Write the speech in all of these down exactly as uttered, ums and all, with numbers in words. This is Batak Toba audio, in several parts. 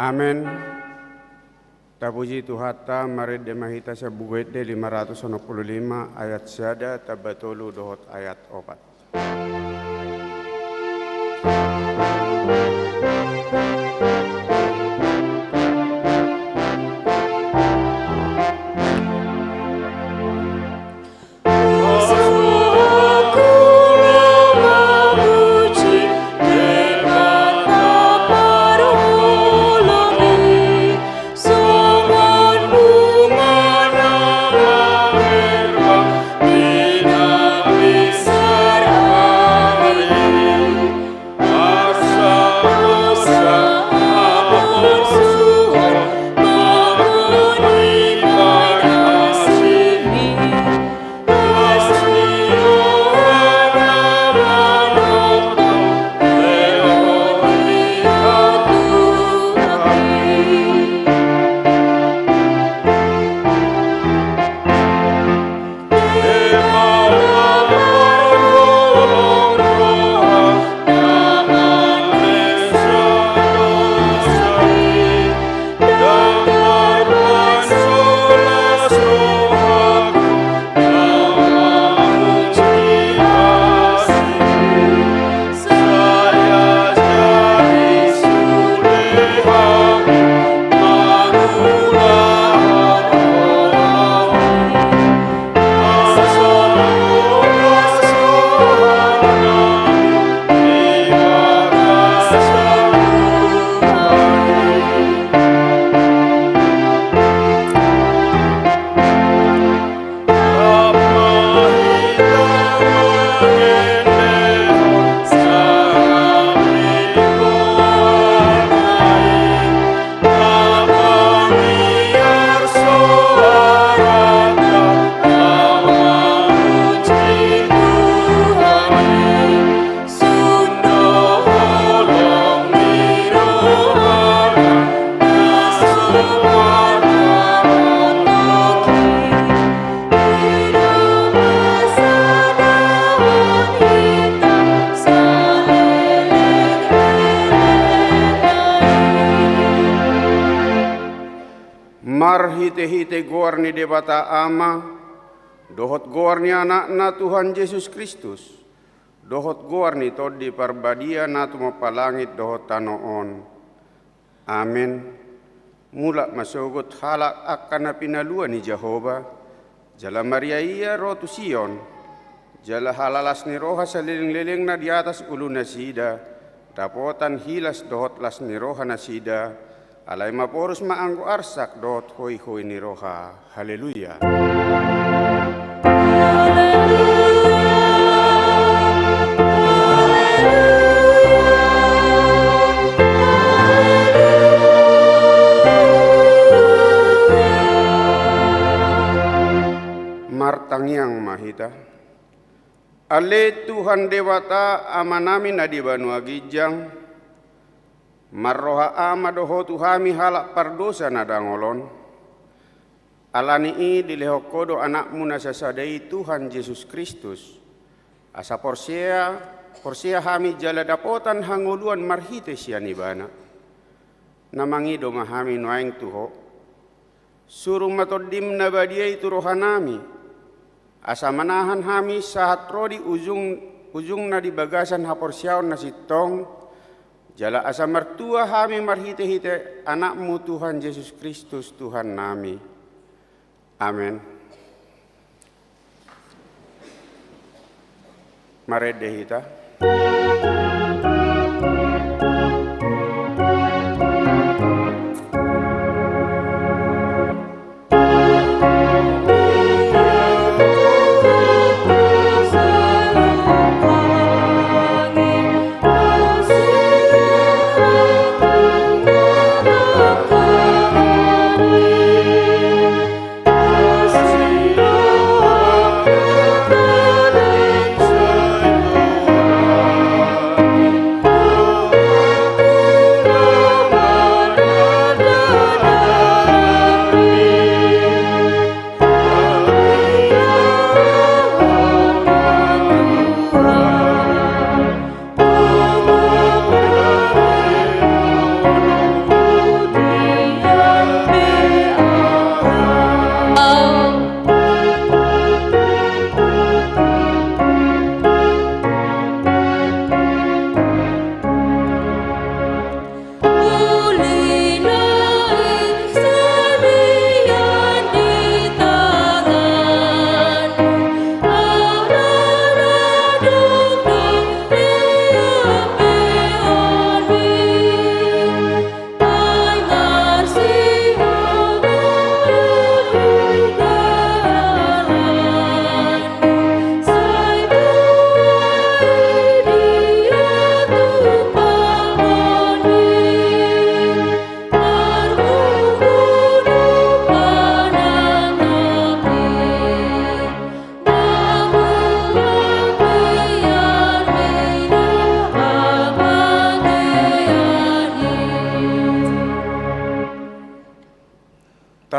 Amen. Tapuji Tuhanta, marende ma hita sian Buku Ende lima ratus onom pulu lima, ayat sada, tamba tolu dohot ayat opat. Marhitehite goar ni Debata Ama, dohot goar ni Anakna Tuhan Jesus Kristus, dohot goar ni Tondi Parbadia na tumompa langit dohot tano on. Amen. Mulak ma sogot halak angka na pinalua ni Jahowa, jala marria ia ro tu Sion, jala halalas ni roha salelenglelengna di atas ulunasida, dapotan hilas dohot las ni roha nasida, alai maporus ma anggo arsak dohot hoihoi ni roha. Haleluya. Martangiang ma hita. Ale Tuhan Debata, Amanami na di banua ginjang, marroha Ama do Ho tu hami halak pardosa na dangol on. Ala ni i dilehon Ho do Anakmu na sasada i, Tuhan Jesus Kristus, asa porsea, porsea hami jala dapotan hangoluan marhite sian Ibana. Na mangido ma hami nuaeng tu Ho. Suru ma Tondim na badia i tu rohanami, asa manahan hami sahat ro di ujung, ujungna di bagasan haporseaon na sintong, jala asa martua hami marhitehite Anakmu Tuhan Jesus Kristus Tuhannami. Amen. Marende hita.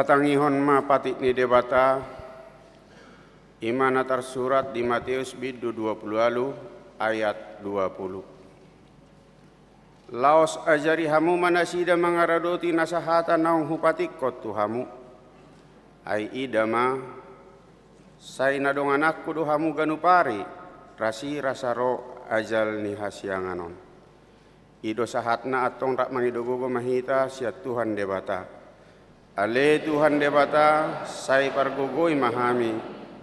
Tangihon ma patik ni Debata, i ma na tarsurat di Mateus bindu dua pulu ualu ayat dua pulu. Laos ajari hamu ma nasida mangaradoti nasa hata naung hupatikkon tu hamu. Ai ida ma, sai na dongananku do hamu ganup ari, rasirasa ro ajal ni hasiangan on. I do sahatna. Antong rap mangido gogo ma hita sian Tuhan Debata. Ale Tuhan Debata, sai pargogoi ma hami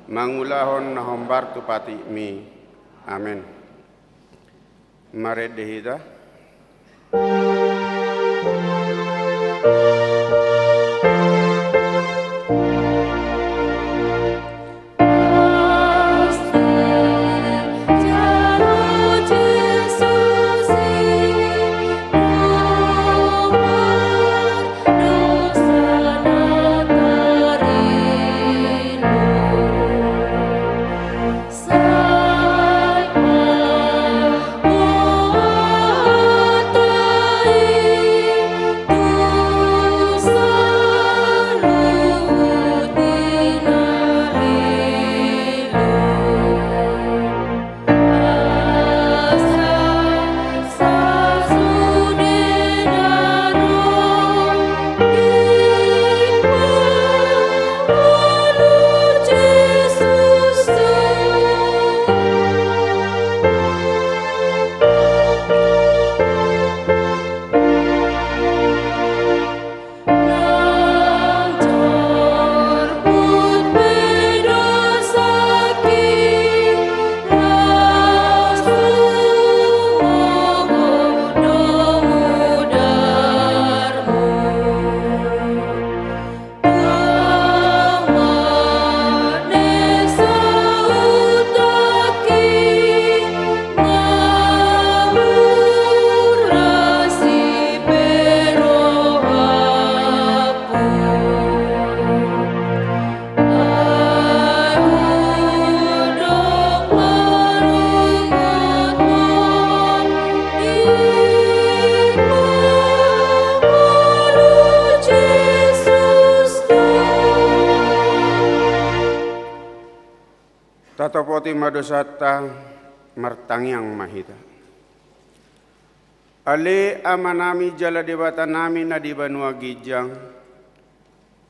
mangulahon na hombar tu patikmi. Amen. Marende hita. Tatopoti ma dosanta, martangiang ma hita. Ale Amanami jala Debatanami na di banua ginjang,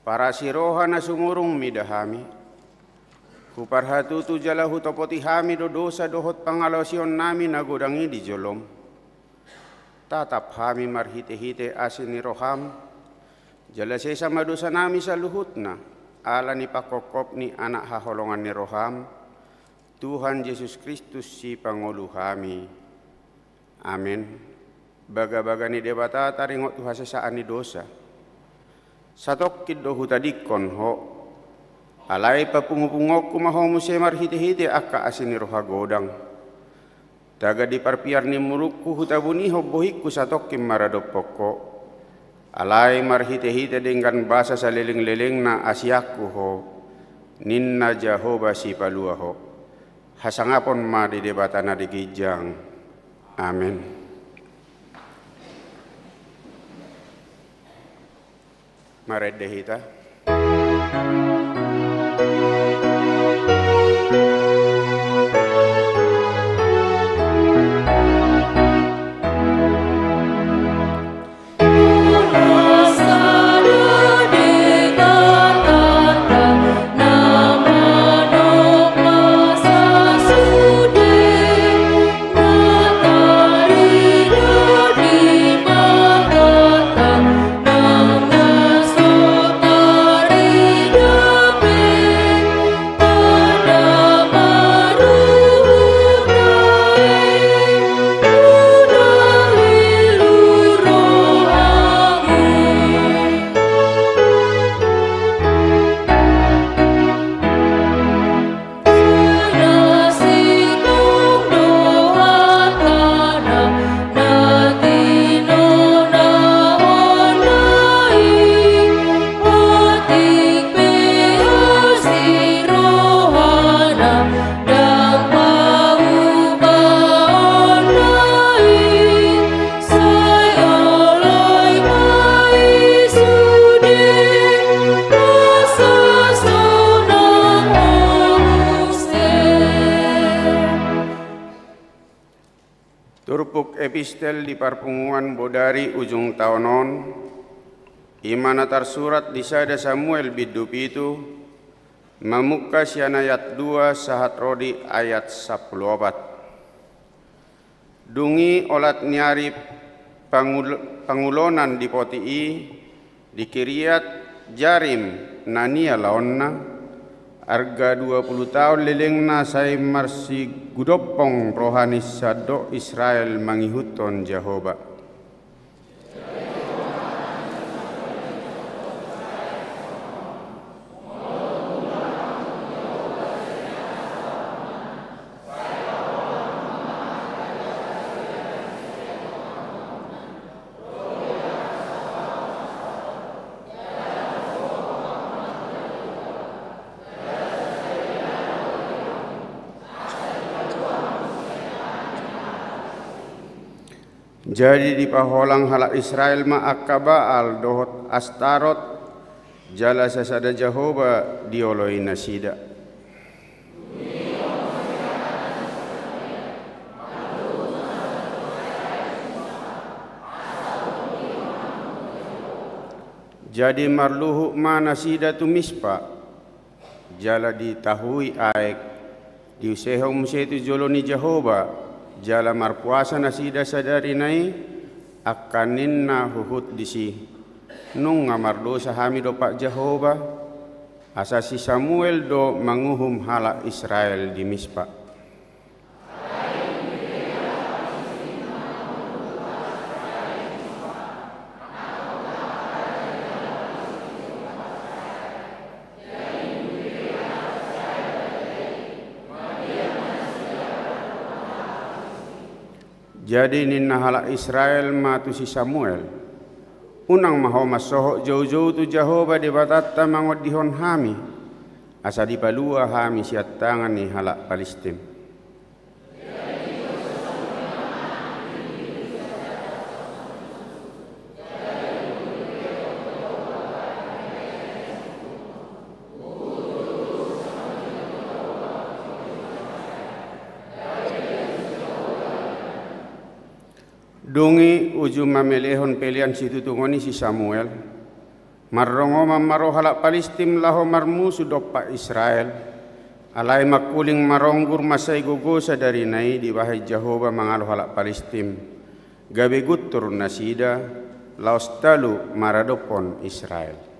parasi roha na sumurung mida hami. Huparhatutu jala hutopoti hami do dosa dohot pangalaosionnami na godang i di jolom. Tatap hami marhitehite asi ni roham, jala sesa ma dosanami saluhutna, ala ni panghophop ni Anak haholongan ni roham, Tuhan Jesus Kristus Sipangolu hami. Amen. Bagabaga ni Debata taringot tu hasesaan ni dosa. Satongkin do hutadingkon ho. Alai papungupunguonku ma ho muse marhitehite angka asi ni roha godang. Tagan di parpiar ni murukku hutabunihon bohingku satongkin maradophon ho. Alai marhitehite denggan basa salelenglelengna asianku ho, ninna Jahowa Sipalua ho. Hasangapon ma di Debata na di ginjang. Amen. Marende hita. Epistel di parpunguan bodari ujung taon on, i ma na tarsurat di sada Samuel bindu pitu, mamungka sian ayat dua sahat ro di ayat sampulu opat. Dung i olat ni ari pangul-, pangulonan di poti i, di Kiriat Jearim na nialaonna, arga dua pulu taon lelengna sai marsigudompong roha ni sandok Israel mangihuthon Jahowa. Jadi dipaholang halak Israel ma angka Baal dohot Astarot, jala sasada Jahowa dioloi nasida. Jadi marluhut ma nasida tu Mispa, jala ditahui aek, diusehon muse tu jolo ni Jahowa, jala marpuasa nasida sadari na i, angka ninna huhut disi: Nunga mardosa hami dompak Jahowa. Asa si Samuel do manguhum halak Israel di Mispa. Jadi ninna halak Israel ma tu si Samuel: Unang ma ho mansohot joujou tu Jahowa Debatanta mangondihon hami, asa dipalua hami sian tangan ni halak Palistim. Dung i uju mamelehon pelean situtungon i si Samuel, marrongoman ma ro halak Palistim laho marmusu dompak Israel. Alai mangkuling maronggur mansai gogo sadari na i dibahen Jahowa mangalo halak Palistim, gabe guntur nasida laos talu maradophon Israel.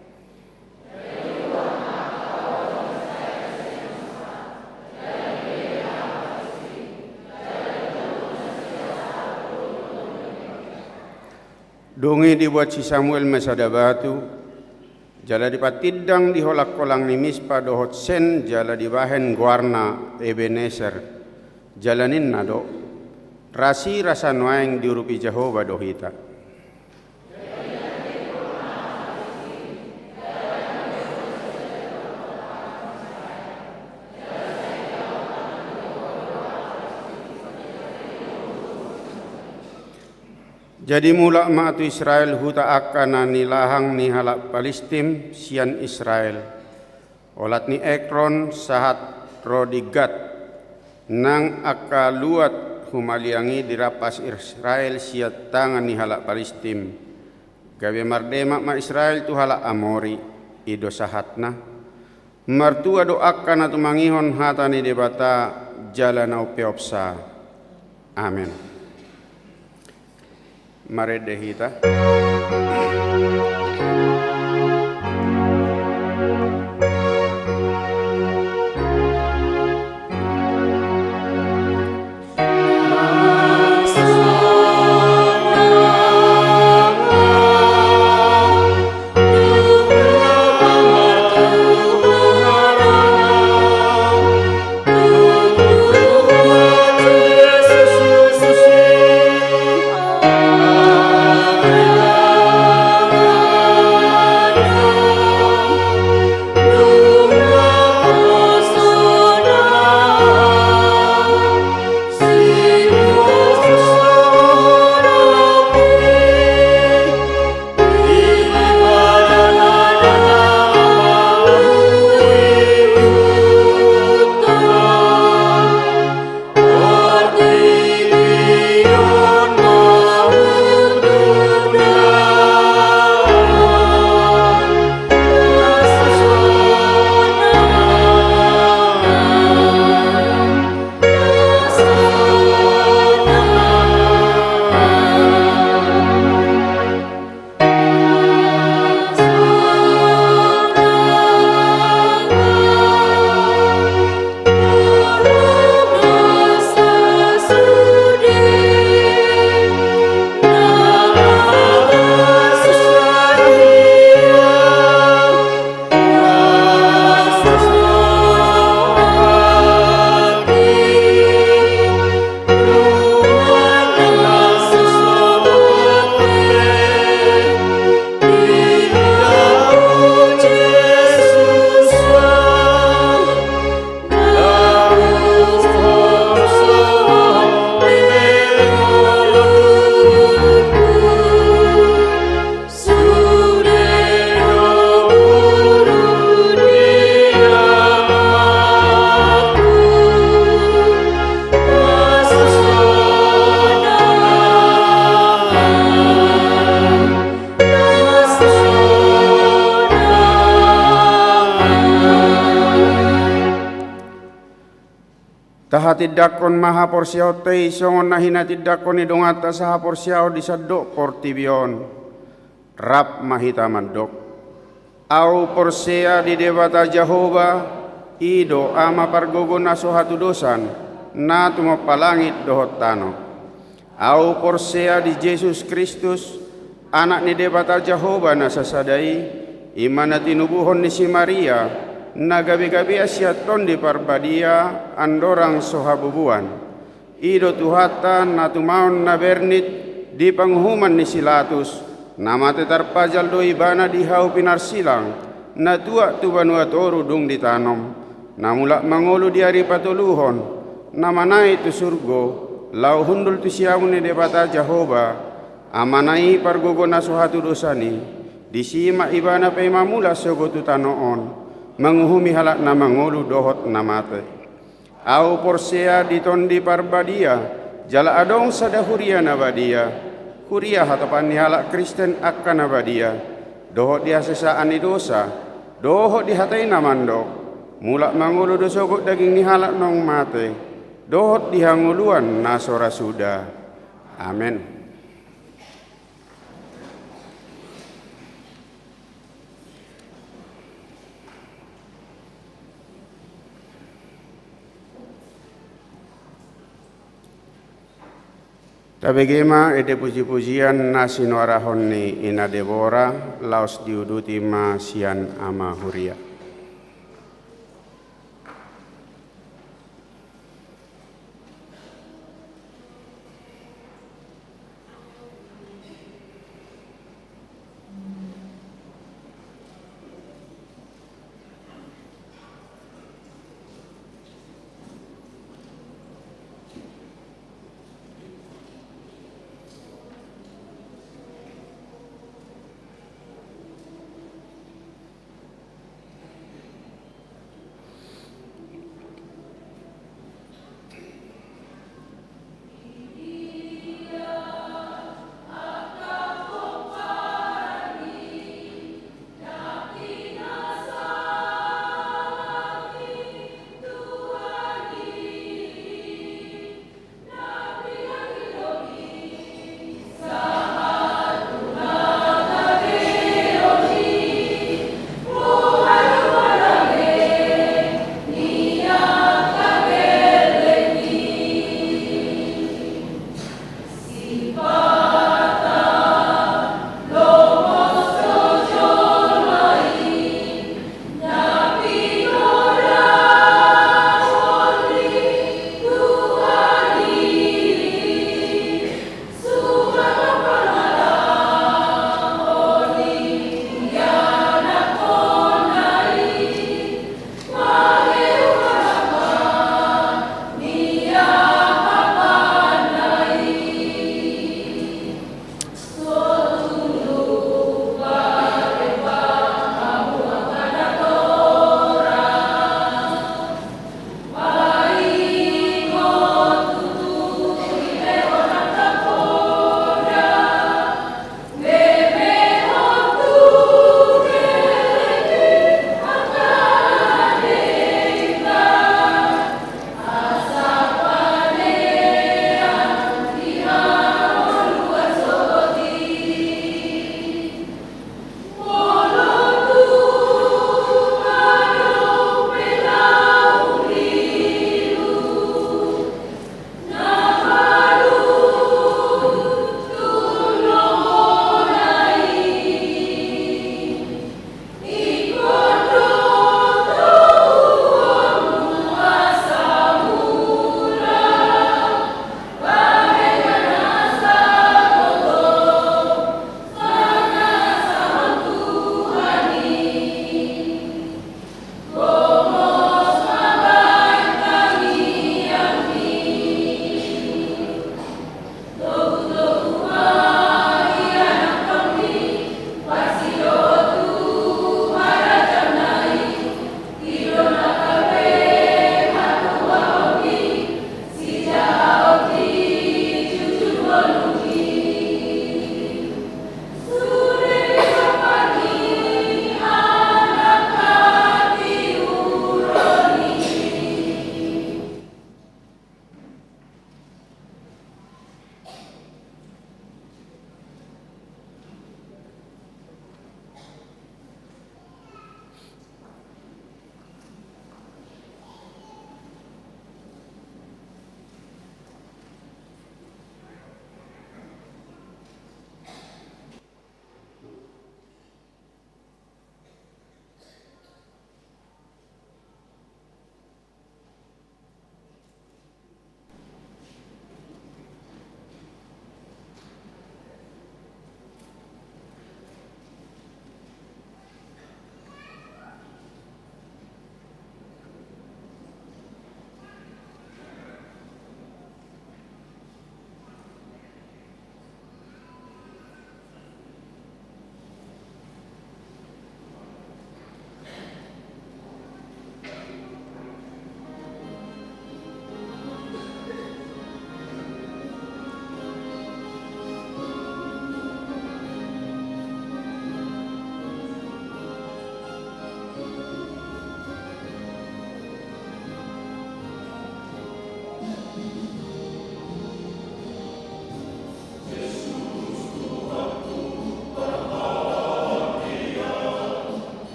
Dung i dibuat si Samuel ma sada batu, jala dipatindang di holangholang ni Mispa dohot Sen, jala dibahen goarna Ebeneser. Jala ninna do: Rasirasa nuaeng diurupi Jahowa do hita. Jadi mulak ma tu Israel huta angka na nilahang ni halak Palistim sian Israel, olat ni Ekron sahat ro di Gat, nang angka luat humaliang i dirampas Israel sian tangan ni halak Palistim. Gabe mardemak ma Israel tu halak Amori, i do sahatna. Martua do angka na tumangihon hata ni Debata jala na umpeopsa. Amen. Marende hita. Tahatindangkon ma haporseaonta i songon na hinatindangkon ni donganta sahaporseaon di sandok portibi on. Rap ma hita mandok: Ahu porsea di Debata Jahowa, i do Ama pargogo na so hatudosan, na tumompa langit dohot tano. Ahu porsea di Jesus Kristus, Anak ni Debata Jahowa na sasada i, i ma na tinubuhon ni si Maria, na gabegabean sian Tondi Parbadia, andorang so habubuan. I do Tuhanta na tumaon na bernit di panguhuman ni si Latus, na mate tarpajal do ibana di hau pinarsilang, na tuat tu banua toru dung ditanom, na mulak mangolu di ari patoluhon, na manaek tu surgo, laho hundul tu siamun ni Debata Jahowa, Amana i pargogo na so hatudosan i. Disi ma ibana paima mulak sogot tu tano on, manguhumi halak na mangolu dohot na mate. Ahu porsea di Tondi Parbadia, jala adong sada huria na badia, huria hatopan ni halak Kristen angka na badia, dohot di hasesaan ni dosa, dohot di hata i na mandok: Mulak mangolu do sogot daging ni halak naung mate, dohot di hangoluan na so ra suda. Amen. Tabege ma ende pujipujian na sinuarahon ni Ina Debora, laos diuduti ma sian ama huria.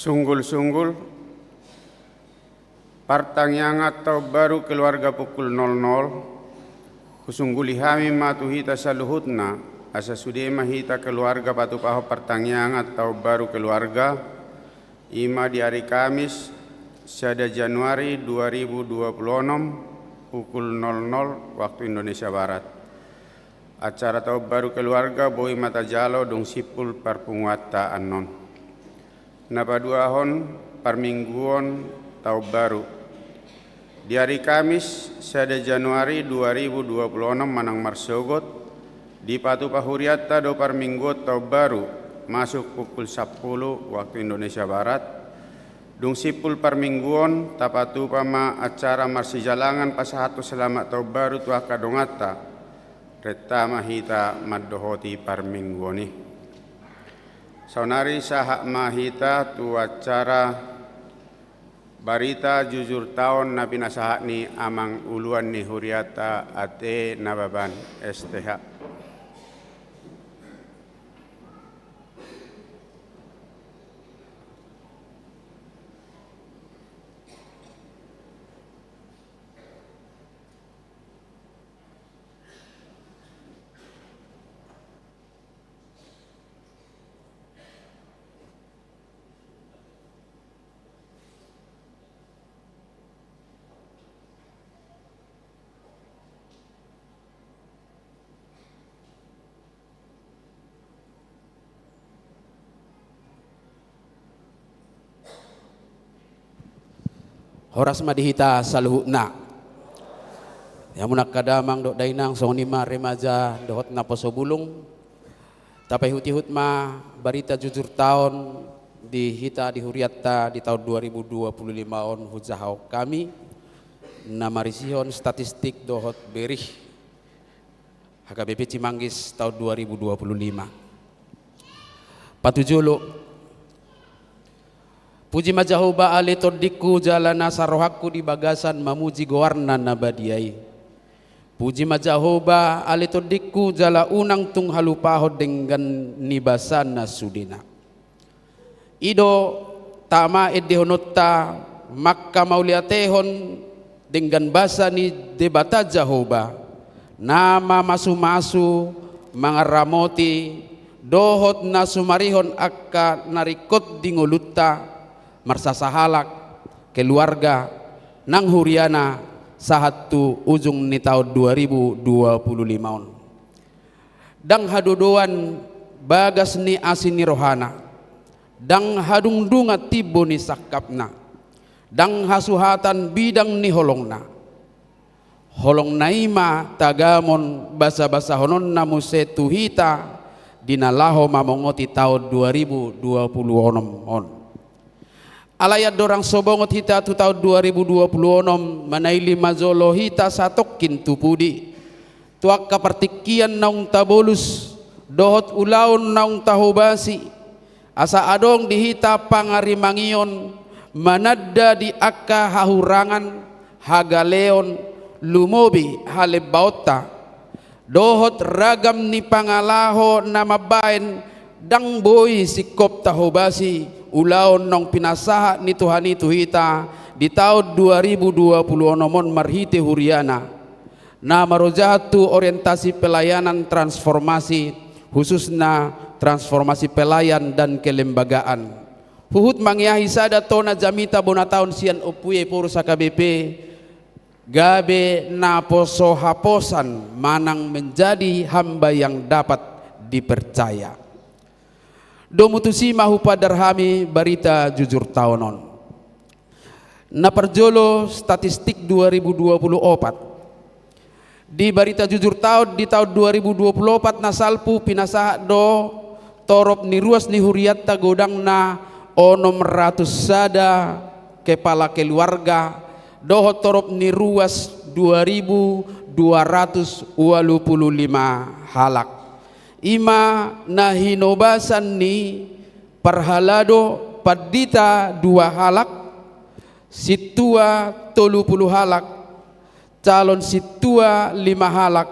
Sunggul-sunggul. Partangiangan taon baru keluarga pukul nol nol. Husungguli hami ma tu hita saluhutna, asa sude ma hita keluarga patupahon partangiangan taon baru keluarga, i ma di ari Kamis, sada Januari dua ribu dua puluh enam, pukul nol nol waktu Indonesia Barat. Acara taon baru keluarga boi ma tajalo dung simpul parpunguanta annon. Na paduahon, parmingguon taon baru. Di ari Kamis, sada Januari dua ribu dua puluh enam manang marsogot, dipatupa hurianta do parmingguon taon baru, masuk pukul sampulu waktu Indonesia Barat. Dung simpul parmingguon, tapatupa ma acara marsijalangan pasahathon selamat taon baru tu angka donganta. Renta ma hita mandohoti parmingguon i. Saonari sahat ma hita tu acara barita jujur taon na pinasahat ni amang uluan ni hurianta, Ate Nababan, S T H. Horas ma di hita saluhutna. Ia muna angka damang dohot dainang, songon i ma remaja dohot naposo bulung. Tapaihut-ihut ma barita jujur taon di hita di hurianta di taon dua ribu dua puluh lima on hujahahon hami, na marisihon statistik dohot berih H K B P Cimanggis taon dua ribu dua puluh lima. Patujolo. Puji ma Jahowa ale tondingku jala nasa rohangku di bagasan mamuji goarna na badia i. Puji ma Jahowa ale tondingku jala unang tung halupahon denggan ni basana sudena. I do tama endehononta mangkamauliatehon denggan basa ni Debata Jahowa, na mamasumasu, mangaramoti, dohot na sumarihon angka na ringkot di ngolunta, marsasahalak, keluarga, nang huriana, sahat tu ujung ni taon dua ribu dua puluh lima on. Ndang hadodoan bagas ni asi ni rohana, ndang hadungdungan timbo ni sangkapna, ndang hasuhatan bidang ni holongna. Holongna i ma tagamon basabasahononna muse tu hita di na laho mamongoti taon dua ribu dua puluh onom on. Alai andorang so bongot hita tu taon dua ribu dua puluh onom, manaili ma jolo hita satongkin tu pudi tu angka partingkian naung tabolus dohot ulaon naung tahobasi, asa adong di hita pangarimangion mananda di angka hahurangan, hagaleon, lumobi halembaonta, dohot ragam ni pangalaho na mambahen ndang boi singkop tahobasi ulaon naung pinasahat ni Tuhan i tu hita di taon dua ribu dua puluh onom on marhite huriana, na marojahan tu orientasi pelayanan transformasi, khususna transformasi pelayan dan kelembagaan. Huhut mangeahi sada tona jamita bona taon sian Ompu Yai Paulus H K B P, gabe naposo haposan manang menjadi hamba yang dapat dipercaya. Domu tusi ma hupaandar hami barita jujur taon on. Na parjolo, statistik dua ribu dua puluh opat. Di barita jujur taon di taon dua ribu dua puluh opat na salpu pinasahat do torop ni ruas ni hurianta godangna onom ratus sada kepala keluarga, dohot torop ni ruas dua ribu dua ratus ualu pulu lima halak. I ma na hinobasan ni parhalado pandita dua halak, sintua tolu pulu halak, calon sintua lima halak,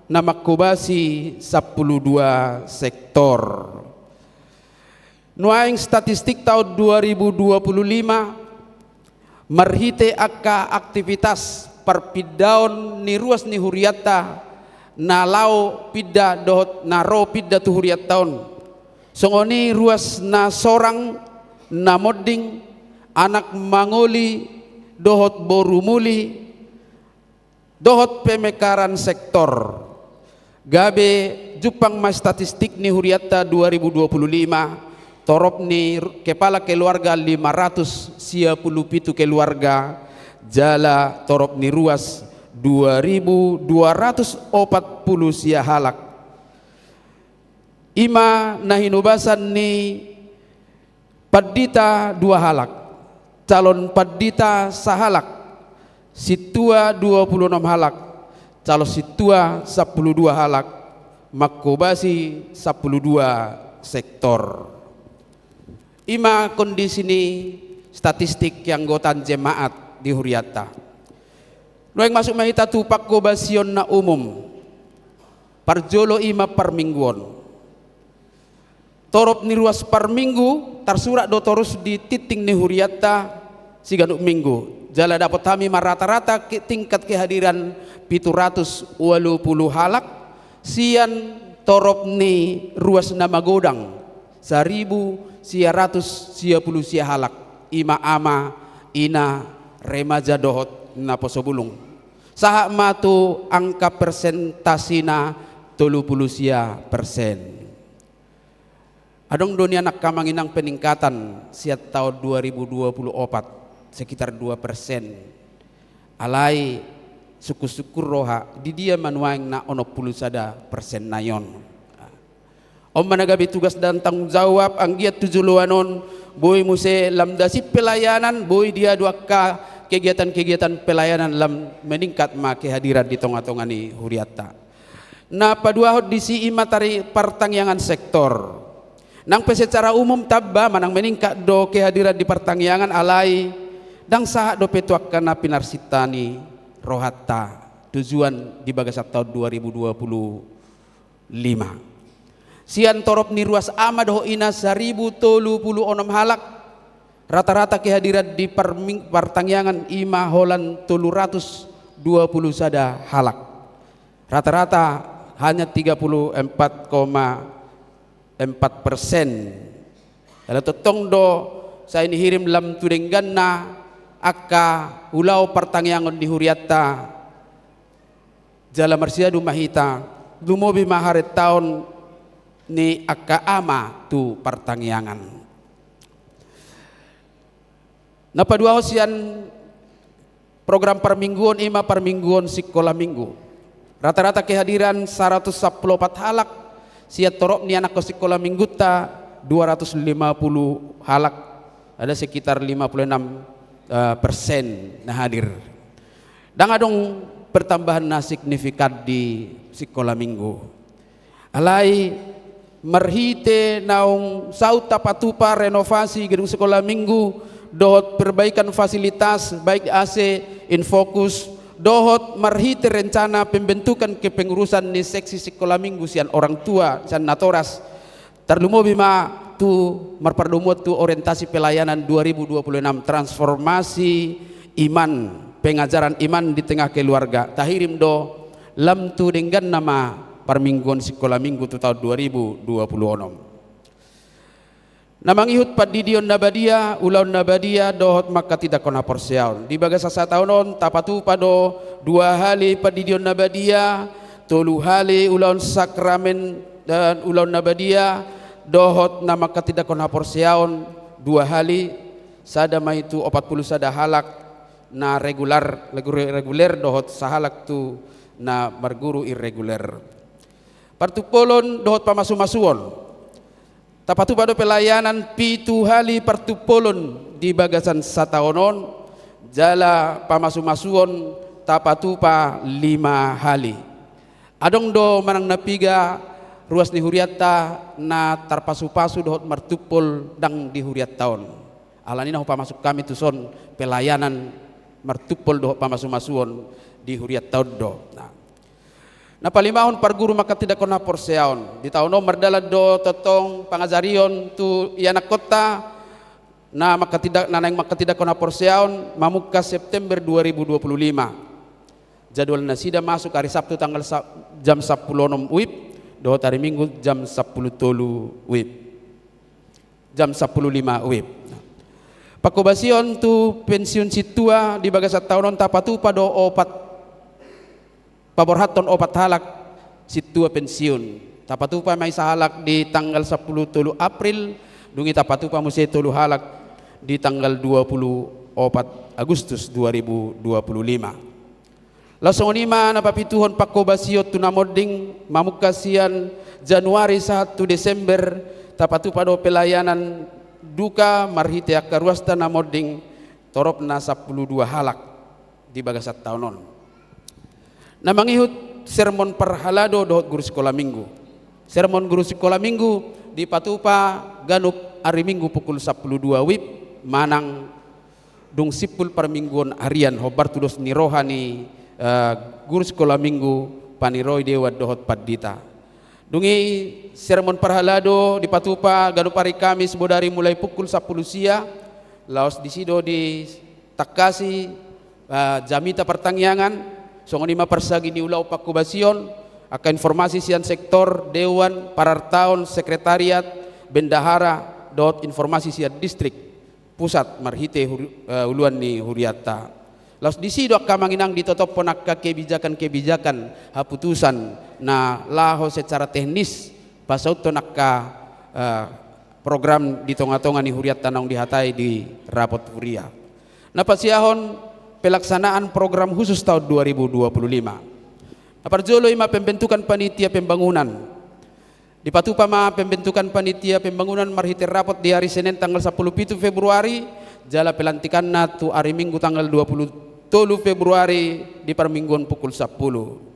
na manghobasi sampulu dua sektor. Nuaeng statistik taon dua ribu dua puluh lima, marhite angka aktivitas parpindaon ni ruas ni hurianta na laho pinda dohot na ro pinda tu hurianta on, songon i ruas na sorang, na monding, anak mangoli dohot boru muli, dohot pemekaran sektor. Gabe jumpang ma statistik ni hurianta dua ribu dua puluh lima, torop ni r-, kepala keluarga lima ratus sia pulu pitu keluarga, jala torop ni ruas dua ribu dua ratus opat pulu sia halak. I ma na hinobasan ni pandita dua halak, calon pandita sahalak, sintua dua pulu onom halak, calon sintua sampulu dua halak, manghobasi sampulu dua sektor. I ma kondisi ni statistik keanggotaan jemaat di hurianta. Nuaeng masuk ma hita tu panghobasion na umum. Parjolo i ma parmingguon. Torop ni ruas parminggu tarsurat do torus di tingting ni hurianta siganup minggu. Jala dapot hami ma rata-rata ke-, tingkat kehadiran pitu ratus ualu pulu halak, sian torop ni ruas na magodang saribu sia ratus sia pulu sia halak, i ma ama, ina, remaja dohot naposo bulung. Sahat ma tu angka persentasina tolu pulu sia persen. Adong do nian angka amang inang peningkatan sian taon dua ribu dua pulu opat, sekitar dua persen. Alai sungkun-sungkun roha, di dia ma nuaeng na onom pulu sada persen nai on. On ma na gabe tugas dan tanggung jawab anggiat tu joloan on, boi muse lam dasi pelayanan, boi dia do angka kegiatan-kegiatan pelayanan, lam meningkat ma kehadiran di tonga-tonga ni hurianta. Na paduahon disi i ma tari partangiangan sektor. Nang pe secara umum tamba manang meningkat do kehadiran di partangiangan, alai ndang sahat dope tu angka na pinarsinta ni rohanta tujuan di bagasan taon dua ribu dua pulu lima. Sian torop ni ruas ama dohot ina saribu tolu pulu onom halak, rata-rata kehadiran di parming-, partangiangan i ma holan tolu ratus dua pulu sada halak. Rata-rata hanya tiga puluh empat koma empat persen. Jala tongtong do sai nihirim lam tu dengganna angka ulaon partangiangan di hurianta. Jala marsiadu ma hita, lumobi ma harentaon ni angka ama tu partangiangan. Na paduahon sian program parmingguon i ma parmingguon sikola minggu. Rata-rata kehadiran saratus sampulu opat halak, sian torop ni anakhon sikola minggunta dua ratus lima pulu halak, ada sekitar lima puluh enam, eh, persen na hadir. Ndang adong pertambahan na signifikan di sikola minggu. Alai marhite naung saut tapatupa renovasi gedung sikola minggu dohot perbaikan fasilitas baik A C, Infokus, dohot marhite rencana pembentukan kepengurusan ni seksi sikola minggu sian orang tua, sian natoras. Tarlumobi ma tu marpardomuan tu orientasi pelayanan dua ribu dua puluh enam, transformasi iman, pengajaran iman di tengah keluarga. Tahirim do lam tu dengganna ma parmingguon sikola minggu tu taon dua ribu dua puluh onom. Na mangihut pandidion na badia, ulaon na badia dohot manghatindanghon haporseaon. Di bagasan sataon on tapatupa do dua hali pandidion na badia, tolu hali ulaon sakramen dan ulaon na badia, dohot na manghatindanghon haporseaon dua hali, sada ma i tu opat pulu sada halak na regular, regu-, reguler dohot sahalak tu na marguru irreguler. Partumpolon dohot pamasumasuon. Tapatupa do pelayanan pitu hali partumpolon di bagasan sataon on, jala pamasumasuon tapatupa lima hali. Adong do manang na piga ruas ni hurianta na tarpasupasu dohot martumpol ndang di hurianta on. Alani na hupamasuk hami tuson pelayanan martumpol dohot pamasumasuon di hurianta on do. Nah. Na palimahon parguru manghatindanghon haporseaon. Di taon on mardalan do tongtong pangajarion tu ianakkonta na manghatinda-, na naeng manghatindanghon haporseaon mamungka September dua ribu dua puluh lima. Jadwal nasida masuk ari Sabtu tanggal sa-, jam sampulu onom WIB, dohot ari Minggu jam sampulu tolu WIB. Jam sampulu lima WIB. Panghobasion tu pensiun sintua di bagasan taon on tapatupa do opat, paborhathon opat halak sintua pensiun. Tapatupa ma i sahalak di tanggal sampulu tolu April, dung i tapatupa muse tolu halak di tanggal dua puluh opat Agustus dua ribu dua puluh lima. Laos songon i ma na papituhon panghobasion tu na monding, mamungka sian Januari sahat tu Desember, tapatupa do pelayanan duka marhite angka ruasta na monding, toropna sampulu dua halak di bagasan taon on. Na mangihut sermon parhalado dohot guru sikola minggu. Sermon guru sikola minggu dipatupa ganup ari Minggu pukul sampulu dua WIB manang dung simpul parmingguon harian hombar tu dos ni roha ni, eh, guru sikola minggu, paniroi dewan dohot pandita. Dung i sermon parhalado dipatupa ganup ari Kamis bodari mulai pukul sampulu sia, laos disi do ditangkasi, eh, jamita partangiangan, songon i ma parsagi ni ulaon panghobasion, angka informasi sian sektor, dewan, parartaon, sekretariat, bendahara, dohot informasi sian distrik pusat marhite hur-, eh, uluan ni hurianta. Laos disi do angka amang inang ditotophon angka kebijakan-kebijakan haputusan na laho secara teknis pasauthon angka, eh, program di tonga-tonga ni hurianta naung dihatai di rapot huria. Na pasiahon pelaksanaan program khusus taon dua ribu dua puluh lima. Na parjolo i ma pembentukan panitia pembangunan. Dipatupa ma pembentukan panitia pembangunan marhite rapot di ari Senen tanggal sampulu pitu Februari, jala pelantikanna tu ari Minggu tanggal dua puluh tolu Februari di parmingguon pukul sampulu.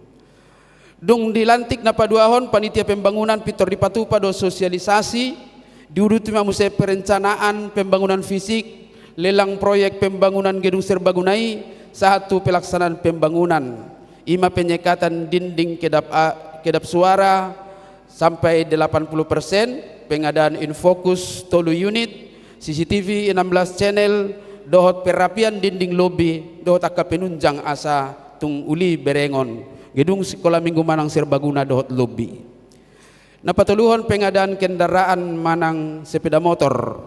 Dung dilantik na paduahon panitia pembangunan, pintor dipatupa do sosialisasi, diuduti ma muse perencanaan pembangunan fisik, lelang proyek pembangunan gedung serbaguna i, sahat tu pelaksanaan pembangunan. I ma penyekatan dinding kedap a-, kedap suara sampai delapan puluh persen, pengadaan Infokus tolu unit, C C T V enam belas channel, dohot perapian dinding lobi, dohot angka penunjang asa tung uli berengon gedung sikola minggu manang serbaguna dohot lobi. Na patoluhon pengadaan kendaraan manang sepeda motor.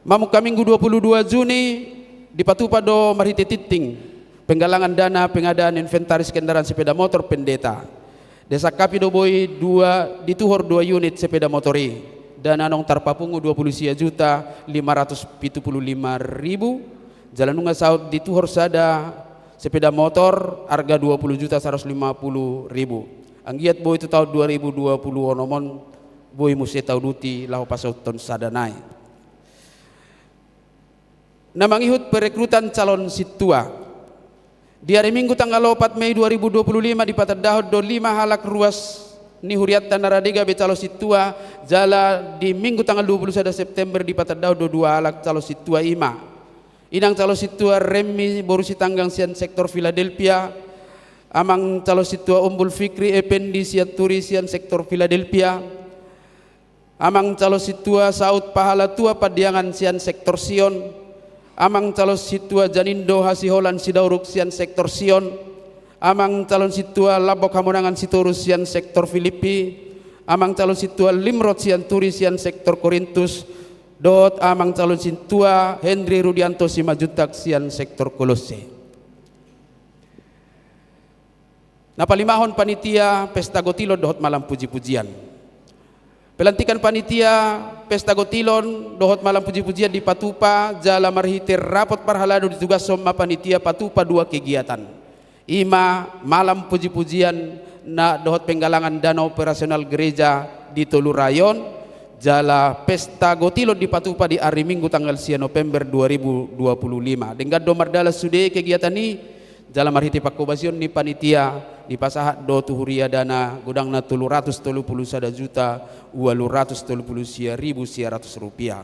Mamungka Minggu dua puluh dua Juni, dipatupa do marhite tingting penggalangan dana pengadaan inventaris kendaraan sepeda motor pendeta. Disangkapi do boi dua, dituhor dua unit sepeda motor i. Dana naung tarpapungu dua puluh sia juta lima ratus pitu puluh lima ribu, jala nunga saut dituhor sada sepeda motor arga dua puluh juta saratus lima puluh ribu. Anggiat boi tu taon dua ribu dua puluh onom on boi muse tauduti laho pasauthon sada nai. Na mangihut perekrutan calon sintua. Di ari Minggu tanggal opat Mei dua ribu dua puluh lima dipatandahon do lima halak ruas ni hurianta na rade gabe calon sintua, jala di Minggu tanggal dua puluh sada September dipatandahon do dua halak calon sintua, i ma inang calon sintua Remmi boru Sitanggang sian sektor Philadelphia, amang calon sintua Umbul Fikri Effendi Sianturi sian sektor Philadelphia, amang calon sintua Saud Pahalatua Pandiangan sian sektor Sion, amang calon sintua Janindo Hasiholan Sidauruk sian sektor Sion, amang calon sintua Lambok Hamonangan Sitorus sian sektor Filippi, amang calon sintua Limrod Sianturi sian sektor Korintus, dohot amang calon sintua Henry Rudianto Simanjuntak sian sektor Kolosse. Na palimahon panitia pesta gotilon dohot malam puji-pujian. Pelantikan panitia pesta gotilon dohot malam puji-pujian dipatupa jala marhite rapot parhalado ditugashon ma panitia patupa dua kegiatan. I ma malam puji-pujian na dohot penggalangan dana operasional gereja di tolu rayon, jala pesta gotilon dipatupa di ari Minggu tanggal sia November dua ribu dua puluh lima. Denggan do mardalan sude kegiatan i, jala marhite panghobasion ni panitia, dipasahat do tu huria dana godangna tolu ratus tolu puluh sada juta ualu ratus tolu puluh sia ribu sia ratus rupiah.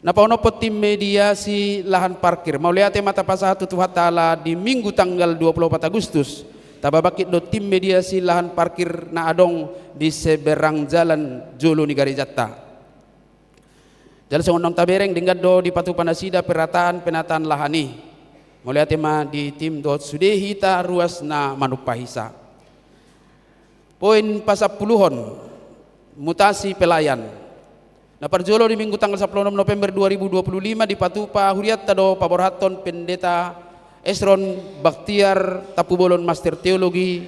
Na paonomhon tim mediasi lahan parkir, mauliate ma tapasahat tu Tuhanta ala di Minggu tanggal dua puluh opat Agustus, Tababangkit do tim mediasi lahan parkir na adong di seberang jalan jolo ni garejanta. Jala songon naung tabereng, denggan do dipatupa nasida perataan penataan lahan i. Mauliate ma di tim dohot sude hita ruas na manumpahisa. Poin pasampuluhon, mutasi pelayan. Na parjolo, di Minggu tanggal sampulu onom November dua ribu dua puluh lima, dipatupa hurianta do paborhathon Pendeta Esron Baktiar Tampubolon, Master Teologi,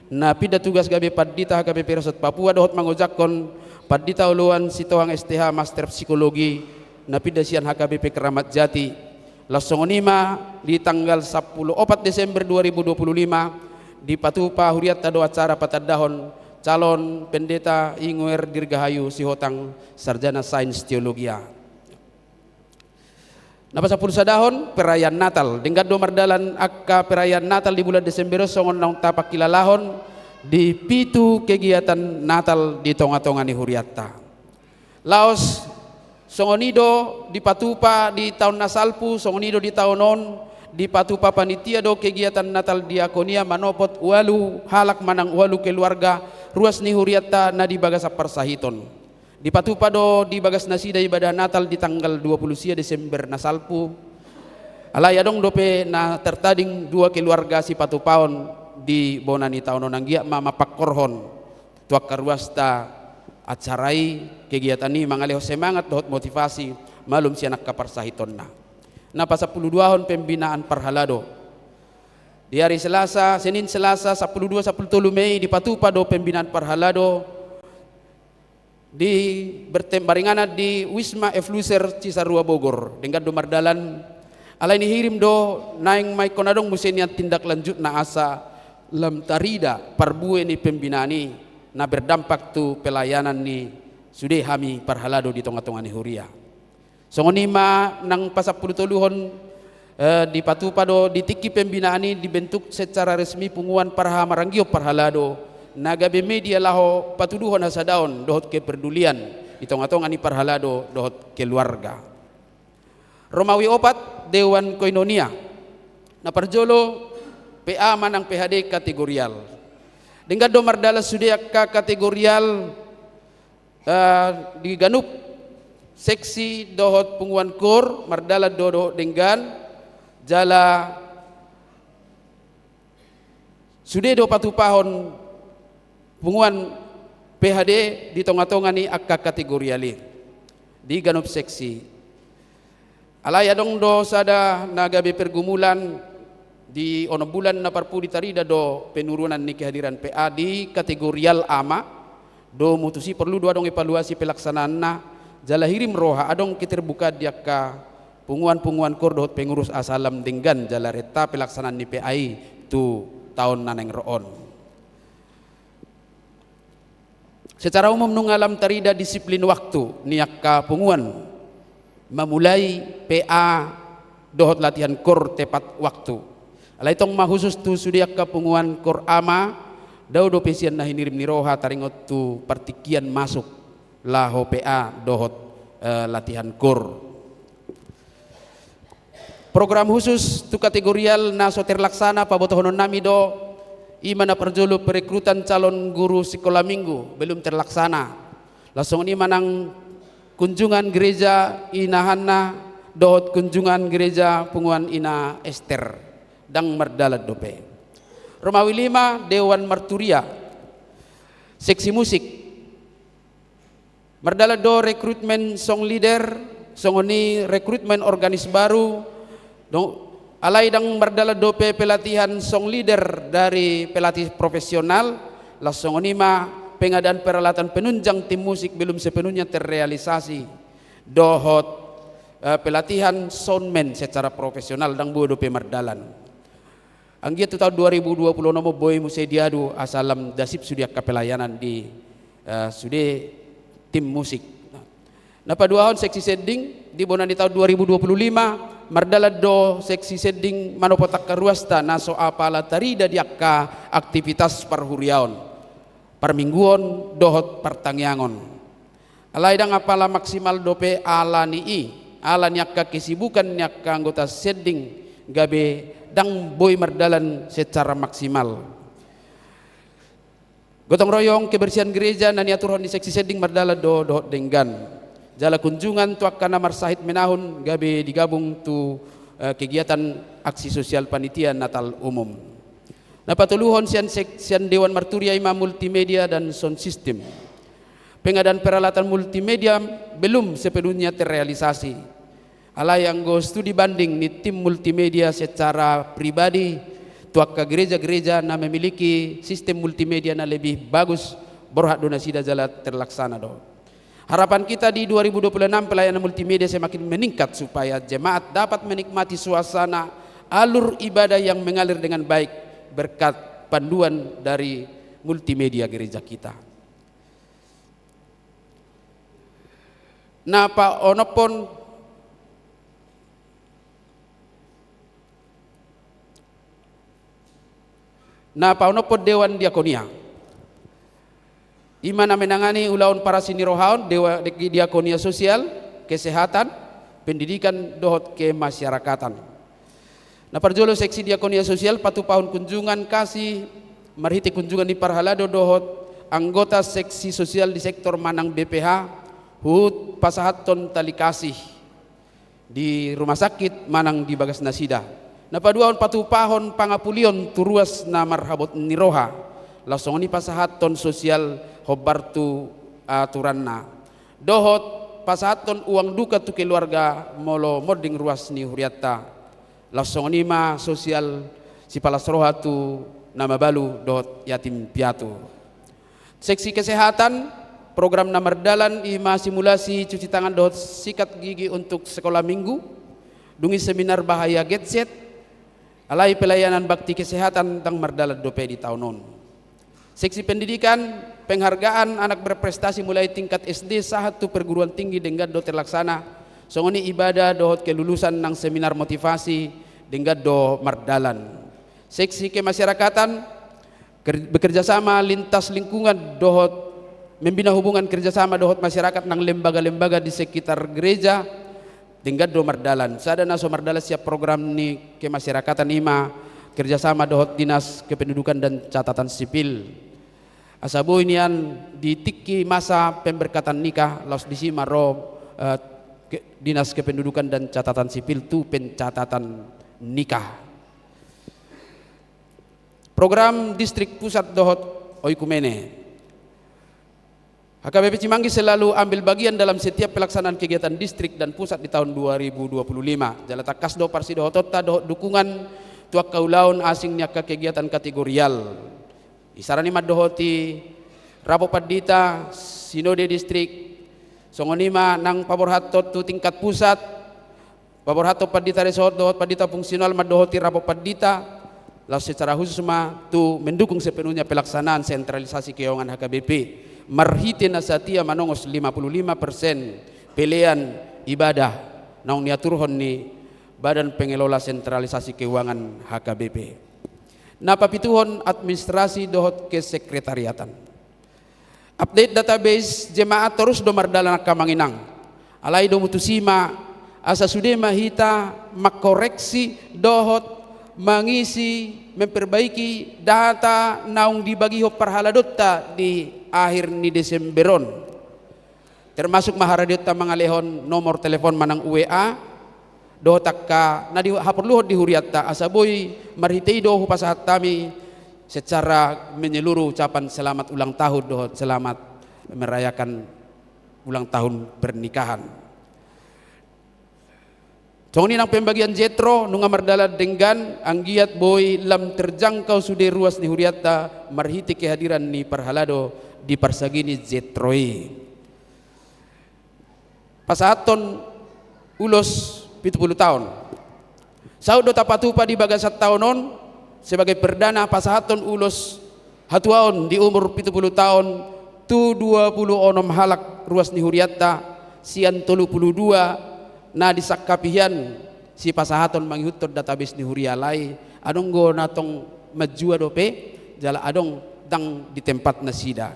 na pinda tugas gabe Pandita H K B P Ressort Papua dohot mangojakhon Pandita Oloan Sitohang, S T H, Master Psikologi, na pinda sian H K B P Keramat Jati. Laos songon i ma, di tanggal sampulu opat Desember dua ribu dua puluh lima, dipatupa hurianta do acara patandahon calon Pendeta Inguer Dirgahayu Sihotang, Sarjana Sains Teologia. Na pasampulu sadahon, perayaan Natal. Denggan do mardalan angka perayaan Natal di bulan Desember on songon naung tapangkilalahon di pitu kegiatan Natal di tonga-tonga ni hurianta. Laos songon i do dipatupa di taon na salpu, songon i do di taon on, dipatupa panitia do kegiatan Natal Diakonia manopot ualu halak manang ualu keluarga ruas ni hurianta na di bagasan parsahiton. Dipatupa do di bagas nasida ibadah Natal di tanggal dua puluh sia Desember na salpu. Alai adong dope na tertading dua keluarga sipatupaon di bona ni taon on, anggiat ma mampangkorhon tu angka ruasta acara i, kegiatan i, mangalehon semangat dohot motivasi malum sian angka parsahitonna. Na pasampulu duahon, pembinaan parhalado. Di ari Selasa, Senin Selasa, sampulu dua, sampulu tolu Mei, dipatupa do pembinaan parhalado di bertem-, maringanan di Wisma Efluser Cisarua Bogor. Denggan do mardalan, alai nihirim do naeng ma ingkon adong muse nian tindak lanjutna asa lam tarida parbue ni pembinaan i na berdampak tu pelayanan ni sude hami parhalado di tonga-tonga ni huria. Songon i ma nang pasampulu toluhon, eh, dipatupa do di tingki pembinaan i dibentuk secara resmi punguan parhamaranggion parhalado na gabe media laho patuduhon hasadaon dohot keperdulian di tonga-tonga ni parhalado dohot keluarga. Romawi opat, Dewan Koinonia. Na parjolo, P A manang P H D kategorial. Denggan do mardalan sude angka kategorial, eh, di ganup seksi dohot punguan kor, mardalan do dohot denggan, jala sude do patupahon punguan P H D di tonga-tonga ni angka kategorial i di ganup seksi. Alai adong do sada na gabe pergumulan, di onom bulan na parpudi tarida do penurunan ni kehadiran P A di kategorial A ma, domu tusi porlu do adong evaluasi pelaksanaanna, jala hirim roha adong keterbukaan di angka punguan-punguan kor dohot pengurus asa lam denggan jala renta pelaksanaan ni P A i tu taon na naeng ro on. Secara umum nunga lam tarida disiplin waktu ni angka punguan, mamulai P A dohot latihan kor tepat waktu. Alai tong ma husus tu sude angka punguan kor A ma, dao dope sian na hinirim ni roha taringot tu partingkian masuk laho P A dohot, eh, latihan kor. Program khusus tu kategorial na so terlaksana pabotohononnami do, i ma na parjolo perekrutan calon guru sikola minggu, belum terlaksana. Laos songon i ma nang kunjungan gereja Ina Hanna dohot kunjungan gereja punguan Ina Ester, ndang mardalan dope. Romawi lima, Dewan Marturia, seksi musik. Mardalan do rekrutmen song leader, songon i rekrutmen organis baru, do-, alai ndang mardalan dope pelatihan song leader dari pelatih profesional, laos songon i ma pengadaan peralatan penunjang tim musik belum sepenuhnya terrealisasi, dohot, eh, pelatihan soundman secara profesional ndang boi dope mardalan. Anggiat tu taon dua ribu dua puluh onom on boi muse diadu asa lam dasip sude angka pelayanan di, eh, sude tim musik. Na paduahon, seksi sending. Di bona ni taon dua ribu dua puluh lima, mardalan do seksi sending manopot angka ruasta na so apala tarida di angka aktivitas parhuriaon, parmingguon dohot partangiangon. Alai ndang apala maksimal dope ala ni i, ala ni angka kesibukan ni angka anggota sending gabe ndang boi mardalan secara maksimal. Gotong royong kebersihan gereja na niaturhon ni seksi Sending mardalan do dohot denggan. Jala kunjungan tu angka na marsahit menahun gabe digabung tu, eh, kegiatan aksi sosial panitia Natal umum. Na patoluhon sian sek-, sian Dewan Marturia i ma multimedia dan sound system. Pengadaan peralatan multimedia belum sepenuhnya terrealisasi. Alai anggo studi banding ni tim multimedia secara pribadi tu angka gereja-gereja na memiliki sistem multimedia na lebih bagus, borhat do nasida jala terlaksana do. Harapan kita di dua ribu dua puluh enam pelayanan multimedia semakin meningkat supaya jemaat dapat menikmati suasana alur ibadah yang mengalir dengan baik berkat panduan dari multimedia gereja kita. Na paonomhon, na paonomhon Dewan Diakonia. I ma na menangani ulaon parasinirohaon, Dewa-, Diakonia Sosial, Kesehatan, Pendidikan dohot Kemasyarakatan. Na parjolo seksi Diakonia Sosial patupahon kunjungan kasih marhite kunjungan ni parhalado dohot anggota seksi sosial di sektor manang B P H, huhut pasahathon tali kasih di rumah sakit manang di bagas nasida. Na paduahon patupahon pangapulion tu ruas na marhabot ni roha, laos songon i pasahathon sosial hombar tu aturanna. Dohot pasahathon uang duka tu keluarga molo monding ruas ni hurianta. Laos songon i ma sosial sipalas roha tu na mabalu dohot yatim piatu. Seksi kesehatan, program na mardalan i ma simulasi cuci tangan dohot sikat gigi untuk sekolah minggu, dung i seminar bahaya gadget, alai pelayanan bakti kesehatan ndang mardalan dope di taon on. Seksi pendidikan, penghargaan anak berprestasi mulai tingkat S D sahat tu perguruan tinggi denggan do terlaksana, songon i ibadah dohot kelulusan nang seminar motivasi denggan do mardalan. Seksi kemasyarakatan, ker-, bekerja sama lintas lingkungan dohot membina hubungan kerjasama dohot masyarakat nang lembaga-lembaga di sekitar gereja, denggan do mardalan. Sada na so mardalan sian program ni kemasyarakatan i ma kerjasama dohot Dinas Kependudukan dan Catatan Sipil. Asa boi nian di tingki masa pemberkatan nikah, laos disi ma ro, eh, ke-, Dinas Kependudukan dan Catatan Sipil tu pencatatan nikah. Program distrik pusat dohot oikumene. H K B P Cimanggis selalu ambil bagian dalam setiap pelaksanaan kegiatan distrik dan pusat di tahun dua ribu dua puluh lima. Jala tangkas do parsidohotonta dohot dukungan tu angka ulaon asing ni angka kegiatan kategorial. Isarana i mandohoti rapot pandita, sinode distrik, songon i ma nang paborhathon tu tingkat pusat, paborhathon pandita resort dohot pandita fungsional mandohoti rapot pandita, laos secara khusus ma tu mendukung sepenuhnya pelaksanaan sentralisasi keuangan H K B P, marhite na satia manongos lima puluh lima persen pelean ibadah naung niaturhon ni Badan Pengelola Sentralisasi Keuangan H K B P. Na papituhon administrasi dohot kesekretariatan. Update database jemaat torus do mardalan angka amang inang. Alai domu tusi ma, asa sude ma hita mangkoreksi dohot mangisi, memperbaiki data naung dibagihon parhaladonta di akhir ni Desember on. Termasuk ma haradeonta mangalehon nomor telepon manang W A, dohot angka na dihaporluhon di hurianta, asa boi marhite i do hupasahat hami secara menyeluruh ucapan selamat ulang tahun dohot selamat merayakan ulang tahun pernikahan. Songon i nang pembagian jetro, nunga mardalan denggan, anggiat boi lam terjangkau sude ruas ni hurianta marhite kehadiran ni parhalado di parsagi ni jetro i. Pasahathon ulos pitu pulu taon. Saut do tapatupa di bagasan taon on, sebagai perdana pasahathon ulos hatuaon di umur pitu pulu taon tu dua pulu onom halak ruas ni hurianta, sian tolu pulu dua na disangkapi hian sipasahaton mangihuthon database ni huria, alai adong do na tong manjua dope, jala adong ndang di tempat nasida.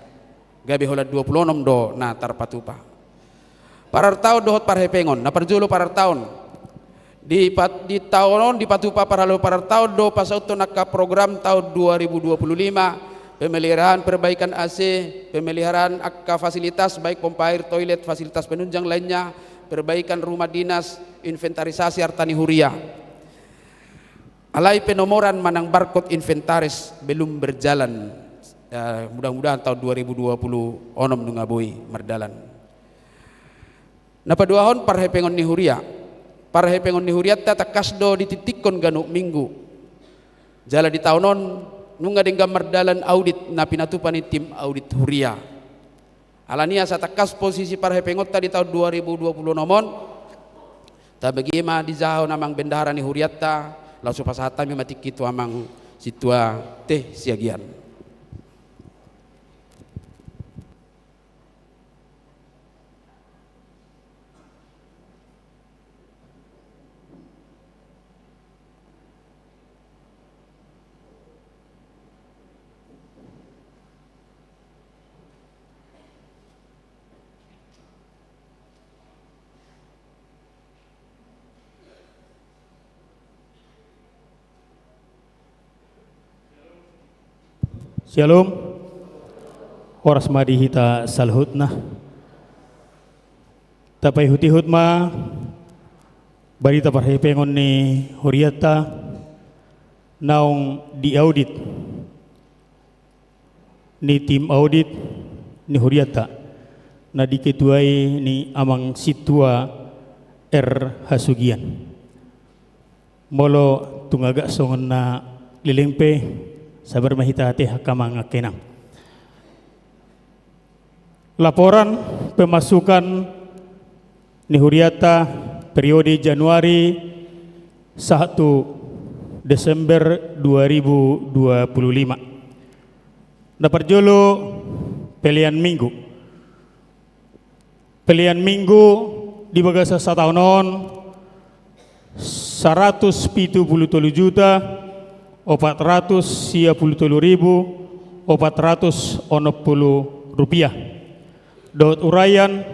Gabe holan dua pulu onom do na tarpatupa. Parartaon dohot parhepengon, na parjolo parartaon. Di pat-, di taon on dipatupa parhalado parartaon do pasauthon angka program taon dua ribu dua pulu lima, Pemeliharaan perbaikan A C, pemeliharaan angka fasilitas baik pompa air, toilet, fasilitas penunjang lainnya, perbaikan rumah dinas, inventarisasi harta ni huria. Alai penomoran manang barcode inventaris belum berjalan. Eh, mudah-mudahan tahun dua ribu dua puluh onom nunga boi mardalan. Na paduahon, parhepengon ni huria. Parhepengon ni hurianta tangkas do ditingtinghon ganup minggu. Jala di taon on nunga denggan mardalan audit na pinatupa ni tim audit huria. Alani asa tangkas posisi parhepengonta di taon dua ribu dua puluh onom on, tabege ma dijahahon amang bendahara ni hurianta, laos hupasahat hami ma tingki tu amang sintua T Siagian. Syalom. Horas ma di hita saluhutna. Tapaihut-ihut ma barita parhepengon ni hurianta naung diaudit ni tim audit ni hurianta, na diketuai ni amang sintua R Hasugian. Molo tung agak songon na leleng pe, sabar ma hita ate angka amang angka inang. Laporan pemasukan ni hurianta periode Januari sahat tu Desember dua ribu dua puluh lima. Na parjolo, pelean minggu. Pelean minggu di bagasan sataon on, saratus pitu pulu tolu juta opat ratus sia pulu tolu ribu opat ratus onom pulu rupiah. Dohot uraian,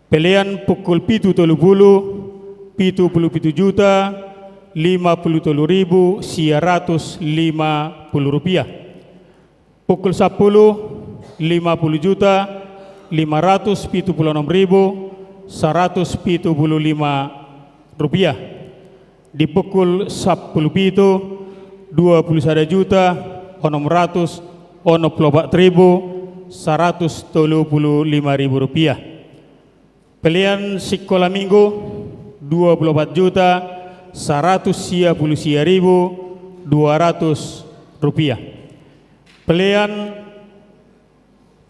pelean pukul pitu tolu pulu, pitu pulu pitu juta lima pulu tolu ribu sia ratus lima pulu rupiah. Pukul sampulu, lima pulu juta lima ratus pitu pulu onom ribu saratus pitu pulu lima rupiah. Di pukul sampulu pitu, dua pulu sada juta onom ratus onom pulu opat ribu saratus tolu pulu lima ribu rupiah. Pelean sikola minggu, dua pulu opat juta saratus sia pulu sia ribu dua ratus rupiah. Pelean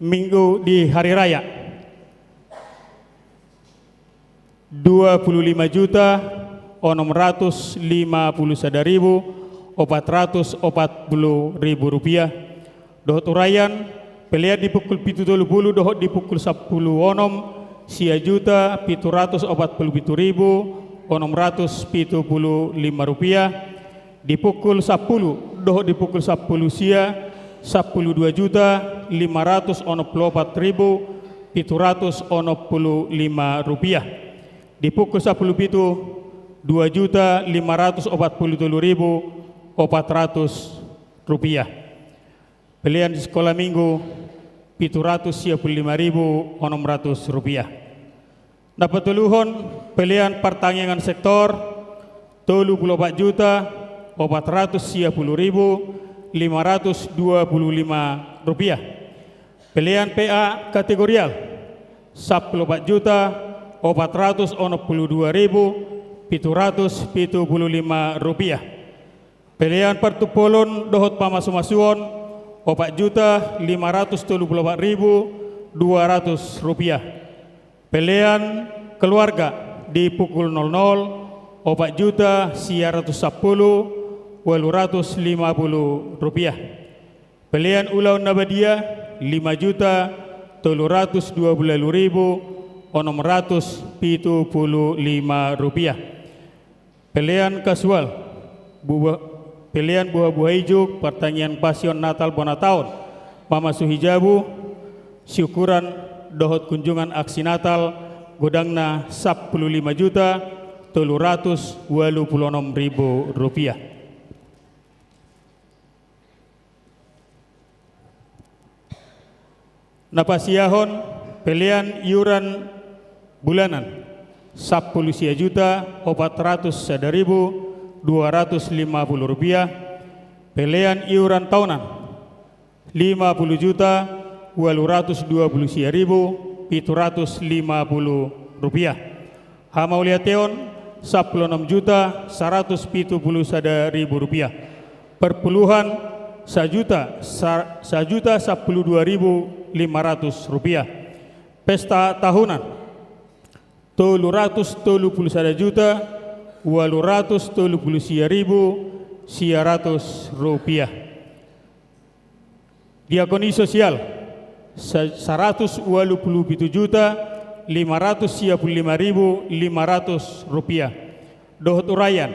minggu di hari raya, dua pulu lima juta onom ratus lima pulu sada ribu opat ratus opat pulu ribu rupiah. Dohot uraian, pelean di pukul pitu tolu pulu dohot di pukul sampulu onom, sia juta pitu ratus opat pulu pitu ribu onom ratus pitu pulu lima rupiah. Di pukul sampulu dohot di pukul sampulu sia, sampulu dua juta lima ratus onom pulu opat ribu pitu ratus onom pulu lima rupiah. Di pukul sampulu pitu, dua juta lima ratus opat pulu tolu ribu opat ratus rupiah. Pelean di sikola minggu, pitu ratus sia pulu lima ribu onom ratus rupiah. Na patoluhon, pelean partangiangan sektor, tolu pulu opat juta opat ratus sia pulu ribu lima ratus dua pulu lima rupiah. Pelean P A kategorial, sampulu opat juta opat ratus onom pulu dua ribu pitu ratus pitu pulu lima rupiah. Pelean partumpolon dohot pamasumasuon, opat juta lima ratus tolu pulu opat ribu dua ratus rupiah. Pelean keluarga di pukul nol nol, opat juta sia ratus sampulu ualu ratus lima pulu rupiah. Pelean ulaon na badia, lima juta tolu ratus dua pulu ualu ribu onom ratus pitu pulu lima rupiah. Pelean kasual, buba-, pelean buha-buha ijuk, partangiangan pasion Natal bona taon, mamasuhi jabu, siukuran dohot kunjungan aksi Natal, godangna sampulu lima juta tolu ratus ualu pulu onom ribu rupiah. Na pasiahon pelean iuran bulanan, sampulu sia juta opat ratus sada ribu dua ratus lima pulu rupiah. Pelean iuran taonan, lima pulu juta ualu ratus dua pulu sia ribu pitu ratus lima pulu rupiah. Hamauliateon, sampulu onom juta saratus pitu pulu sada ribu rupiah. Perpuluhan, sajuta, sa-, sajuta sampulu dua ribu lima ratus rupiah. Pesta tahunan, tolu ratus tolu pulu sada juta ualu ratus tolu pulu sia ribu sia ratus rupiah. Diakoni sosial, sa-, saratus ualu pulu pitu juta lima ratus sia pulu lima ribu lima ratus rupiah. Dohot uraian,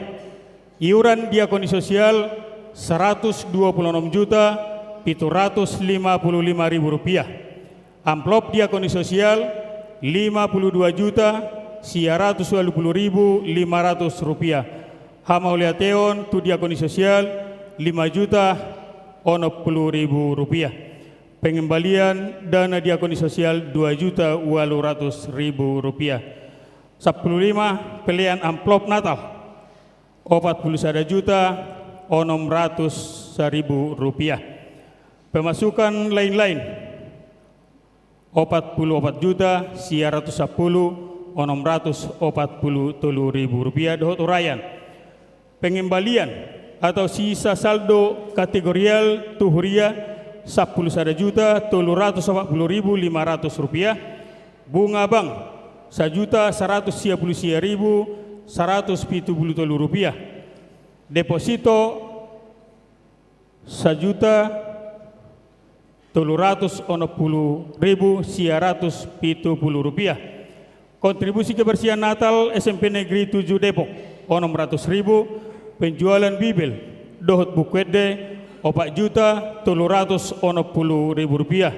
iuran diakoni sosial, saratus dua pulu onom juta pitu ratus lima pulu lima ribu rupiah. Amplop diakoni sosial, lima pulu dua juta sia ratus ualu pulu ribu lima ratus rupiah. Hamauliateon tu diakoni sosial, lima juta onom pulu ribu rupiah. Pengembalian dana diakoni sosial, dua juta ualu ratus ribu rupiah. Sampulu lima, pelean amplop Natal, opat pulu sada juta onom ratus saribu rupiah. Pemasukan lain-lain, opat pulu opat juta sia ratus sampulu onom ratus opat pulu tolu ribu rupiah. Dohot uraian, pengembalian atau sisa saldo kategorial tu huria, sampulu sada juta tolu ratus opat pulu ribu lima ratus rupiah. Bunga bank, sajuta saratus sia pulu sia ribu saratus pitu pulu tolu rupiah. Deposito, sajuta tolu ratus onom pulu ribu sia ratus pitu pulu rupiah. Kontribusi kebersihan Natal S M P Negeri tujuh Depok, onom ratus ribu. Penjualan Bibel dohot Buku Ende, opat juta tolu ratus onom pulu ribu rupiah.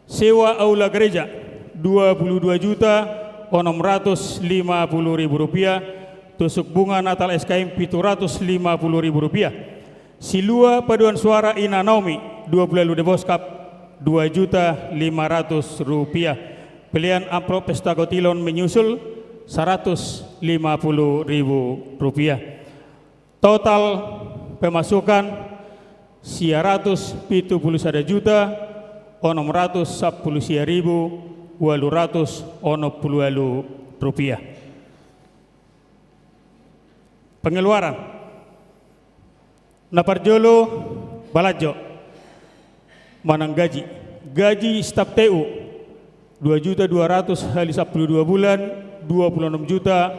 Sewa aula gereja, dua pulu dua juta onom ratus lima pulu ribu rupiah. Tusuk bunga Natal S K M, pitu ratus lima pulu ribu rupiah. Silua paduan suara Ina Naomi, dua pulu ualu deboskap, dua juta lima ratus rupiah. Pelean amplop pesta kotilon menyusul, saratus lima pulu ribu rupiah. Total pemasukan, sia ratus pitu pulu sada juta onom ratus sampulu sia ribu ualu ratus onom pulu ualu rupiah. Pengeluaran. Na parjolo, balanjo manang gaji. Gaji staf T U, dua juta dua ratus hali sampulu dua bulan, dua pulu onom juta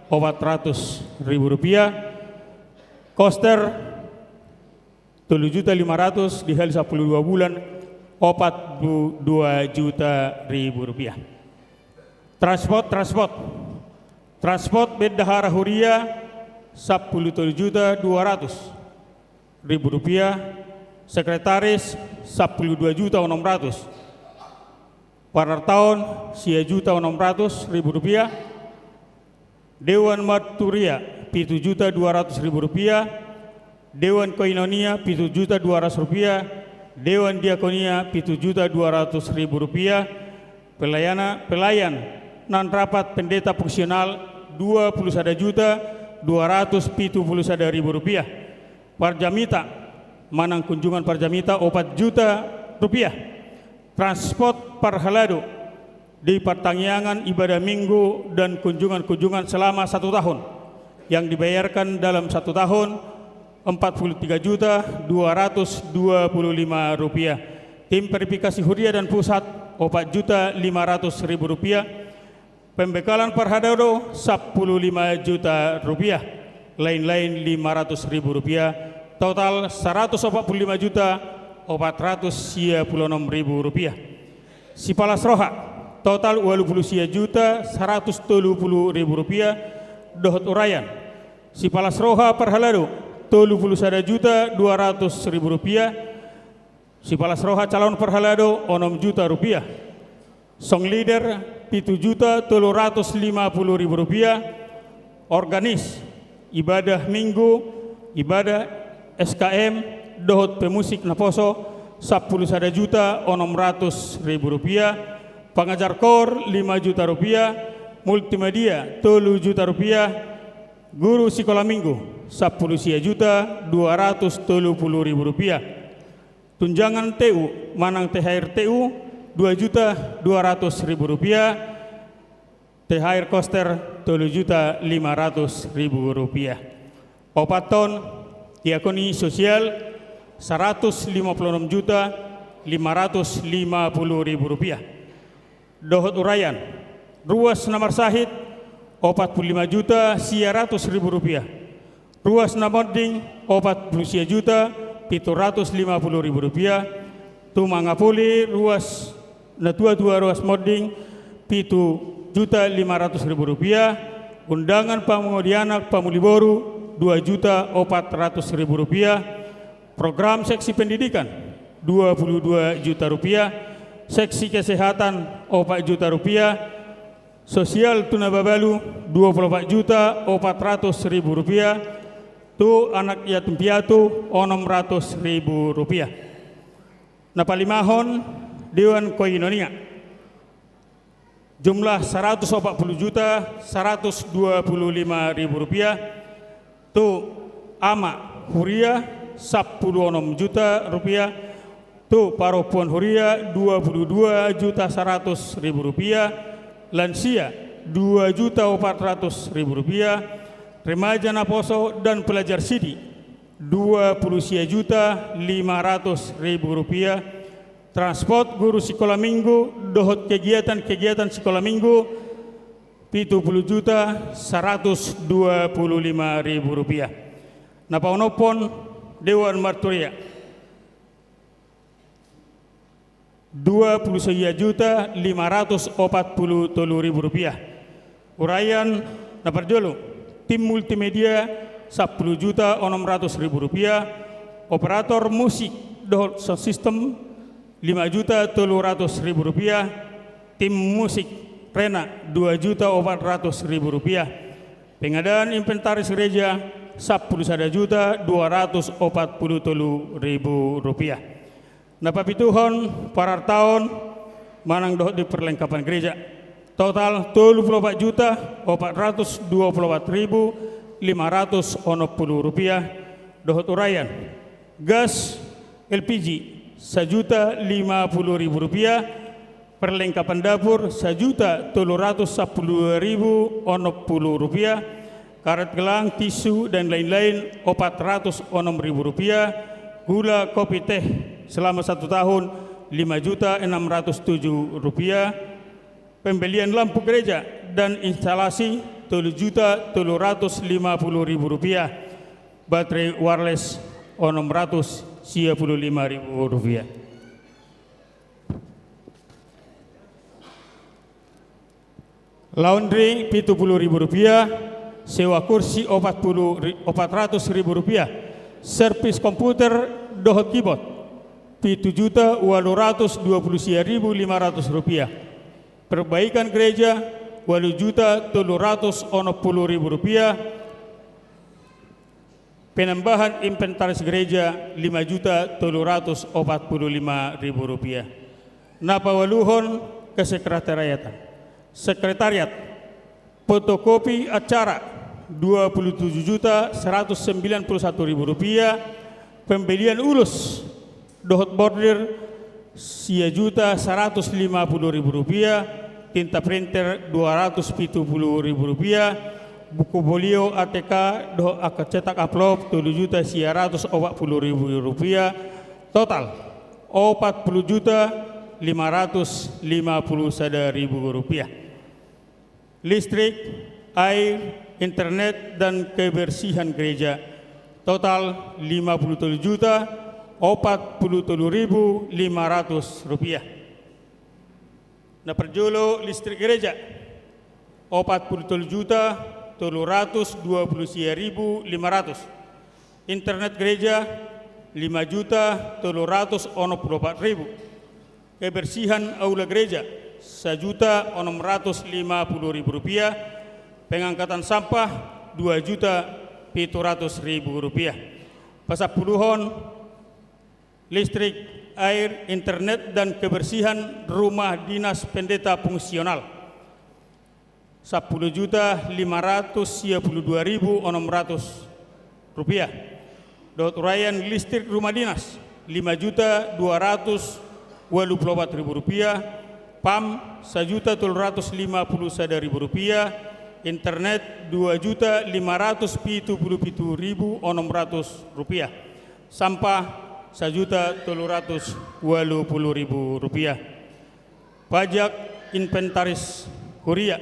opat ratus ribu rupiah. Koster, tolu juta lima ratus dihali sampulu dua bulan, opat pulu dua juta ribu rupiah. Transport, transport. Transport bendahara huria, sampulu tolu juta dua ratus ribu rupiah. Sekretaris, sampulu dua juta onom ratus. Panartaon, sia juta onom ratus ribu rupiah. Dewan Marturia, pitu juta dua ratus ribu rupiah. Dewan Koinonia, pitu juta dua ratus rupiah. Dewan Diakonia, pitu juta dua ratus ribu rupiah. Pelayana-, pelayan non rapat pendeta fungsional, dua pulu sada juta dua ratus pitu pulu sada ribu rupiah. Parjamita manang kunjungan parjamita, opat juta rupiah. Transport parhalado di partangiangan, ibadah Minggu, dan kunjungan-kunjungan selama satu tahun yang dibayarkan dalam satu tahun, empat puluh tiga juta dua ratus dua puluh lima rupiah. Tim verifikasi huria dan pusat, opat juta lima ratus ribu rupiah. Pembekalan parhalado, sampulu lima juta rupiah. Lain-lain, lima ratus ribu rupiah. Total, saratus opat pulu lima juta opat ratus sia pulu onom ribu rupiah. Sipalas roha, total, ualu pulu sia juta saratus tolu pulu ribu rupiah. Dohot uraian. Sipalas roha parhalado, tolu pulu sada juta dua ratus ribu rupiah. Sipalas roha calon parhalado, onom juta rupiah. Song leader, pitu juta tolu ratus lima pulu ribu rupiah. Organis, ibadah Minggu, ibadah S K M, dohot pemusik naposo, sampulu sada juta onom ratus ribu rupiah, pangajar koor lima juta rupiah, multimedia tolu juta rupiah, guru sikola minggu sampulu sia juta dua ratus tolu pulu ribu rupiah, tunjangan T U manang T H R T U dua juta dua ratus ribu rupiah, T H R koster tolu juta lima ratus ribu rupiah. Opat on, diakoni sosial saratus lima pulu onom juta lima ratus lima pulu ribu rupiah. Dohot uraian, ruas na marsahit opat pulu lima juta sia ratus ribu rupiah. Ruas na monding opat pulu sia juta pitu ratus lima pulu ribu rupiah, tu mangapuli ruas na tua-tua ruas monding pitu juta lima ratus ribu rupiah, undangan pamuli anak pamuli boru dua juta opat ratus ribu rupiah, program seksi pendidikan dua pulu dua juta rupiah, seksi kesehatan opat juta rupiah, sosial tu na mabalu dua pulu opat juta opat ratus ribu rupiah, tu anak yatim piatu onom ratus ribu rupiah. Na palimahon, Dewan Koinonia, jumlah saratus opat pulu juta saratus dua pulu lima ribu rupiah, tu ama huria sampulu onom juta rupiah, tu parompuan huria dua pulu dua juta saratus ribu rupiah, lansia dua juta opat ratus ribu rupiah, remaja naposo dan pelajar sidi dua pulu sia juta lima ratus ribu rupiah, transport guru sikola minggu dohot kegiatan-kegiatan sikola minggu pitu pulu juta saratus dua pulu lima ribu rupiah. Na paonomhon, Dewan Marturia, dua pulu sia juta lima ratus opat pulu tolu ribu rupiah. Uraian na parjolo, tim multimedia sampulu juta onom ratus ribu rupiah, operator musik dohot sound system lima juta tolu ratus ribu rupiah, tim musik Rena dua juta opat ratus ribu rupiah, pengadaan inventaris gereja sampulu sada juta dua ratus opat pulu tolu ribu rupiah. Na papituhon, parartaon manang dohot di perlengkapan gereja, total tolu pulu opat juta opat ratus dua pulu opat ribu lima ratus onom pulu rupiah, dohot uraian, gas L P G sajuta lima pulu ribu rupiah, perlengkapan dapur sajuta tolu ratus sampulu dua ribu onom pulu rupiah, karet gelang, tisu dan lain-lain opat ratus onom ribu rupiah, gula, kopi, teh selama satu tahun lima juta enam ratus tujuh rupiah, pembelian lampu gereja dan instalasi tolu juta tolu ratus lima pulu ribu rupiah, baterai wireless onom ratus sia pulu lima ribu rupiah. Laundry pitu pulu ribu rupiah, sewa kursi opat pulu ri-, opat ratus ribu rupiah, servis komputer dohot keyboard pitu juta ualu ratus dua pulu sia ribu lima ratus rupiah, perbaikan gereja ualu juta tolu ratus onom pulu ribu rupiah, penambahan inventaris gereja lima juta tolu ratus opat pulu lima ribu rupiah. Na paualuhon, kesekretariatan. Sekretariat, fotokopi acara dua puluh tujuh juta seratus sembilan puluh satu ribu rupiah, pembelian ulos dohot bordir sia juta saratus lima pulu ribu rupiah, tinta printer dua ratus pitu pulu ribu rupiah, buku folio A T K dohot angka cetak amplop tolu juta sia ratus opat pulu ribu rupiah, total opat pulu juta lima ratus lima pulu sada ribu rupiah. Listrik, air, internet, dan kebersihan gereja, total lima pulu tolu juta opat pulu tolu ribu lima ratus rupiah. Na parjolo, listrik gereja, opat pulu tolu juta tolu ratus dua pulu sia ribu lima ratus. Internet gereja, lima juta tolu ratus onom pulu opat ribu. Kebersihan aula gereja, sajuta onom ratus lima pulu ribu rupiah. Pengangkatan sampah, dua juta pitu ratus ribu rupiah. Pasampuluhon, listrik Air, internet, dan kebersihan rumah dinas pendeta fungsional, sampulu juta lima ratus sia pulu dua ribu onom ratus rupiah. Dohot uraian listrik rumah dinas, lima juta dua ratus ualu pulu opat ribu rupiah. PAM, sajuta tolu ratus lima pulu sada ribu rupiah. Internet, dua juta lima ratus pitu pulu pitu ribu onom ratus rupiah. Sampah, sajuta tolu ratus ualu pulu ribu rupiah. Pajak inventaris huria.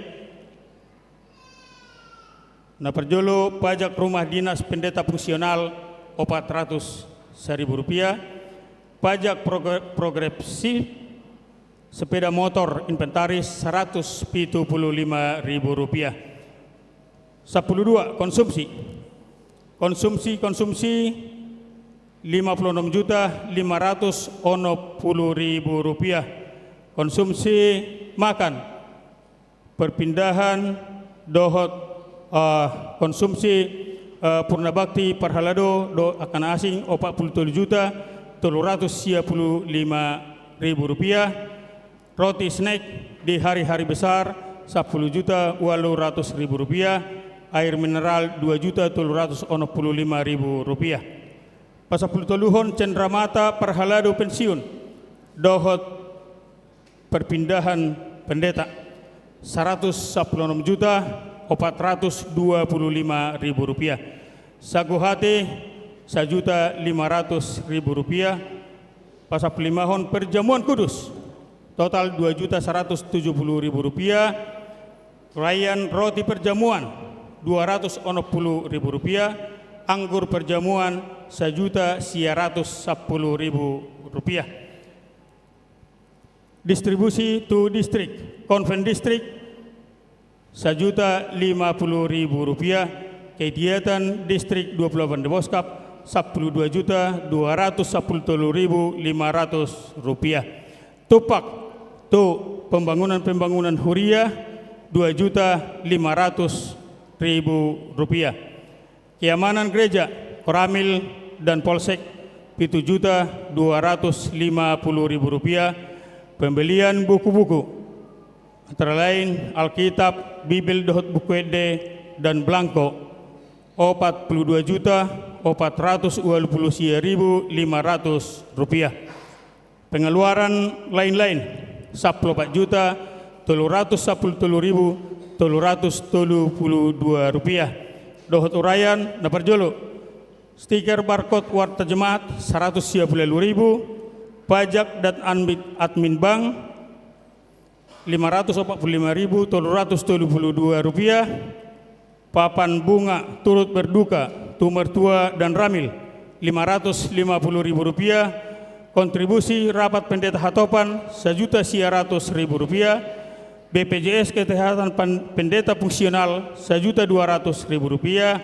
Na parjolo, pajak rumah dinas pendeta fungsional, opat ratus saribu rupiah. Pajak progre-, progresif sepeda motor inventaris, saratus pitu pulu lima ribu rupiah. Sampulu dua, konsumsi. Konsumsi, konsumsi, lima pulu onom juta lima ratus onom pulu ribu rupiah. Konsumsi makan, perpindahan, dohot, eh, konsumsi, eh, purna bakti parhalado dohot angka na asing, opat pulu tolu juta tolu ratus sia pulu lima ribu rupiah. Roti snack di hari-hari besar, sampulu juta ualu ratus ribu rupiah. Air mineral, dua juta tolu ratus onom pulu lima ribu rupiah. Pasampulu toluhon, cendramata parhalado pensiun dohot perpindahan pendeta, saratus sampulu onom juta opat ratus dua pulu lima ribu rupiah. Sagu hate, sajuta lima ratus ribu rupiah. Pasampulu limahon, perjamuan kudus, total dua juta saratus tujuh pulu ribu rupiah. Uraian roti perjamuan, dua ratus onom pulu ribu rupiah. Anggur perjamuan, sajuta sia ratus sampulu ribu rupiah. Distribusi tu distrik, konven distrik, sajuta lima pulu ribu rupiah. Kegiatan distrik dua pulu delapan Deboskap, sampulu dua juta dua ratus sampulu tolu ribu lima ratus rupiah. Tumpak tu pembangunan-pembangunan huria, dua juta lima ratus ribu rupiah. Keamanan gereja, Koramil dan Polsek, pitu juta dua ratus lima pulu ribu rupiah. Pembelian buku-buku, antara lain Alkitab, Bibel dohot buku ende, dan belangko, opat pulu dua juta opat ratus ualu pulu sia ribu lima ratus rupiah. Pengeluaran lain-lain, sampulu opat juta tolu ratus sampulu tolu ribu tolu ratus tolu pulu dua rupiah. Dohot uraian, na parjolo, stiker barcode Warta Jemaat, saratus sia pulu ualu ribu. Pajak dan admin, admin bank, lima ratus opat pulu lima ribu tolu ratus tolu pulu dua rupiah. Papan bunga turut berduka tu mertua dan Ramil, lima ratus lima pulu ribu rupiah. Kontribusi rapat pendeta hatopan, sajuta sia ratus ribu rupiah. B P J S kesehatan pan-, pendeta fungsional, sajuta dua ratus ribu rupiah.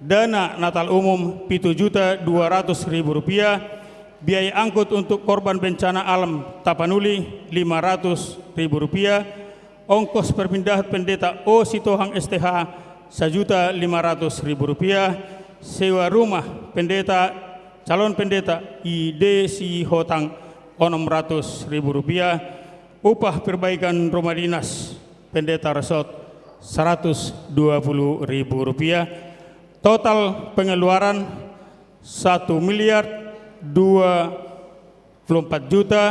Dana Natal umum, pitu juta dua ratus ribu rupiah. Biaya angkut untuk korban bencana alam Tapanuli, lima ratus ribu rupiah. Ongkos perpindahan pendeta O Sitohang S T H, sajuta lima ratus ribu rupiah. Sewa rumah pendeta, calon pendeta I D Sihotang, onom ratus ribu rupiah. Upah perbaikan rumah dinas pendeta resort, saratus dua pulu ribu rupiah. Total pengeluaran, satu miliar dua puluh empat juta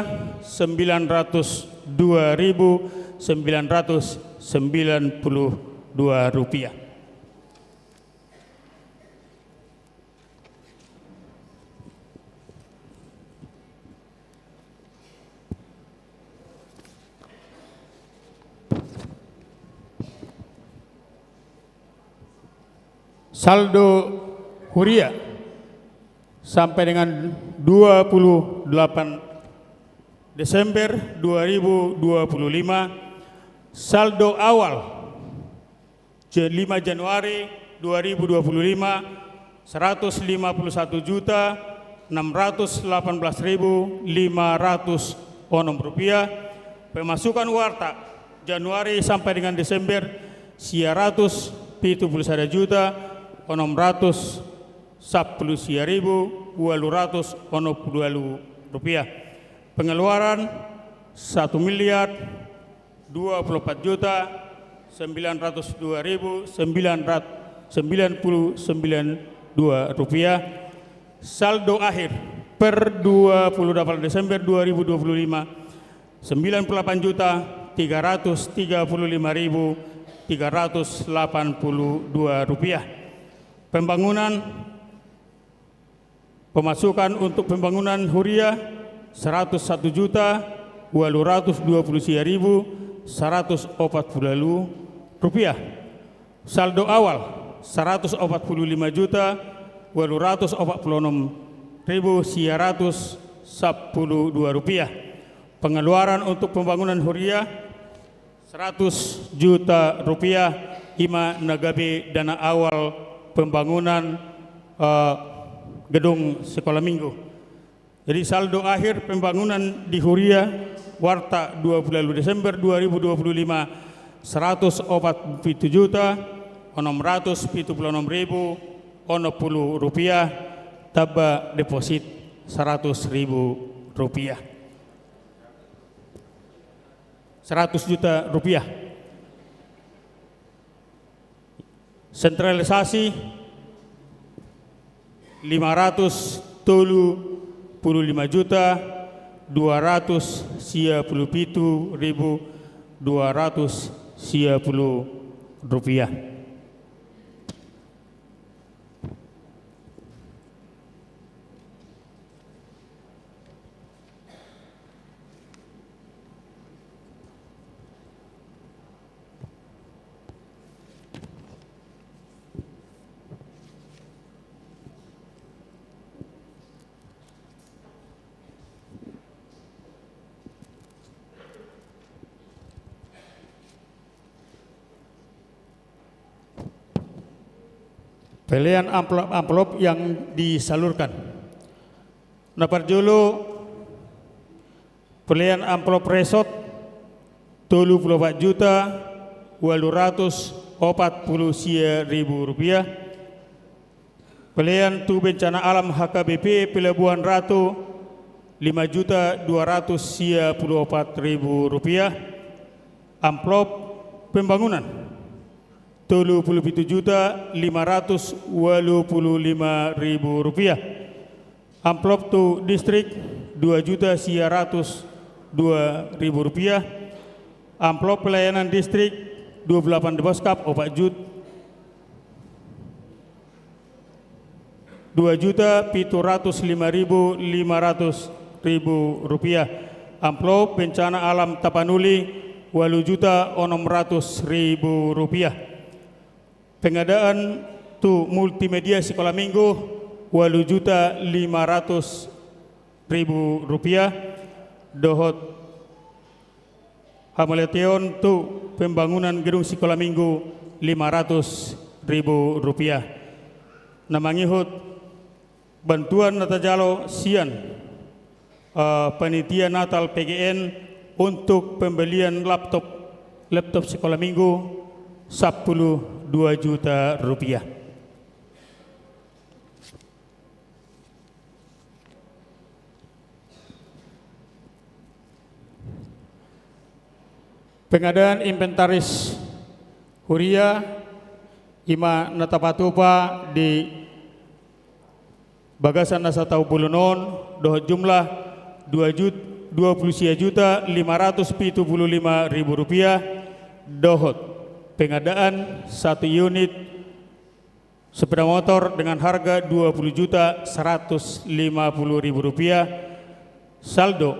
sembilan ratus dua ribu sembilan ratus sembilan puluh dua rupiah. Saldo huria sampai dengan dua puluh delapan Desember dua ribu dua puluh lima, saldo awal Ja-, lima Januari dua ribu dua puluh lima, seratus lima puluh satu juta enam ratus delapan belas ribu lima ratus onom rupiah. Pemasukan warta Januari sampai dengan Desember, sia ratus pitu puluh sada juta onom ratus sampulu sia ribu ualu ratus onom pulu ualu rupiah. Pengeluaran satu miliar dua puluh empat juta sembilan ratus dua ribu sembilan ratus sembilan puluh sembilan dua rupiah. Saldo akhir per dua puluh delapan Desember dua ribu dua puluh lima, sembilan puluh delapan juta tiga ratus tiga puluh lima ribu tiga ratus delapan puluh dua rupiah. Pembangunan, pemasukan untuk pembangunan huria seratus satu juta walu ratus dua puluh sia ribu seratus opat puluh walu rupiah. Saldo awal seratus opat puluh lima juta walu ratus opat puluh enam ribu sia ratus sampulu dua rupiah. Pengeluaran untuk pembangunan huria seratus juta rupiah, i ma na gabe dana awal pembangunan, eh, gedung sekolah minggu. Jadi saldo akhir pembangunan di huria Warta dua puluh walu Desember dua ribu dua puluh lima, seratus opat puluh pitu juta enam ratus pitu puluh enam ribu onom puluh rupiah, tamba deposit seratus ribu rupiah. Seratus juta rupiah. Sentralisasi lima ratus tolu puluh lima juta dua ratus sia puluh pitu ribu dua ratus sia puluh rupiah. Pelean amplop-amplop yang disalurkan. Na parjolo, pelean amplop resort tolu puluh opat juta walu ratus opat puluh sia ribu rupiah. Pelean tu bencana alam H K B P Pelabuhan Ratu lima juta dua ratus sia puluh opat ribu rupiah. Amplop pembangunan tolu puluh pitu juta lima ratus walu puluh lima ribu rupiah. Amplop tu distrik dua juta sia ratus dua ribu rupiah. Amplop pelayanan distrik dua puluh delapan Deboskap opat jut-, dua juta pitu ratus lima ribu lima ratus ribu rupiah. Amplop bencana alam Tapanuli walu juta onom ratus ribu rupiah. Pengadaan tu multimedia sikola minggu walu juta lima ratus ribu rupiah, dohot hamauliateon tu pembangunan gedung sikola minggu lima ratus ribu rupiah. Na mangihut bantuan na tajalo sian, eh, panitia Natal P G N untuk pembelian laptop, laptop sikola minggu sampulu dua juta rupiah. Pengadaan inventaris huria, i ma na tapatupa di bagasan na sataon bolon on, dohot jumlah dua jut-, dua puluh sia juta lima ratus pitu puluh lima ribu rupiah, dohot pengadaan satu unit sepeda motor dengan harga dua puluh juta seratus lima puluh ribu rupiah, saldo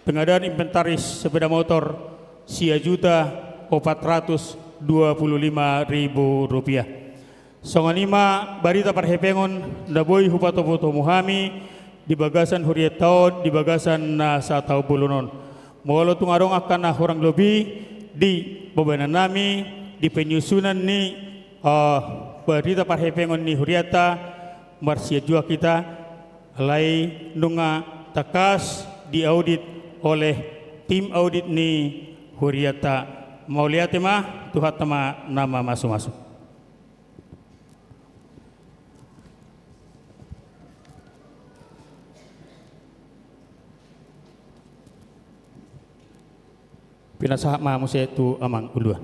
pengadaan inventaris sepeda motor sia juta opat ratus dua puluh lima ribu rupiah. Songon i ma barita parhepengon na boi hupatomutomu hami di bagasan hurianta on di bagasan na sataon bolon on. Molo tung adong angka na hurang lobi di pambahenan nami di penyusunan ni, eh, barita parhepengon ni hurianta, marsianjuan hita, alai nunga tangkas diaudit oleh tim audit ni hurianta. Mauliate ma, Tuhanta ma na mamasumasu. Pinasahat ma muse tu amang uluan.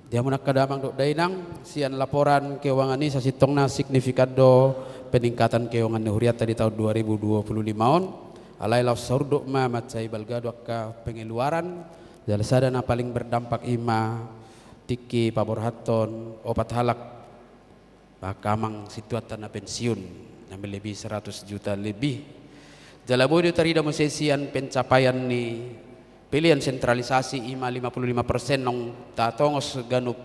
Di hamu angka damang dohot dainang, sian laporan keuangan i sasintongna signifikan do peningkatan keuangan ni hurianta di taon dua ribu dua puluh lima on. Alai laos saurdot ma mansai balga do angka pengeluaran, jala sada na paling berdampak i ma tingki paborhathon opat halak angka amang sintuanta na pensiun, na melebihi seratus juta lebih. Jala boi do tarida muse sian pencapaian ni pelean sentralisasi i ma lima puluh lima persen naung tatongos ganup,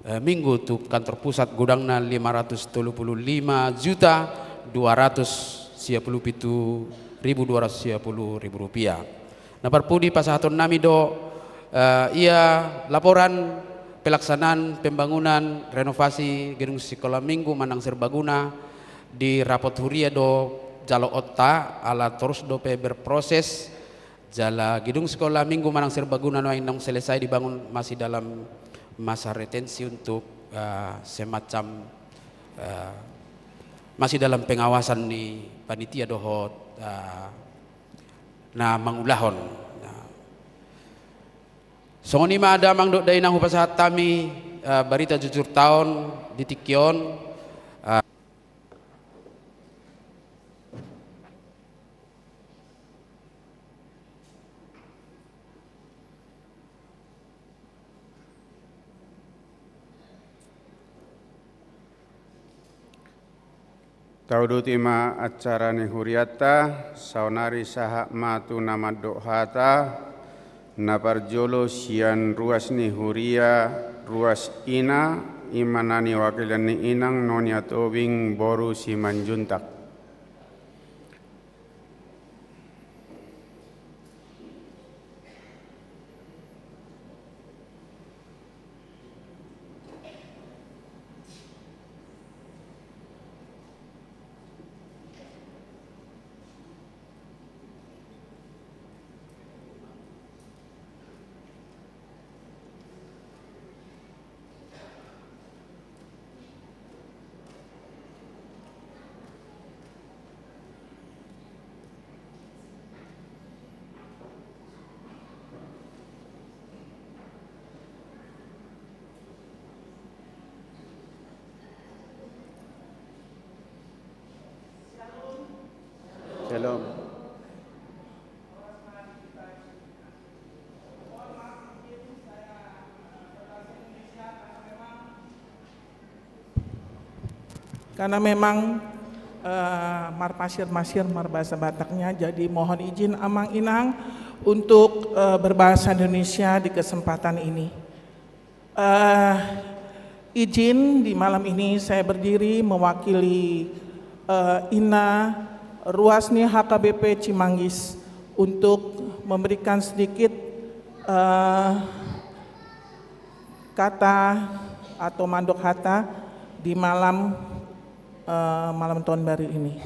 eh, minggu tu kantor pusat godangna lima ratus tolu puluh lima juta dua ratus sia puluh pitu ribu dua ratus sia puluh ribu rupiah. Na parpudi pasahatonnami do, eh, ia laporan pelaksanaan pembangunan renovasi gedung sikola minggu manang serbaguna di rapot huria do jaloonta, ala torus dope berproses, jala gedung sikola minggu manang serbaguna nuaeng naung selesai dibangun masih dalam masa retensi untuk, eh, semacam, eh, masih dalam pengawasan ni panitia dohot, eh, na mangulahon. Nah. Songon i ma damang dohot dainang hupasahat hami, eh, barita jujurta on di tingki on, eh, Tauduti ma acara ni hurianta, saonari sahat ma tu na mandok hata, na parjolo sian ruas ni huria, ruas ina, i ma na niwakilan ni inang Nonia Tobing boru Simanjuntak. Shalom. Karena memang, eh, marpasir-pasir marbahasa Bataknya, jadi mohon izin Amang Inang untuk, eh, berbahasa Indonesia di kesempatan ini. Eh, izin di malam ini saya berdiri mewakili, eh, ina ruas ni H K B P Cimanggis untuk memberikan sedikit, eh, kata atau mandok hata di malam, eh, malam tahun baru ini.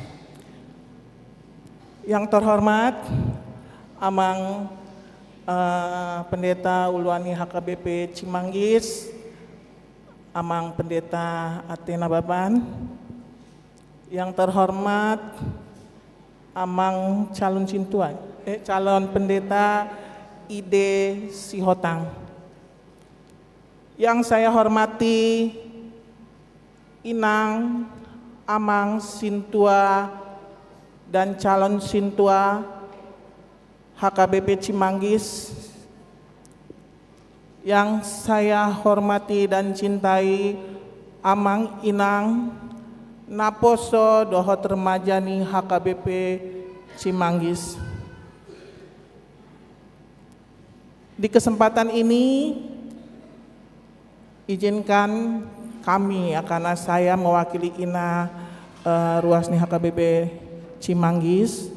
Yang terhormat Amang, eh, Pendeta Uluan ni H K B P Cimanggis, Amang Pendeta Athena Baban, yang terhormat Amang calon sintua, eh, calon pendeta Ide Sihotang. Yang saya hormati Inang, Amang sintua, dan calon sintua H K B P Cimanggis. Yang saya hormati dan cintai Amang Inang, naposo dohot remaja ni H K B P Cimanggis. Di kesempatan ini, izinkan kami, ya, karena saya mewakili ina, eh, ruas ni H K B P Cimanggis,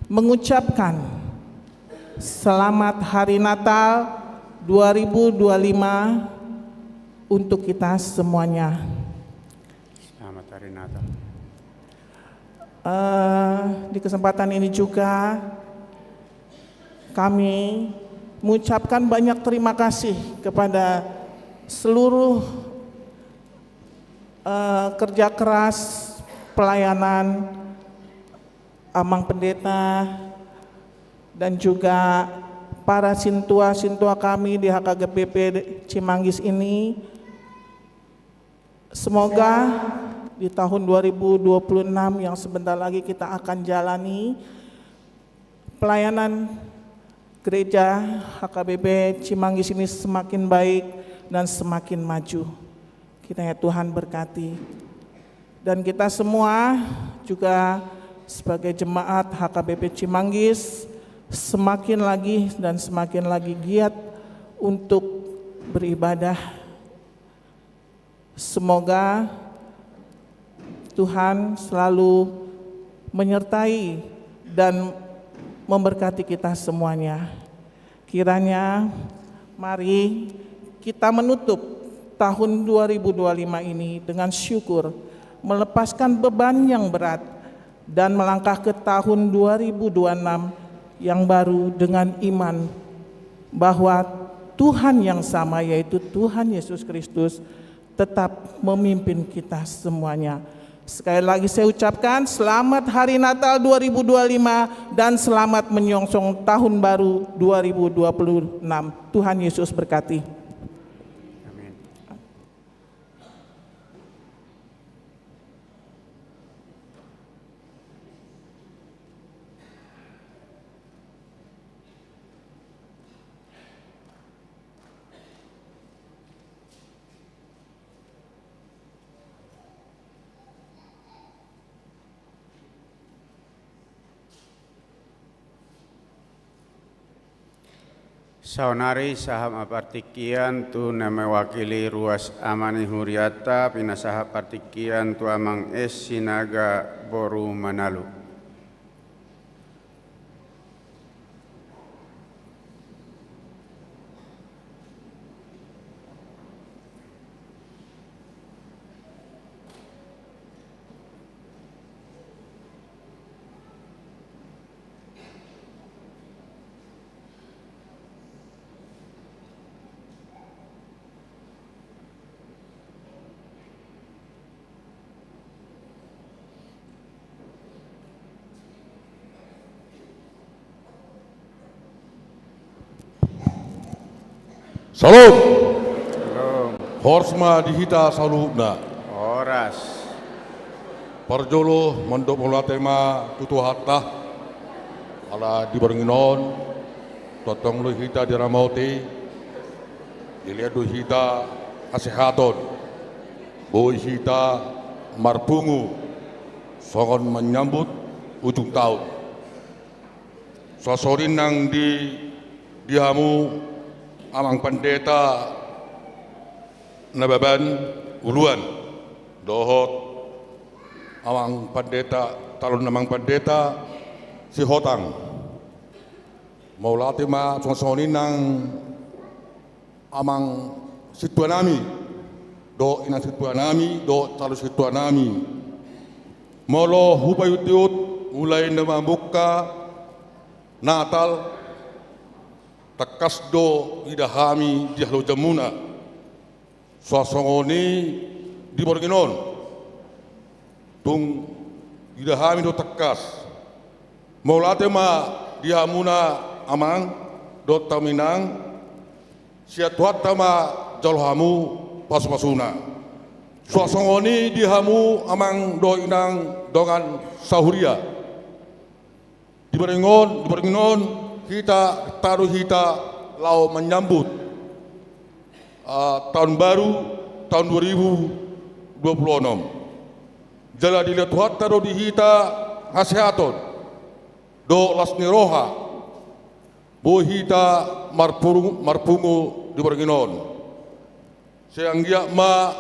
mengucapkan Selamat Hari Natal dua ribu dua lima untuk kita semuanya. Selamat Hari Natal. Eh, di kesempatan ini juga kami mengucapkan banyak terima kasih kepada seluruh eh, kerja keras pelayanan Amang Pendeta dan juga para sintua-sintua kami di H K G P P Cimanggis ini. Semoga di tahun dua ribu dua puluh enam yang sebentar lagi kita akan jalani, pelayanan gereja H K B P Cimanggis ini semakin baik dan semakin maju. Kiranya Tuhan berkati. Dan kita semua juga sebagai jemaat H K B P Cimanggis semakin lagi dan semakin lagi giat untuk beribadah. Semoga Tuhan selalu menyertai dan memberkati kita semuanya. Kiranya mari kita menutup tahun dua ribu dua puluh lima ini dengan syukur, melepaskan beban yang berat, dan melangkah ke tahun dua ribu dua puluh enam yang baru dengan iman bahwa Tuhan yang sama, yaitu Tuhan Yesus Kristus, tetap memimpin kita semuanya. Sekali lagi saya ucapkan selamat Hari Natal dua ribu dua puluh lima dan selamat menyongsong Tahun Baru dua ribu dua puluh enam. Tuhan Yesus berkati. Amin. Saonari sahat ma partingkian tu na mewakili ruas ama ni hurianta, pinasahat partingkian tu Amang S Sinaga boru Manalu. Syalom. Syalom. Horas ma di hita saluhutna. Horas. Parjolo mandok mauliate ma tu Tuhanta, ala di borngin on tongtong do hita diramoti, dilehon do hita hasehaton, boi hita marpungu songon manyambut ujung taon. Suang songon i nang di, di hamu Amang Pandita Nababan Uluan dohot Amang Pandita, calon Amang Pandita Sihotang. Mauliate ma suang songon i nang amang sintua nami dohot inang sintua nami dohot calon sintua nami. Molo hupaihutihut mulai na mamungka Natal, tangkas do ida hami di halojaonmuna. Suang songon i di borngin on, tung ida hami do tangkas. Mauliate ma di hamuna amang dohot hamu inang, sian Tuhanta ma jalo hamu pasupasuna. Suang songon i di hamu amang dohot inang dongan sahuria. Di borngin on, di borngin on hita, tadu hita laho manyambut, ah, tahun baru, tahun dua ribu dua puluh enam. Jala dilehon Tuhanta do di hita hasehaton dohot las ni roha, boi hita marpungu, marpungu di borngin on. Sai anggiat ma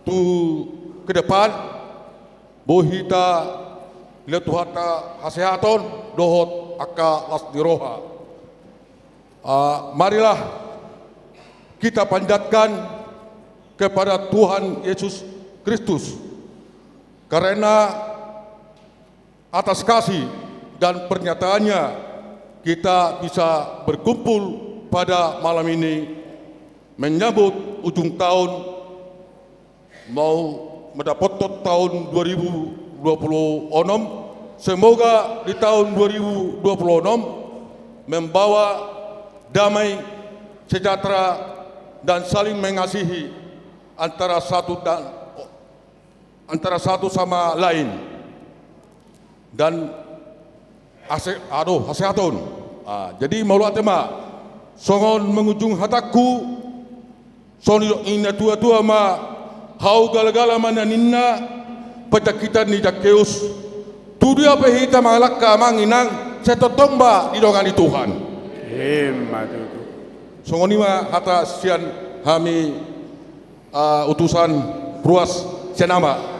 tu ke depan, boi hita dilehon Tuhanta hasehaton dohot angka las ni roha. Ah, marilah kita panjatkan kepada Tuhan Yesus Kristus, karena atas kasih dan pernyataannya kita bisa berkumpul pada malam ini menyambut ujung tahun, mau mendapothon tahun dua ribu dua puluh enam, semoga di tahun dua ribu dua puluh enam membawa damai, sejahtera, dan saling mengasihi antara satu dan, antara satu sama lain. Dan ase-, aduh, hasehaton. Ah, jadi mauliate ma. Songon mangujung hatangku, songon i do ni na tua-tua ma, hau gala-gala ma na ninna, pajangkitan ni Zakeus. Tu dia pe hita mangalangka, amang inang, sai tongtong ma didongani Tuhan. Ima tutu. Songon i ma hata sian hami, ah, utusan ruas sian ama.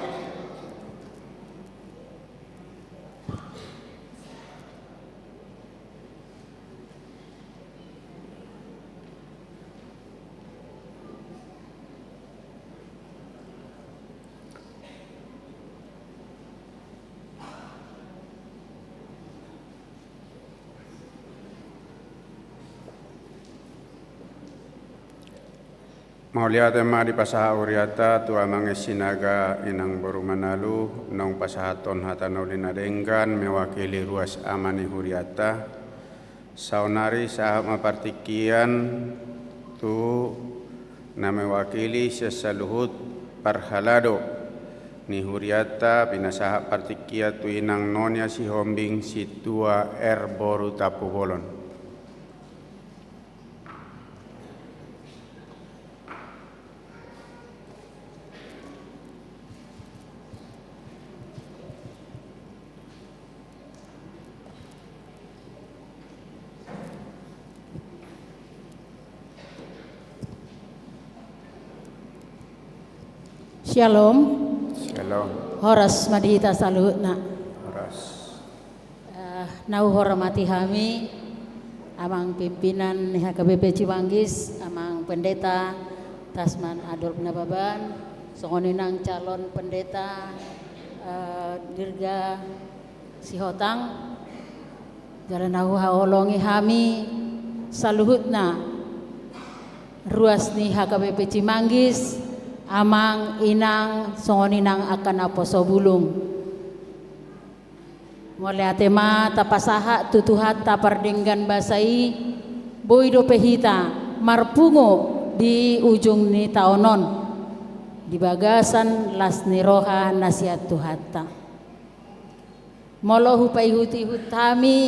Mauliate ma dipasahat hurianta tu Amang Sinaga, Inang boru Manalu, naung pasahathon hata na uli na denggan mewakili ruas ama ni hurianta. Saonari sahat ma partingkian tu na mewakili sian saluhut parhalado ni hurianta, pinasahat partingkian tu Inang Nonia Sihombing, Sintua R boru Tampubolon. Syalom. Syalom. Horas ma di hita saluhutna. Horas. Eh, na huhormati hami, Amang pimpinan ni H K B P Cimanggis, Amang Pendeta Tasman Adolf Nababan, songon i nang calon pendeta, eh, Dirga Sihotang, jala na huhaholongi hami saluhutna ruas ni H K B P Cimanggis, amang, inang, songon i nang angka naposo bulung. Mauliate ma tapasahat tu Tuhanta pardenggan basa i, boi dope hita marpungu di ujung ni taon on di bagasan las ni roha na sian Tuhanta. Molo hupaihut-ihut hami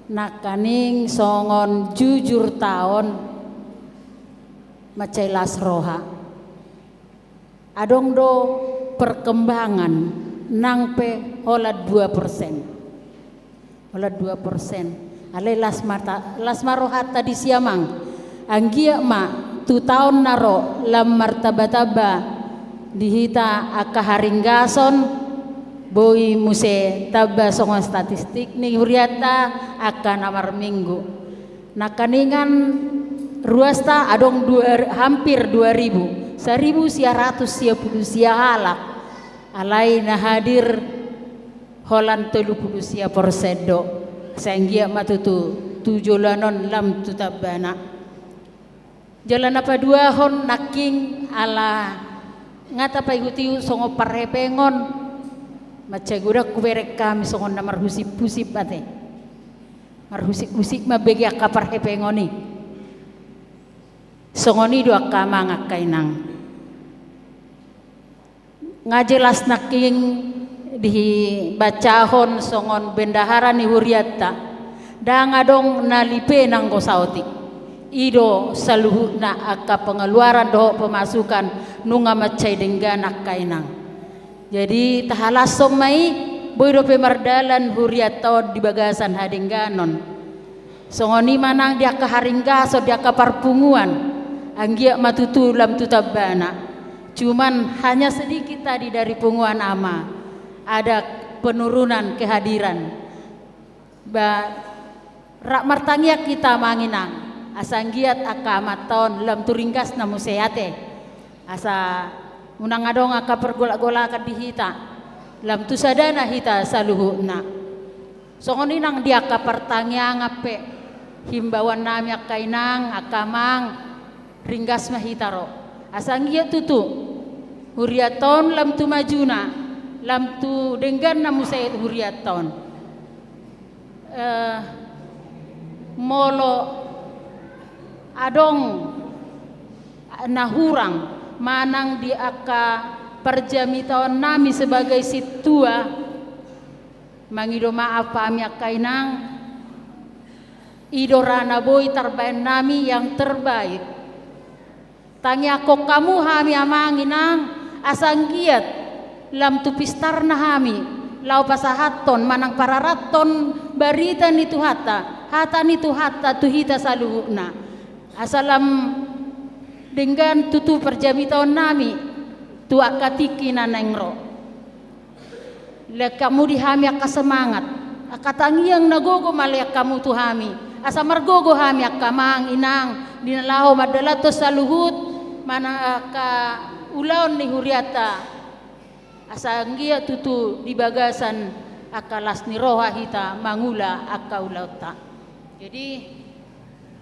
nangkaning songon jujur taon mansai las roha. Adong do perkembangan nang pe holan dua persen. Holan dua persen. Alai las ma ta-, las ma rohanta disi amang. Anggiat ma tu taon na ro lam martamba-tamba di hita angka haringgason, boi muse tamba songon statistik ni hurianta angka na marminggu. Nangkaningan ruasta adong dua, hampir dua ribu, saribu sia ratus sia pulu sia halak. Alai na hadir holan tolu pulu sia persen do. Sai anggiat ma tutu tu joloan on lam tu tambana. Jala na paduahon nangkin ala nga tapaihut-ihut songon parhepengon, mansai godang hubereng hami songon na marhusip-husip ate. Marhusip-husip mambege angka parhepengon i. Songon i do angka amang angka inang. Nga jelas nangkin dibacahon songon bendahara ni hurianta, ndang adong na lipe nanggo saotik. I do saluhutna angka pengeluaran dohot pemasukan nunga mansai denggan angka inang. Jadi tahalashon ma i, boi dope mardalan hurianta on di bagasan hadengganon. Songon i ma nang di angka haringgason, di angka parpunguan, anggiat ma tutu lam tu tambana. Cuman hanya sedikit tadi dari punguan ama, ada penurunan kehadiran. Ba, rap martangiang hita amang inang, asa anggiat angka amanta on lam tu ringgasna muse ate. Asa unang adong angka pergolak-golakan di hita, lam tu sadana hita saluhutna. Songon i nang di angka partangiangan pe, himbauan nami angka inang, angka amang, ringgas ma hita ro. Asa anggiat tutu Hurianta on lam tu majuna, lam tu dengganna muse hurianta on. Eh, molo adong na hurang manang di angka parjamitaonnami sebagai sintua, mangido maaf hami angka inang, i do ra na boi tarbaennami yang terbaik. Tangiangkon hamu hami amang inang, asa anggiat lam tu pistarna hami laho pasahathon manang pararathon barita ni Tuhanta, hata ni Tuhanta tu hita saluhutna. Asa lam denggan tutu parjamitaonnami tu angka tingki na naeng ro. Lean hamu di hami angka semangat, angka tangiang na gogo ma lean hamu tu hami, asa margogo hami angka amang inang di na laho mandalanhon saluhut manang angka ulaon ni hurianta, asa anggiat tutu di bagasan angka las ni roha hita mangula angka ulaonta. Jadi,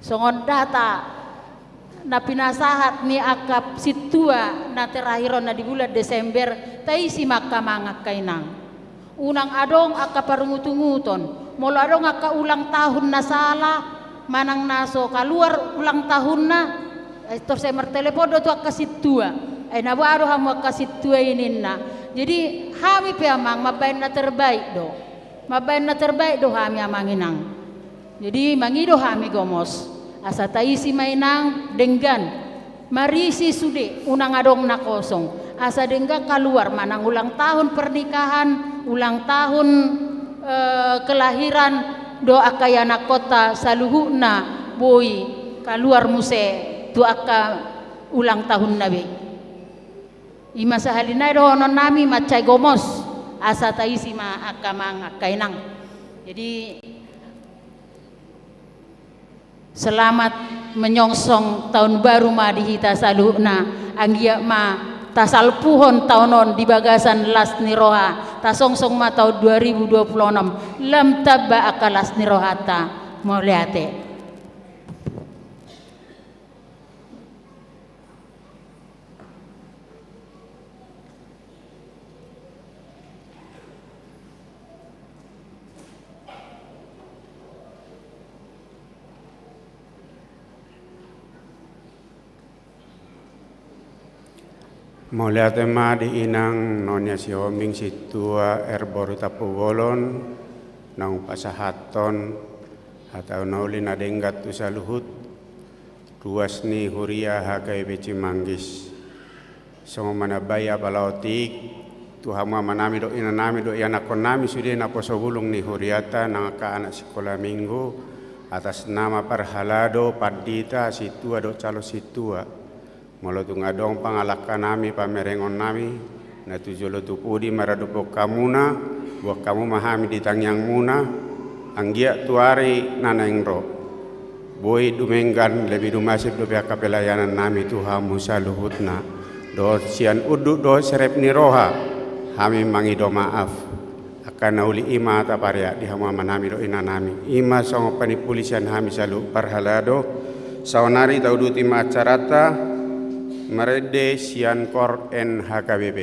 songon data na pinasahat ni angka sintua na terakhir on na di bulan Desember, taisi ma angka amang angka inang. Unang adong angka parungutunguton, molo adong angka ulang tahun na sala, manang na so kaluar ulang tahunna, eh, torus martelepon do tu angka sintua. Eh, na boha do hamu angka sintua i ninna. Jadi, hami pe amang mambaen na terbaik do. Mambaen na terbaik do hami amang inang. Jadi, mangido hami gomos, asa taisi ma inang denggan, marisi sude, unang adong na kosong, asa denggan kaluar manang ulang tahun pernikahan, ulang tahun, eh, kelahiran, do angka ianakhonta saluhutna boi kaluar muse tu angka ulang tahunna be. I ma sahali nai dohononnami mansai gomos, asa taisi ma angka amang angka inang. Jadi, selamat menyongsong tahun baru ma di hita saluhutna, anggiat ma tasalpuhon taon on di bagasan las ni roha, tasongsong ma taon dua ribu dua puluh enam lam tamba angka las ni rohanta. Mauliate. Mauliate ma di inang Nonia Sihombing, sintua R Boru Tampubolon, naung pasahathon hata na uli na denggan tu saluhut ruas ni huria H K B P Cimanggis. Songon manambai apala otik tu hamu amanami dohot inanami dohot ianakhonnami sude naposo bulung ni hurianta nang angka anak sikola minggu, atas nama parhalado, pandita, sintua dohot calon sintua. Molo tung adong pangalangkanami, pamerengonnami na tu jolo tu pudi maradophon hamuna, boan hamu ma hami di tangiangmuna, anggiat tu ari na naeng ro boi dumenggan, lebih dumasif dope angka pelayanannami tu hamu saluhutna. Dohot sian unduk dohot serep ni roha hami mangido maaf. Angka na uli i ma tapareak di hamu amanami dohot inanami. I ma songon panimpuli sian hami saluhut parhalado. Saonari tauduti ma acaranta marende sian KOR N H K B P.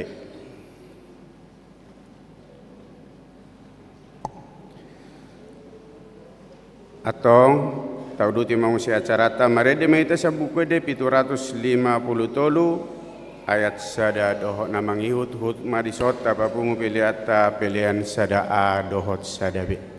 Antong, tauduti ma muse acaranta, marende ma hita sian Buku Ende pitu ratus lima puluh tolu, ayat sada dohot na mangihut, huhut ma dison tapapungu peleanta, pelean sada A dohot sada B.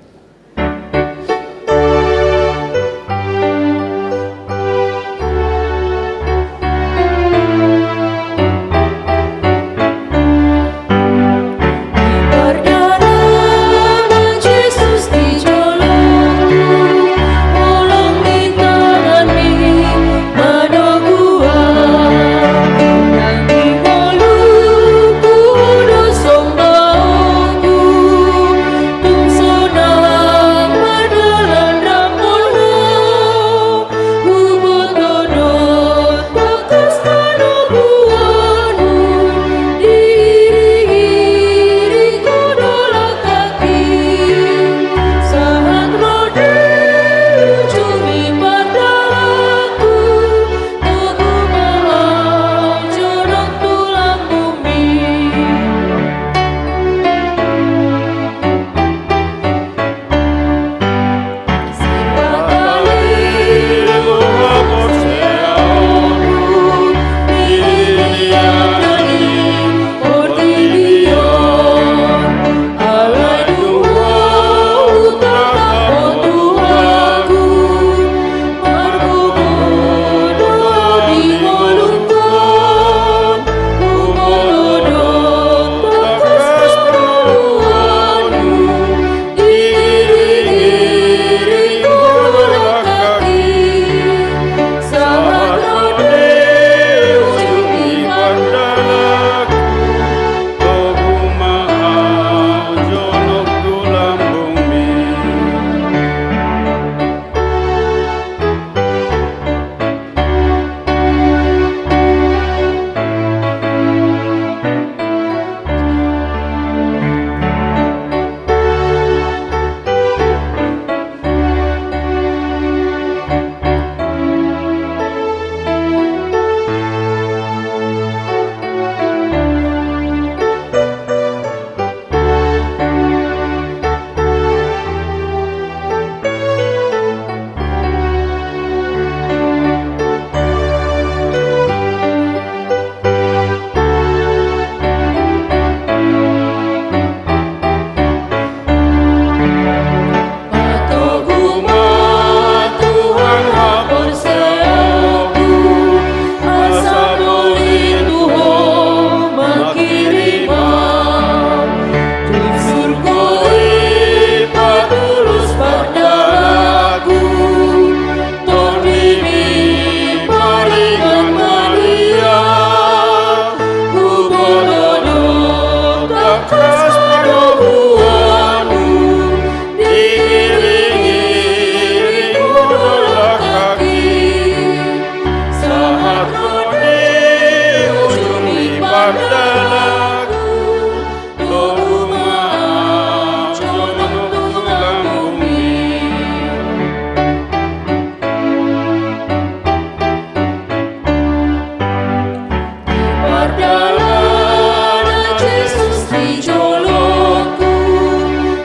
Dalan Jesus di jolongku,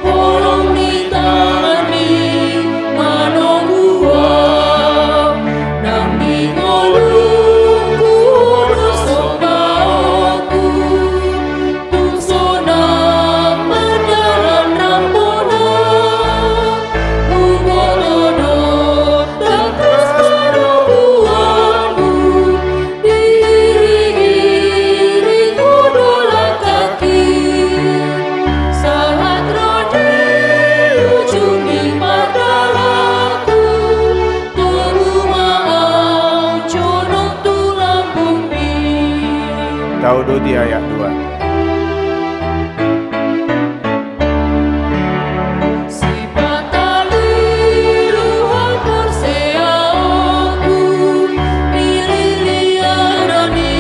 holong ni tanganmi manogu au, nang di ngolungku hodo sombaonku, tung sonang mardalan ramona, huboto do tangkas panoguanmu, diiring-iring ho do langkangki, sahat ro di ujung ni pardalanku, togu ma au jonok tu lambungmi. Tahu do di ayat dua. Sipata lilu haporseaonku, pilih lianan ni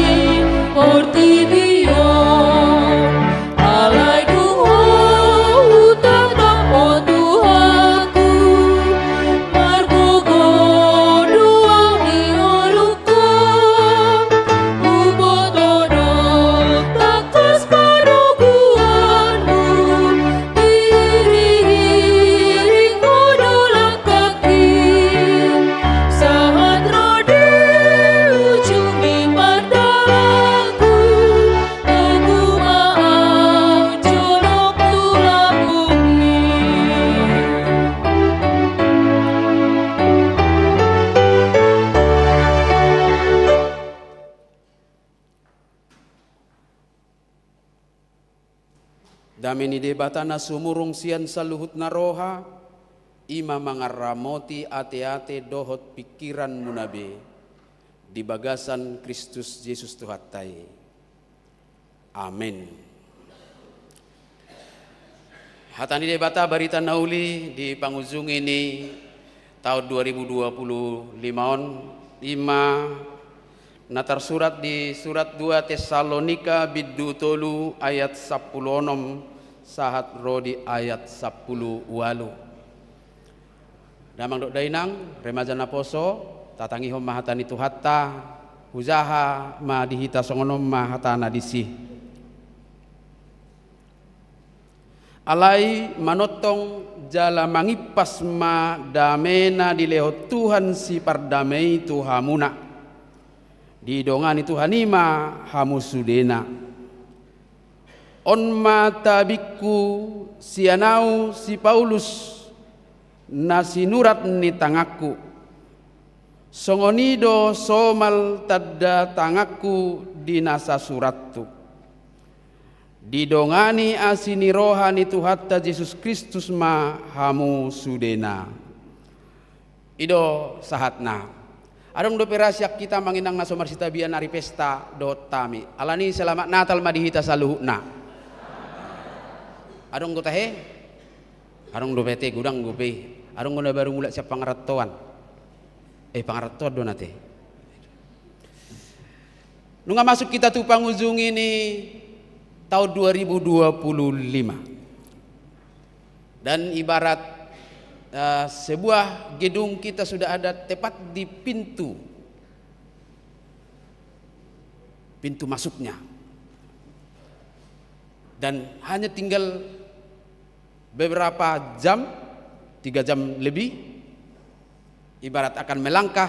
portibi on. Alai dung ho hutatap, o Tuhanku, margogo do au di ngolungku, huboto do tangkas panoguanmu, diiring-iring ho do langkangki, sahat ro di ujung ni pardalanku, togu ma au jonok tu lambungmi. Dame ni Debata na sumurung sian saluhutna roha, i ma mangaramoti ateate dohot pingkiranmuna be di bagasan Kristus Jesus Tuhanta i. Amen. Hata ni Debata, barita na uli di pangujungi ni taon dua ribu dua puluh lima on, i ma na tarsurat di surat dua Tessalonika bindu tolu ayat sampulu onom sahat ro di ayat sampulu ualu. Damang dohot dainang, remaja naposo, tatangihon ma hata ni Tuhanta, hujaha ma di hita songon on ma hatana disi. Alai manongtong jala mangimpas ma dame na dilehon Tuhan Sipardame i tu hamuna. Didongani Tuhan i ma hamu sudena. On ma tabingku sian ahu si Paulus, na sinurat ni tanganku. Songon i do somal tanda tanganku di nasa surathu. Didongani asi ni roha ni Tuhanta Jesus Kristus ma hamu sudena. I do sahatna. Adong dope ra sian hita amang inang na so marsitabian ari pesta dohot hami. Alani selamat Natal ma di hita saluhutna. Adong do tahe? Adong dope ate, godang dope. Adong do na baru mulak sian pangarantoan. Eh, pangarantoan do na ate. Nunga masuk hita tu pangujungi ni taon dua ribu dua puluh lima. Dan ibarat, eh, sebuah gedung kita sudah ada tepat di pintu, pintu masuknya. Dan hanya tinggal beberapa jam, tiga jam lebih, ibarat akan melangkah,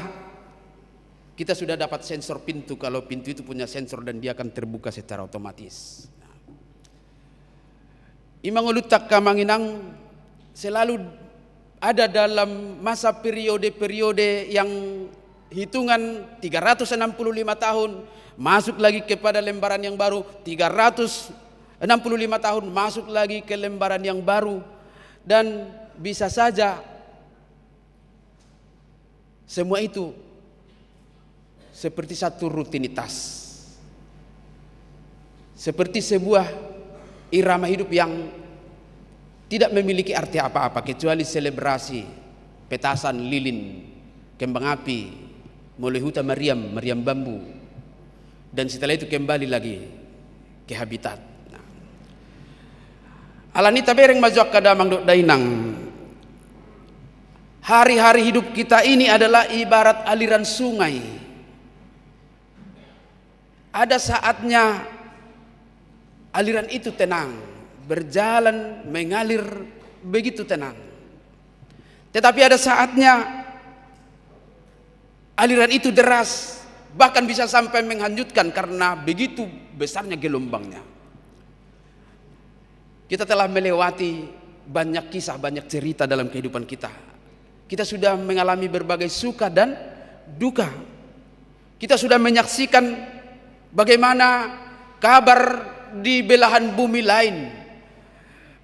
kita sudah dapat sensor pintu, kalau pintu itu punya sensor dan dia akan terbuka secara otomatis. Nah. I ma ngolunta angka amang inang, selalu ada dalam masa periode-periode yang hitungan tiga ratus enam puluh lima tahun, masuk lagi kepada lembaran yang baru, tiga ratus enam puluh lima tahun, masuk lagi ke lembaran yang baru. Dan bisa saja semua itu seperti satu rutinitas, seperti sebuah irama hidup yang tidak memiliki arti apa-apa kecuali selebrasi petasan lilin kembang api, molo di huta mariam, mariam bambu, dan setelah itu kembali lagi ke habitat. Nah. Alani tabereng ma jo angka damang dohot dainang. Hari-hari hidup kita ini adalah ibarat aliran sungai. Ada saatnya aliran itu tenang, berjalan mengalir begitu tenang. Tetapi ada saatnya aliran itu deras, bahkan bisa sampai menghanyutkan karena begitu besarnya gelombangnya. Kita telah melewati banyak kisah, banyak cerita dalam kehidupan kita. Kita sudah mengalami berbagai suka dan duka. Kita sudah menyaksikan bagaimana kabar di belahan bumi lain,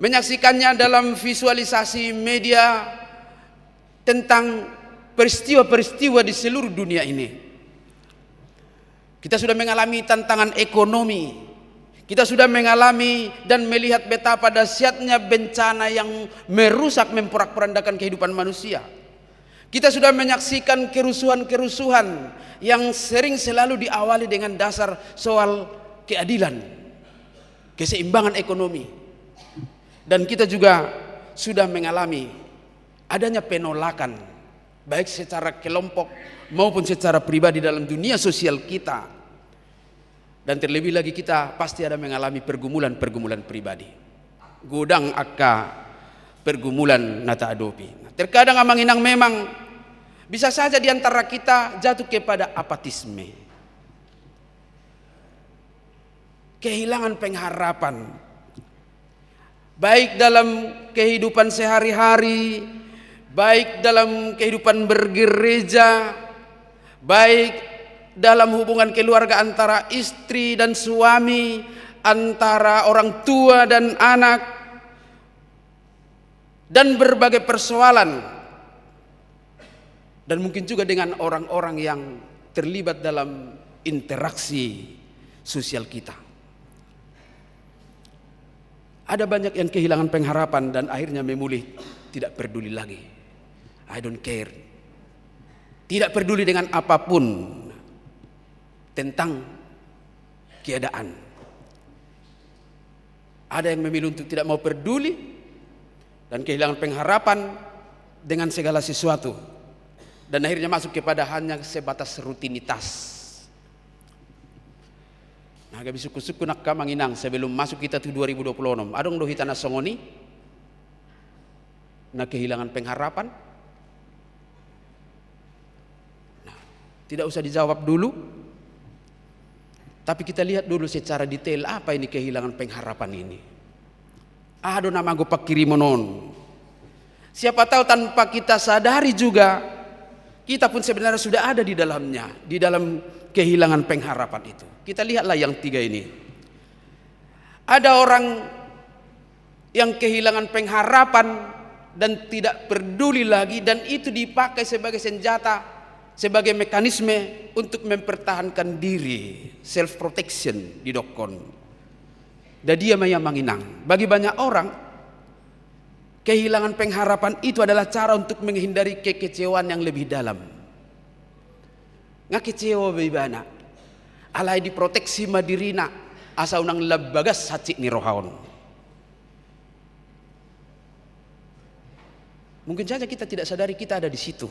menyaksikannya dalam visualisasi media tentang peristiwa-peristiwa di seluruh dunia ini. Kita sudah mengalami tantangan ekonomi. Kita sudah mengalami dan melihat betapa dahsyatnya bencana yang merusak, memporak-porandakan kehidupan manusia. Kita sudah menyaksikan kerusuhan-kerusuhan yang sering selalu diawali dengan dasar soal keadilan, keseimbangan ekonomi. Dan kita juga sudah mengalami adanya penolakan, baik secara kelompok maupun secara pribadi dalam dunia sosial kita. Dan terlebih lagi kita pasti ada mengalami pergumulan-pergumulan pribadi. Godang angka pergumulan na taadopi. Nah, terkadang amang inang memang bisa saja di antara kita jatuh kepada apatisme. Kehilangan pengharapan. Baik dalam kehidupan sehari-hari, baik dalam kehidupan bergereja, baik dalam hubungan keluarga antara istri dan suami, antara orang tua dan anak, dan berbagai persoalan, dan mungkin juga dengan orang-orang yang terlibat dalam interaksi sosial kita. Ada banyak yang kehilangan pengharapan dan akhirnya memilih tidak peduli lagi. I don't care. Tidak peduli dengan apapun tentang keadaan. Ada yang memilih untuk tidak mau peduli dan kehilangan pengharapan dengan segala sesuatu, dan akhirnya masuk kepada hanya sebatas rutinitas. Nah, gabe sungkun-sungkun angka amang inang, sebelum masuk kita tu dua ribu dua puluh enam, adong do hita na songon i, na kehilangan pengharapan? Nah, tidak usah dijawab dulu, tapi kita lihat dulu secara detail apa ini kehilangan pengharapan ini. Aha do na mago pangkirimon on? Siapa tahu tanpa kita sadari juga, kita pun sebenarnya sudah ada di dalamnya, di dalam kehilangan pengharapan itu. Kita lihatlah yang tiga ini. Ada orang yang kehilangan pengharapan dan tidak peduli lagi, dan itu dipakai sebagai senjata, sebagai mekanisme untuk mempertahankan diri, self protection didokkon. Dadia ma i amang inang. Bagi banyak orang, kehilangan pengharapan itu adalah cara untuk menghindari kekecewaan yang lebih dalam. Nga kecewa be ibana, alai diproteksi ma dirina asa unang lam bagas hansit ni roha on. Mungkin saja kita tidak sadari kita ada di situ.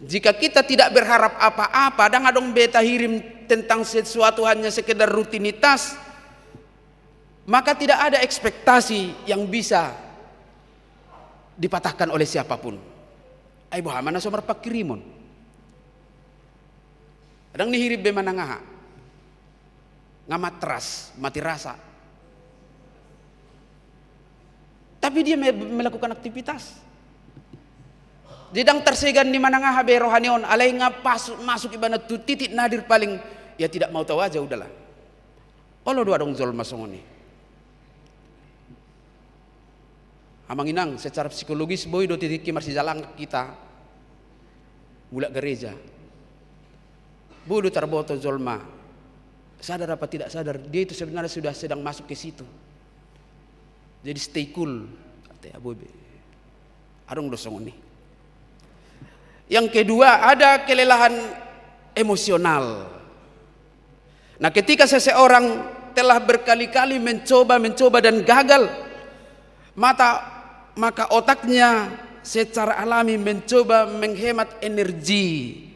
Jika kita tidak berharap apa-apa, ndang adong be tahirim tentang sesuatu, hanya sekedar rutinitas, maka tidak ada ekspektasi yang bisa dipatahkan oleh siapapun. Ai boha ma na so marpangkirimon? Ndang nihirim be manang aha. Nga matras, mati rasa. Tapi dia me-, melakukan aktivitas. Jadi ndang tarsegan ni manang aha be roha ni on, alai nga pas masuk ibana tu titik nadir paling, ya tidak mau tahu aja, udahlah. Olo do adong jolma songon i. Amang inang, secara psikologis boi do titikki marsijalangan hita mulak gereja. Boi do tarboto jolma, sadar apa tidak sadar, dia itu sebenarnya sudah sedang masuk ke situ. Jadi stay cool, ate abobe. Adong do songon i. Yang kedua, ada kelelahan emosional. Nah, ketika seseorang telah berkali-kali mencoba, mencoba dan gagal, mata, maka otaknya secara alami mencoba menghemat energi.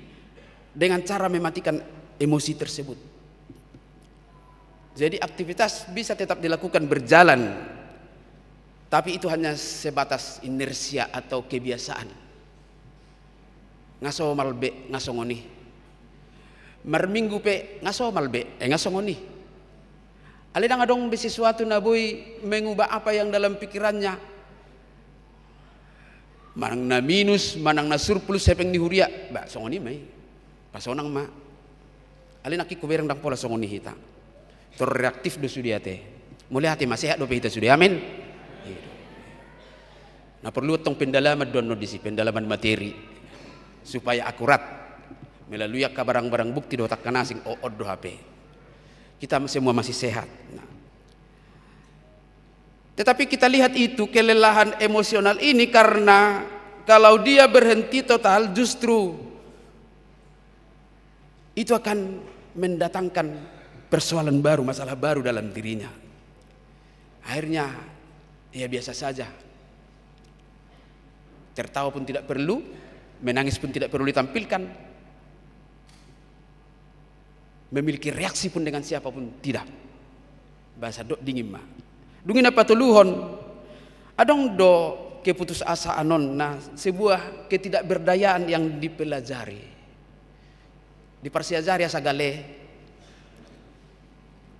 dengan cara mematikan emosi tersebut. Jadi, aktivitas bisa tetap dilakukan, berjalan, tapi itu hanya sebatas inersia atau kebiasaan. Nga somal be, nga songon i. Marminggu pe nga somal be, eh, nga songon i. Alai ndang adong be sesuatu na boi mengubah apa yang dalam pikirannya. Manang na minus, manang na surplus hepeng ni huria, ba songon i ma i. Pasonang ma. Alai nangkin hubereng ndang pola songon i hita. Tor reaktif do sude ate. Mauliate ma, sehat dope hita sude. Amin. Iya. Na porlu tong pendalaman do annon disi, pendalaman materi. Supaya akurat. Melalui angka barang-barang bukti dohot angka na asing, o, on do hape. Kita semua masih sehat. Nah. Tetapi kita lihat itu kelelahan emosional ini, karena kalau dia berhenti total, justru itu akan mendatangkan persoalan baru, masalah baru dalam dirinya. Akhirnya, ya, biasa saja. Tertawa pun tidak perlu, menangis pun tidak perlu ditampilkan. Memiliki reaksi pun dengan siapa pun tidak. Bahasa dok dingin ma. Dung i na patoluhon, adong do keputusasaan on, na sebuah ketidakberdayaan yang dipelajari. Diparsiajari asa gale.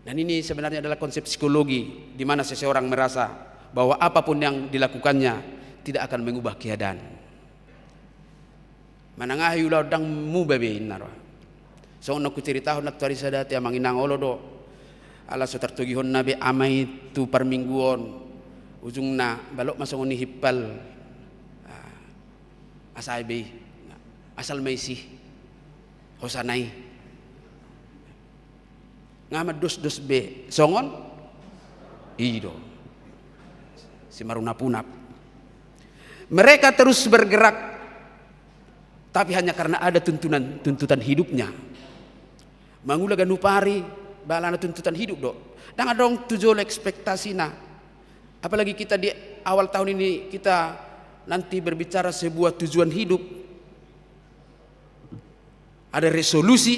Dan ini sebenarnya adalah konsep psikologi, di mana seseorang merasa bahwa apapun yang dilakukannya tidak akan mengubah keadaan. Manang aha iula on, ndang muba be inna roha. Songon na huceritahon nantuari sada ate, amang inang, olo do. Ala so tartogihonna be ama i tu parmingguon. Ujungna balok ma songon i himpal. Ah, asa ai be i. Asal ma isi. Hosa na i. Nga mandosdos be songon i do. Simarunapunap. Mereka terus bergerak, tapi hanya karena ada tuntunan, tuntutan hidupnya. Mangula ganup ari, ba alana tuntutan hidup do. Ndang adong tu jolo ekspektasina. Apalagi kita di awal tahun ini, kita nanti berbicara sebuah tujuan hidup. Ada resolusi,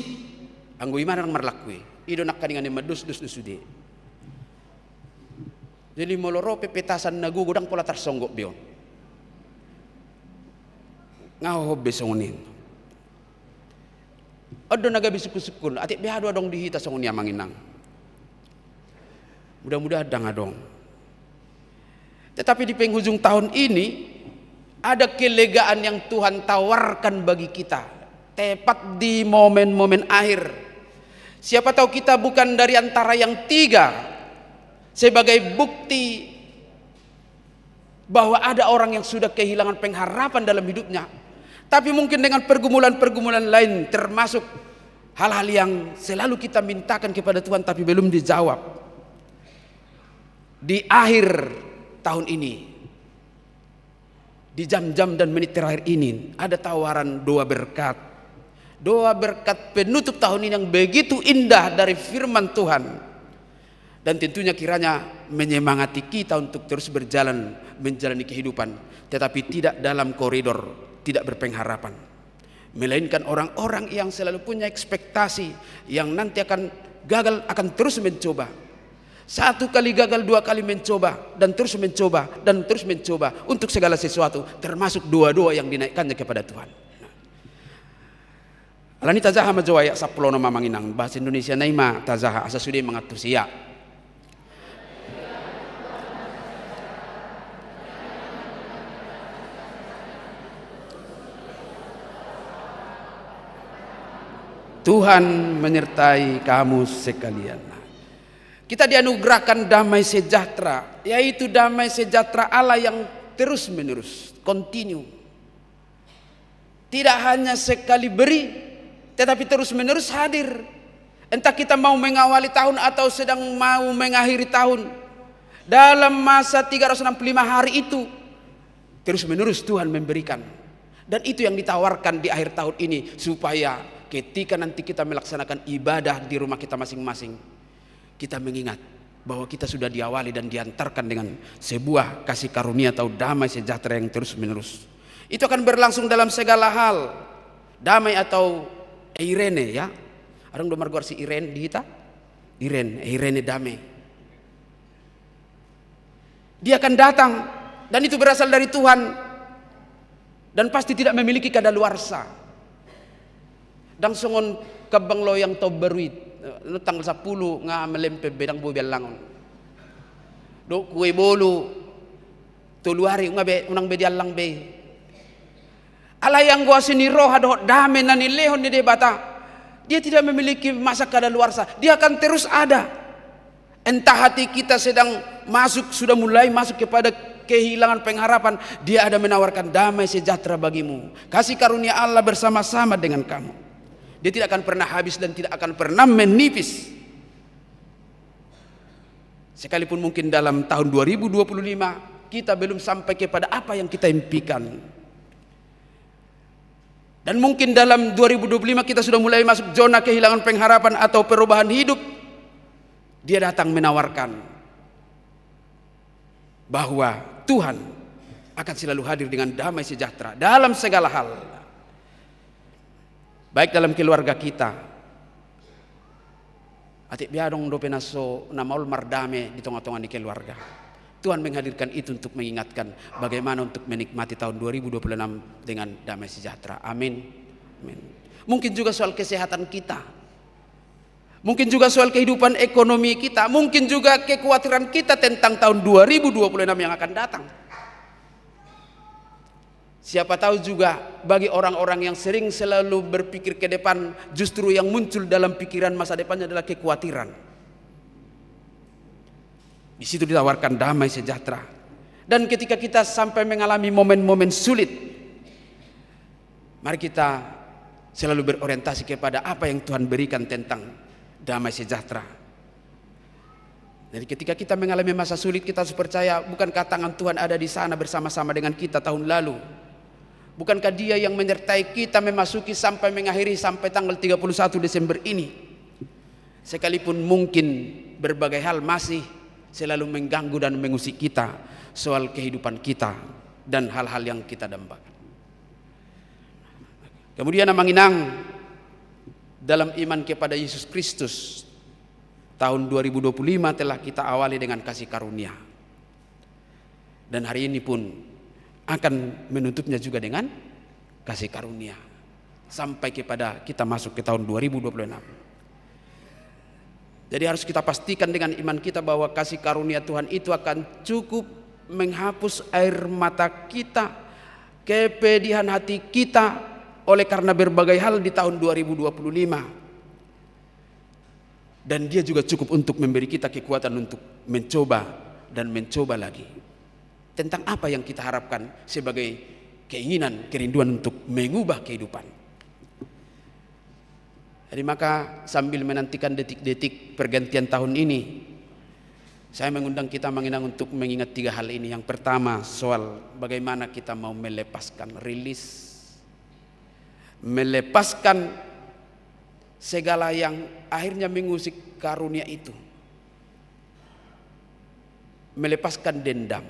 anggo i ma ndang marlaku i. I do nangkaningan i mandosdos do sude. Jadi molo ro pe petasan na gogo, ndang pola tarsonggot be on. Nga hohom be songon i. On do na gabe sungkunsungkun, atik beha do adong di hita songon i, amang inang. Mudah-mudahan ndang adong. Tetapi di penghujung tahun ini, ada kelegaan yang Tuhan tawarkan bagi kita. Tepat di momen-momen akhir. Siapa tahu kita bukan dari antara yang tiga, sebagai bukti bahwa ada orang yang sudah kehilangan pengharapan dalam hidupnya. Tapi mungkin dengan pergumulan-pergumulan lain, termasuk hal-hal yang selalu kita mintakan kepada Tuhan tapi belum dijawab. Di akhir tahun ini, di jam-jam dan menit terakhir ini, ada tawaran doa berkat. Doa berkat penutup tahun ini yang begitu indah dari firman Tuhan. Dan tentunya kiranya menyemangati kita untuk terus berjalan menjalani kehidupan, tetapi tidak dalam koridor tidak berpengharapan. Melainkan orang-orang yang selalu punya ekspektasi, yang nanti akan gagal, akan terus mencoba. Satu kali gagal, dua kali mencoba, dan terus mencoba, dan terus mencoba untuk segala sesuatu, termasuk doa-doa yang dinaikkannya kepada Tuhan. Alani tajaha ma jo ayat sampulu onom, amang inang, bahasa Indonesia na i ma tajaha, asa sude mangantusi ia. Tuhan menyertai kamu sekalian. Kita dianugerahkan damai sejahtera, yaitu damai sejahtera Allah yang terus-menerus, continue. Tidak hanya sekali beri, tetapi terus-menerus hadir. Entah kita mau mengawali tahun atau sedang mau mengakhiri tahun, dalam masa tiga ratus enam puluh lima hari itu, terus-menerus Tuhan memberikan. Dan itu yang ditawarkan di akhir tahun ini, supaya ketika nanti kita melaksanakan ibadah di rumah kita masing-masing, kita mengingat bahwa kita sudah diawali dan diantarkan dengan sebuah kasih karunia atau damai sejahtera yang terus-menerus. Itu akan berlangsung dalam segala hal. Damai atau Eirene, ya. Adong do margoar si Irene di hita? Irene, Eirene dame. Dia akan datang, dan itu berasal dari Tuhan, dan pasti tidak memiliki kadaluarsa. Ndang songon kambang loyang taon baru i, tanggal sampulu nga melempe be ndang boi be allangon. Dohot kue bolu, tolu ari, unang be, unang be diallang be. Alai anggo asi ni roha dohot dame na nilehon ni Debata, dia tidak memiliki masa kadaluarsa, dia akan terus ada. Entah hati kita sedang masuk, sudah mulai masuk kepada kehilangan pengharapan, dia ada menawarkan damai sejahtera bagimu. Kasih karunia Allah bersama-sama dengan kamu. Dia tidak akan pernah habis dan tidak akan pernah menipis. Sekalipun mungkin dalam tahun dua ribu dua puluh lima kita belum sampai kepada apa yang kita impikan. Dan mungkin dalam dua ribu dua puluh lima kita sudah mulai masuk zona kehilangan pengharapan atau perubahan hidup. Dia datang menawarkan bahwa Tuhan akan selalu hadir dengan damai sejahtera dalam segala hal. Baik dalam keluarga kita. Atik be adong dope na so, na maol mardame di tonga-tonga ni keluarga. Tuhan menghadirkan itu untuk mengingatkan bagaimana untuk menikmati tahun dua ribu dua puluh enam dengan damai sejahtera. Amin. Amin. Mungkin juga soal kesehatan kita. Mungkin juga soal kehidupan ekonomi kita. Mungkin juga kekhawatiran kita tentang tahun dua ribu dua puluh enam yang akan datang. Siapa tahu juga bagi orang-orang yang sering selalu berpikir ke depan, justru yang muncul dalam pikiran masa depannya adalah kekhawatiran. Di situ ditawarkan damai sejahtera. Dan ketika kita sampai mengalami momen-momen sulit, mari kita selalu berorientasi kepada apa yang Tuhan berikan tentang damai sejahtera. Jadi ketika kita mengalami masa sulit, kita harus percaya, bukankah tangan Tuhan ada di sana bersama-sama dengan kita tahun lalu? Bukankah Dia yang menyertai kita memasuki sampai mengakhiri sampai tanggal tiga puluh satu Desember ini? Sekalipun mungkin berbagai hal masih selalu mengganggu dan mengusik kita soal kehidupan kita dan hal-hal yang kita dambakan. Kemudian, Amang Inang, dalam iman kepada Yesus Kristus, tahun dua ribu dua puluh lima telah kita awali dengan kasih karunia. Dan hari ini pun akan menutupnya juga dengan kasih karunia. Sampai kepada kita masuk ke tahun dua ribu dua puluh enam. Jadi harus kita pastikan dengan iman kita bahwa kasih karunia Tuhan itu akan cukup menghapus air mata kita, kepedihan hati kita oleh karena berbagai hal di tahun dua ribu dua puluh lima. Dan Dia juga cukup untuk memberi kita kekuatan untuk mencoba dan mencoba lagi. Tentang apa yang kita harapkan sebagai keinginan, kerinduan untuk mengubah kehidupan. Jadi maka sambil menantikan detik-detik pergantian tahun ini, saya mengundang kita, Amang Inang, untuk mengingat tiga hal ini. Yang pertama, soal bagaimana kita mau melepaskan, release. Melepaskan segala yang akhirnya mengusik karunia itu. Melepaskan dendam.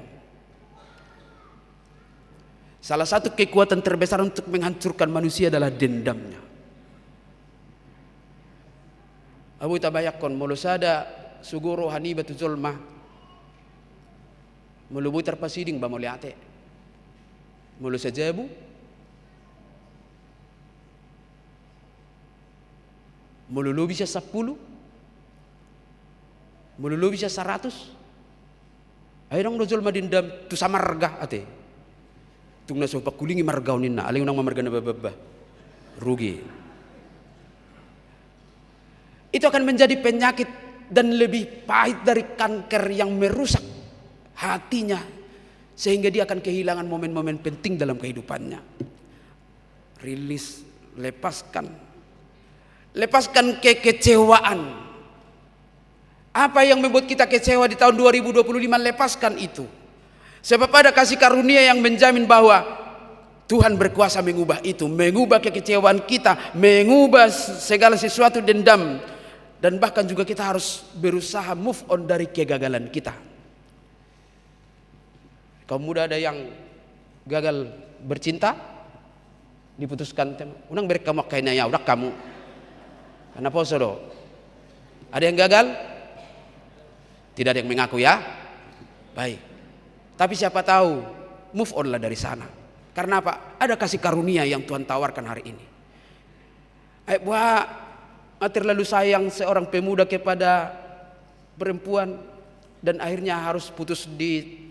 Salah satu kekuatan terbesar untuk menghancurkan manusia adalah dendamnya. Abu, tabayangkon, molo sada so ro roha niba tu jolma, molo boi tarpasiding ba mauliate. Molo sajabu, molo lobi sian sampulu, molo lobi sian saratus. Ai adong do jolma dendam tu samarga ate. Tung na so hupangkulingi marga on ninna, alai unang ma marga na bababa. Rugi. Itu akan menjadi penyakit dan lebih pahit dari kanker yang merusak hatinya, sehingga dia akan kehilangan momen-momen penting dalam kehidupannya. Release, lepaskan. Lepaskan kekecewaan. Apa yang membuat kita kecewa di tahun dua ribu dua puluh lima, lepaskan itu. Sebab ada kasih karunia yang menjamin bahwa Tuhan berkuasa mengubah itu, mengubah kekecewaan kita, mengubah segala sesuatu dendam. Dan bahkan juga kita harus berusaha move on dari kegagalan kita. Kaum muda ada yang gagal bercinta, diputuskan, "Unang bereng hamu angka i, au, unang hamu." Karena poso do. Ada yang gagal? Tidak ada yang mengaku, ya? Baik. Tapi siapa tahu, move on lah dari sana. Karena apa? Ada kasih karunia yang Tuhan tawarkan hari ini. Ai boha, ah, terlalu sayang seorang pemuda kepada perempuan dan akhirnya harus putus di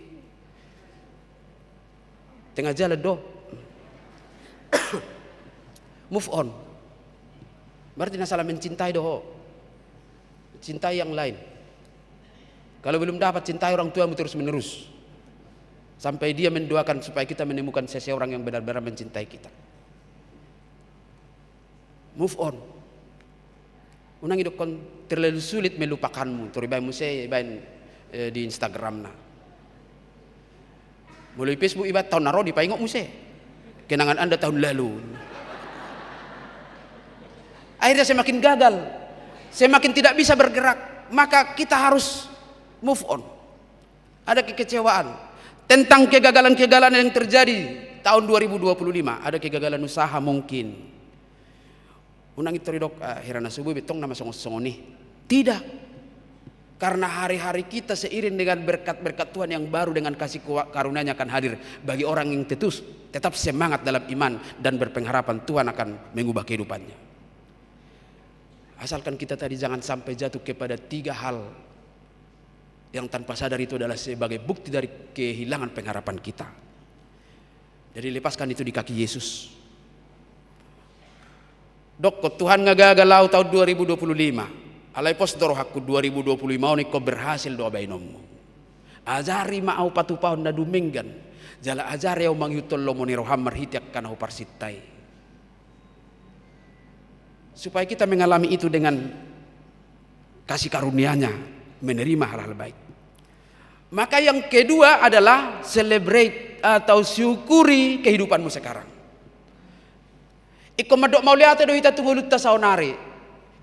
tengah jalan do. Move on. Berarti na salah mencintai do ho. Cintai yang lain. Kalau belum dapat, cintai orang tuamu terus-menerus. Sampai dia mendoakan supaya kita menemukan seseorang yang benar-benar mencintai kita. Move on. Unang idokkon terlalu sulit melupakanmu, tor ibaen muse, ibaen, eh, di Instagramna. Molo i Facebook ibaen tahun na ro, dipaingot muse. Kenangan Anda tahun lalu. Akhirnya semakin gagal, semakin tidak bisa bergerak. Maka kita harus move on. Ada kekecewaan tentang kegagalan-kegagalan yang terjadi tahun dua ribu dua puluh lima. Ada kegagalan usaha mungkin. Unang i tor idok, "Ah, hira na so boi be tong nama songon-songon i." Tidak. Karena hari-hari kita seiring dengan berkat-berkat Tuhan yang baru, dengan kasih kua-, karunia-Nya akan hadir bagi orang yang tetus, tetap semangat dalam iman dan berpengharapan Tuhan akan mengubah kehidupannya. Asalkan kita tadi jangan sampai jatuh kepada tiga hal yang tanpa sadar itu adalah sebagai bukti dari kehilangan pengharapan kita. Jadi lepaskan itu di kaki Yesus. Dokkon, "Tuhan, nga gagal ahu tahun dua ribu dua puluh lima. Alai pos do rohangku dua ribu dua puluh lima on ingkon berhasil do baenonmu. Ajari ma ahu patupahon na dumenggan, jala ajari ahu mangihuthon lomo ni roham marhite angka na huparsinta i." Supaya kita mengalami itu dengan kasih karunia-Nya, menerima hal-hal baik. Maka yang kedua adalah celebrate atau syukuri kehidupanmu sekarang. Ingkon mandok mauliate do hita tu ngolunta saonari.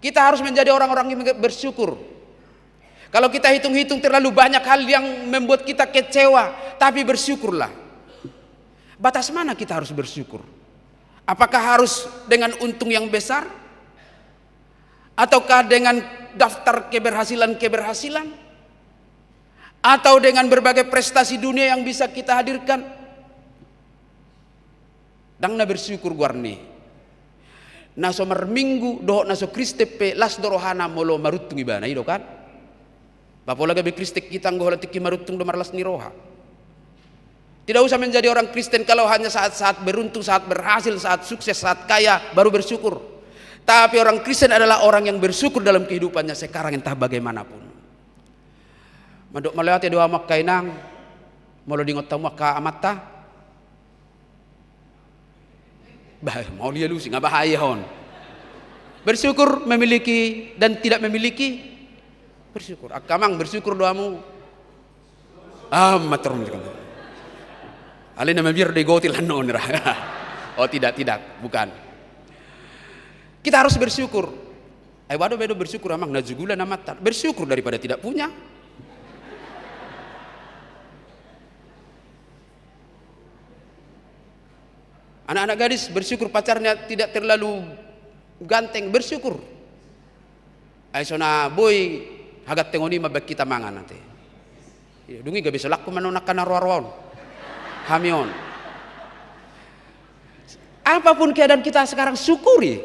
Kita harus menjadi orang-orang yang bersyukur. Kalau kita hitung-hitung terlalu banyak hal yang membuat kita kecewa, tapi bersyukurlah. Batas mana kita harus bersyukur? Apakah harus dengan untung yang besar? Ataukah dengan daftar keberhasilan-keberhasilan? Atau dengan berbagai prestasi dunia yang bisa kita hadirkan? Ndang na bersyukur goarna i. Na so marminggu dohot na so Kristen pe las do rohana molo maruntung ibana, i do kan? Ba pola gabe Kristen hita anggo holan tingki maruntung do marlas ni roha. Tidak usah menjadi orang Kristen kalau hanya saat-saat beruntung, saat berhasil, saat sukses, saat kaya, baru bersyukur. Tapi orang Kristen adalah orang yang bersyukur dalam kehidupannya sekarang, entah bagaimanapun. Mandok mauliate do hamu angka inang, molo diingot hamu angka amanta. Bah, mau dia lusi, nga bahaya on. Bersyukur memiliki dan tidak memiliki. Bersyukur. Angka amang, bersyukur do hamu. Amat terus. Alai na mabiar do i gotil annon ra. Oh, tidak, tidak, bukan. Kita harus bersyukur. Ai boha do baen do bersyukur, amang, na jugulan amanta. Bersyukur daripada tidak punya. Anak-anak gadis bersyukur pacarnya tidak terlalu ganteng, bersyukur. Ai so na boi hagantengon i mambaen hita mangan ate. Iya, dung i gabe so laku ma annon angka na roa-roa on. Hami on. Apapun keadaan kita sekarang, syukuri.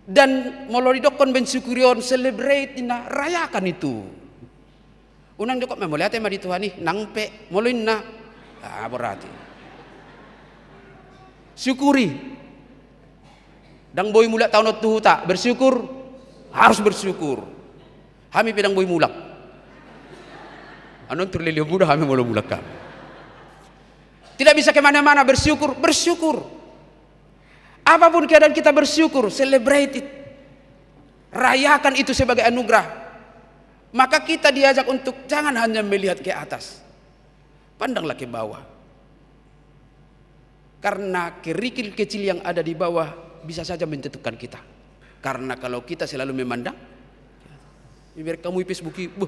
Dan molo didokkon baen syukuri on, celebrate ninna, rayakan itu. Unang didokkon, "Mauliate ma di Tuhan i, nang pe," molo ninna. Ah, berarti. Syukuri. Ndang boi mulak taon on tu huta, bersyukur, harus bersyukur. Hami pe ndang boi mulak. Annon tu lelio muda hami molo mulak hami. Tidak bisa kemana-mana, bersyukur, bersyukur. Apapun keadaan kita bersyukur, celebrate it. Rayakan itu sebagai anugerah. Maka kita diajak untuk jangan hanya melihat ke atas. Pandanglah ke bawah. Karena kerikil kecil yang ada di bawah bisa saja menjatuhkan kita. Karena kalau kita selalu memandang, ibarat hamu i Facebook i, "Beuh,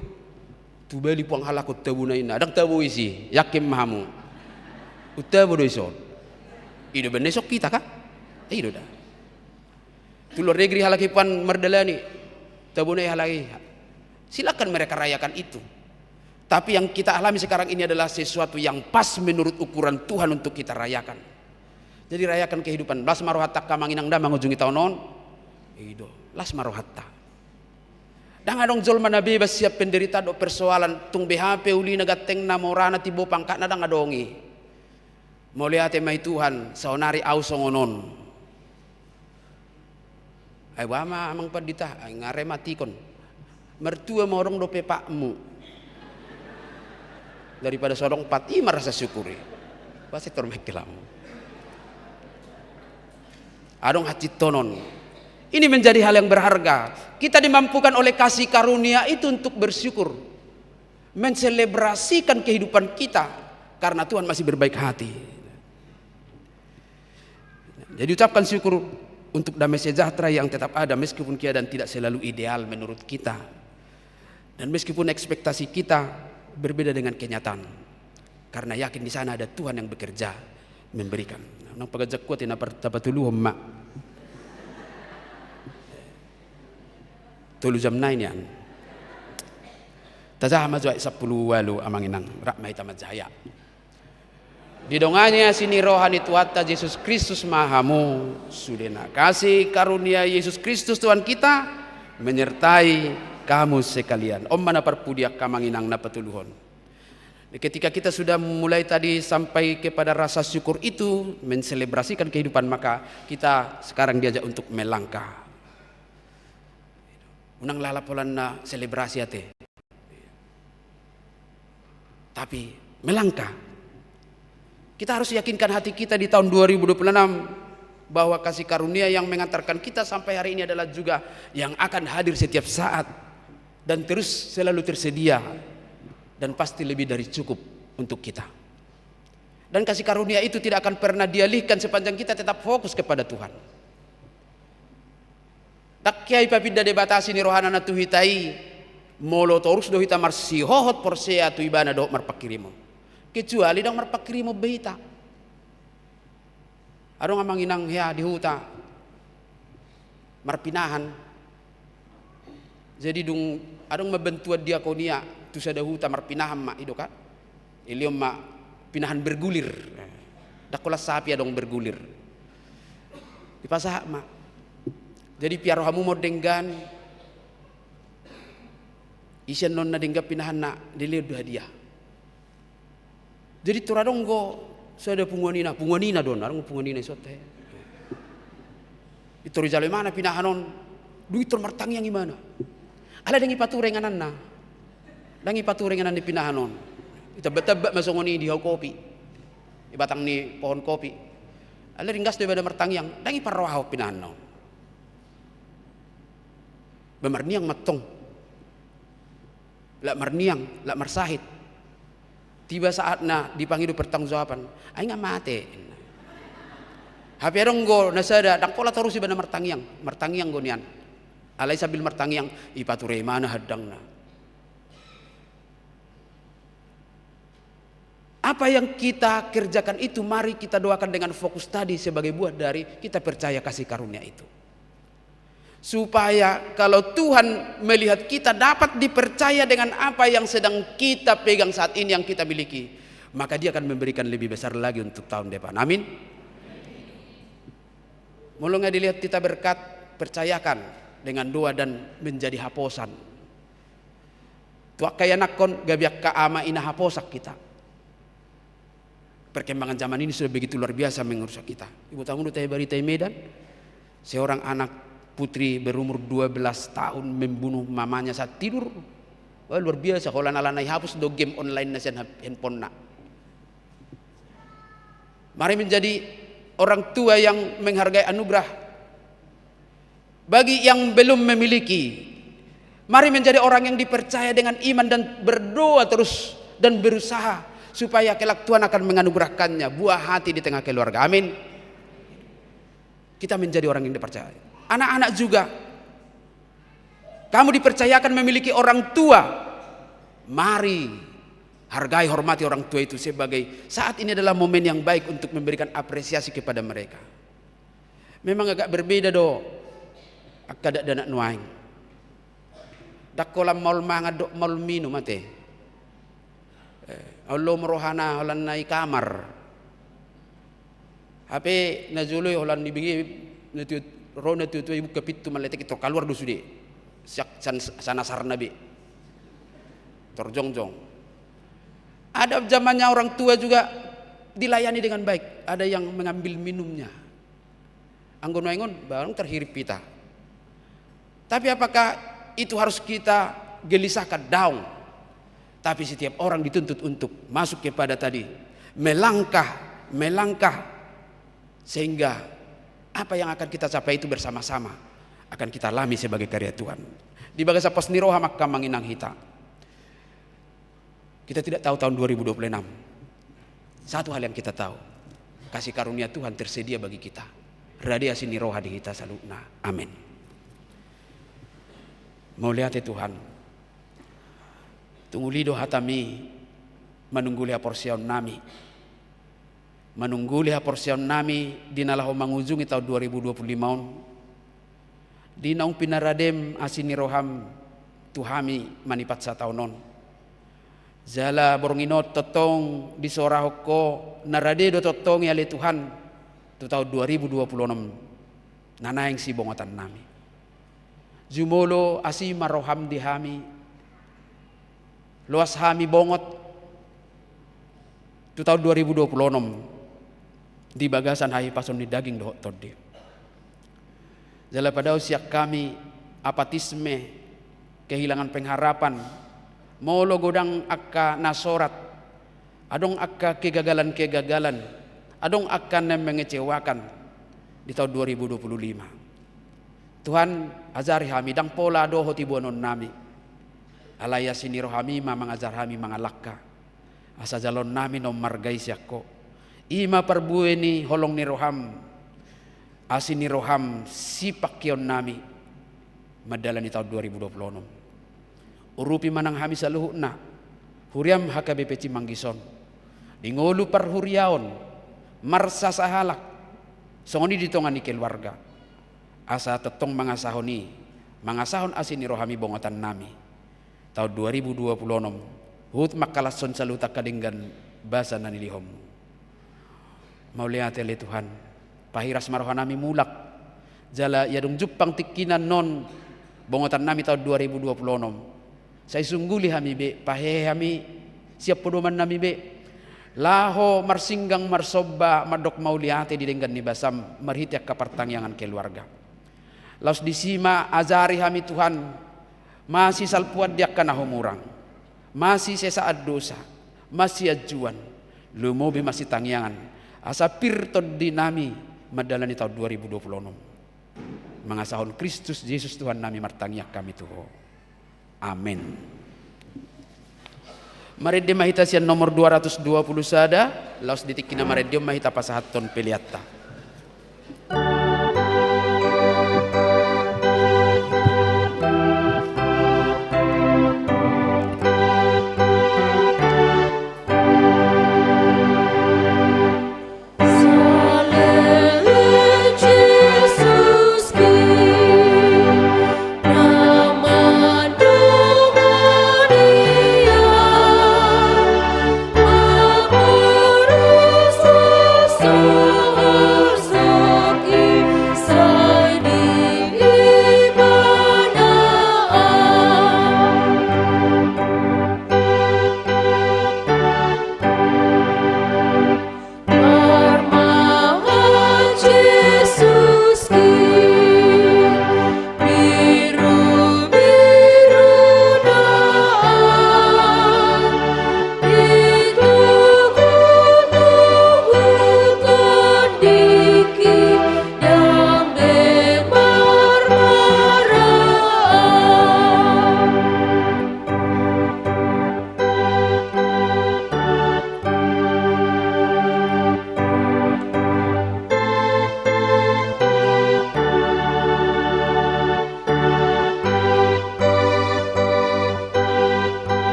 tu Bali puang halak on tabo na inna." Ndang tabo isi, yakin ma hamu. Untabo do ison. I do baen na ison hita kan? I do da. Tu luar negeri halak i puan mardalani, tabo nai halak i. Silakan mereka rayakan itu. Tapi yang kita alami sekarang ini adalah sesuatu yang pas menurut ukuran Tuhan untuk kita rayakan. Jadi rayakan kehidupan. Las ma rohanta angka amang inang da mangujungi taon on. I do. Las ma rohanta. Ndang adong jolma na bebas sian penderitaan dohot persoalan, tung beha pe ulina, gantengna, morana, timbo pangkatna, ndang adong i. Mauliate ma i Tuhan, saonari ahu songon on. Ai boha ma amang pandita, ai nga re matikon. Mertua ma adong dope patmu. Daripada so adong pat i ma rasa syukur i. Pasti tor mengkelam. Adong hacintonon. Ini menjadi hal yang berharga. Kita dimampukan oleh kasih karunia itu untuk bersyukur, menselebrasikan kehidupan kita karena Tuhan masih berbaik hati. Jadi ucapkan syukur untuk damai sejahtera yang tetap ada meskipun keadaan tidak selalu ideal menurut kita. Dan meskipun ekspektasi kita berbeda dengan kenyataan. Karena yakin di sana ada Tuhan yang bekerja, memberikan. Nang paganjang kuat i na par-, tapatoluhon ma. Tolu jam nai nian. Tajaha ma jo ayat sampulu ualu amang inang, rap ma hita manjahaya. Didongani asi ni roha ni Tuhanta Jesus Kristus ma hamu, sudena kasih karunia Yesus Kristus Tuhan kita menyertai kamu sekalian. On ma na parpudi angka amang inang na patoluhon. Ketika kita sudah mulai tadi sampai kepada rasa syukur itu, menselebrasikan kehidupan, maka kita sekarang diajak untuk melangkah. Unang lalap holan na selebrasi ate. Tapi melangkah. Kita harus yakinkan hati kita di tahun dua ribu dua puluh enam bahwa kasih karunia yang mengantarkan kita sampai hari ini adalah juga yang akan hadir setiap saat dan terus selalu tersedia dan pasti lebih dari cukup untuk kita. Dan kasih karunia itu tidak akan pernah dialihkan sepanjang kita tetap fokus kepada Tuhan. Ndang hea ipapinda Debata asi ni rohana na tu hita i, molo torus do hita marsihohot porsea tu Ibana dohot marpanghirimon. Kecuali ndang marpanghirimon be hita. Adong amang inang hea di huta marpinahan. Jadi dung adong ma bantuan diakonia tu sada huta marpinahan ma, i do kan. Dilehon ma pinahan bergulir. Ndang holan sapi adong bergulir. Dipasahat ma. Jadi piaro hamu ma on denggan. Ise annon na denggan pinahanna, dilehon do hadiah. Jadi tor adong do sada punguan ina, punguan ina do on, adong punguan ina i songon i. Tor dijalo imana pinahan on, dung i tor martangiang imana. Alai ndang ipature ingananna. Ndang ipature inganan ni pinahan on. Itambatamba ma songon i di hau kopi. Di batang ni pohon kopi. Alai ringgas do ibana martangiang, ndang iparrohahon pinahanna on. Ba marniang ma antong. Lak marniang, lak marsahit. Tiba saatna dipangido pertanggungjawaban. Ai nga mate. Hape adong do na sada, ndang pola torus ibana martangiang. Martangiang do nian. Alai sambil martangiang, ipature imana handangna. Apa yang kita kerjakan itu, mari kita doakan dengan fokus tadi sebagai buah dari kita percaya kasih karunia itu. Supaya kalau Tuhan melihat kita dapat dipercaya dengan apa yang sedang kita pegang saat ini, yang kita miliki, maka Dia akan memberikan lebih besar lagi untuk tahun depan. Amin. Molo nga dilihat kita berkat, percayakan dengan doa dan menjadi haposan. Tu angka ianakhon gabe angka ama ina haposan hita. Perkembangan zaman ini sudah begitu luar biasa mengurus kita. Iboto hamu do tahe barita i Medan, seorang anak putri berumur dua belas tahun membunuh mamanya saat tidur. Wah, luar biasa, holan alana ihapus do game online na sian hap-, handphonena. Mari menjadi orang tua yang menghargai anugerah. Bagi yang belum memiliki, mari menjadi orang yang dipercaya dengan iman dan berdoa terus dan berusaha supaya kelak Tuhan akan menganugerahkannya buah hati di tengah keluarga. Amin. Kita menjadi orang yang dipercaya. Anak-anak juga, kamu dipercayakan memiliki orang tua. Mari hargai, hormati orang tua itu sebagai saat ini adalah momen yang baik untuk memberikan apresiasi kepada mereka. Memang agak berbeda do Angka dakdanak nuaeng. Ndang holan maol mangan dohot maol minum ate. Eh, olo ma rohana holan na i kamar. Hape na jolo i holan dibege, na tua, ro na tua-tua i buka pintu maletek i tor kaluar do sude. Siak san-, sanasarna be. Tor jongjong. Ada zamannya orang tua juga dilayani dengan baik. Ada yang mengambil minumnya. Anggo nuaeng on, ba adong terhirim hita. Tapi apakah itu harus kita gelisahkan? Daong. Tapi setiap orang dituntut untuk masuk kepada tadi, melangkah, melangkah, sehingga apa yang akan kita capai itu bersama-sama akan kita alami sebagai karya Tuhan. Di bagasan pos ni roha ma angka amang inang hita. Kita tidak tahu tahun dua ribu dua puluh enam. Satu hal yang kita tahu, kasih karunia Tuhan tersedia bagi kita. Rade asi ni roha di hita saluhutna. Amin. Mauliate Tuhan. Tung uli do hataMi manungguli haporseaonnami. Manungguli haporseaonnami di na laho mangujungi taon dua ribu dua puluh lima on, di naung pinaradeM asi ni rohaM tu hami manipat sataon on. Jala borngin on tongtong disorahon Ho, na rade do tongtong i ale Tuhan, tu taon dua ribu dua puluh onom na naeng sibongotannami. Jumolo asi ma rohaM di hami, loas hami bongot tu taon dua ribu dua puluh onom di bagasan hahipason ni daging dohot tondi. Jala padao sian hami apatisme, kehilangan pengharapan, molo godang angka na sorat, adong angka kegagalan-kegagalan, adong angka na mengecewakan di taon dua ribu dua puluh lima. Tuhan, ajari hami, ndang pola dohot iboanonnami. Alai asi ni rohaMi ma mangajar hami mangalangka. Asa jaloonnami na ummarga i sian Ho. I ma parbue ni holong ni rohaM, asi ni rohaM sipangkeonnami mandalani taon dua ribu dua puluh onom. Urupi ma nang hami saluhutna, huriaM H K B P Cimanggis on, di ngolu parhuriaon, marsasahalak, songon i di tonga ni keluarga. Asa tongtong mangasahon i, mangasahon asi ni rohaMi bongotannami. Taon dua ribu dua puluh onom, huhut mangkalashon saluhut angka denggan basa na nilehonMu. Mauliate ale Tuhan, pahiras ma rohanami mulak. Jala ia dung jumpang tingkina annon bongotannami taon dua ribu dua puluh onom, sai sungguli hami be, pahehe hami sian podomannami be, laho marsinggang marsomba mandok mauliate di denggan ni basaM marhite angka partangiangan keluarga. Laos disi ma ajari hami Tuhan, masisalpuan di angka na humurang, masisesaan dosa, masianjuan, lumobi masitangiangan, asa pir tondinami mandalani taon dua ribu dua puluh onom. Mangasahon Kristus Jesus Tuhannami martangiang hami tu Ho. Amen. Marende ma hita sian nomor dua ratus dua puluh sada, laos di tingki na marende on ma hita pasahathon peleanta.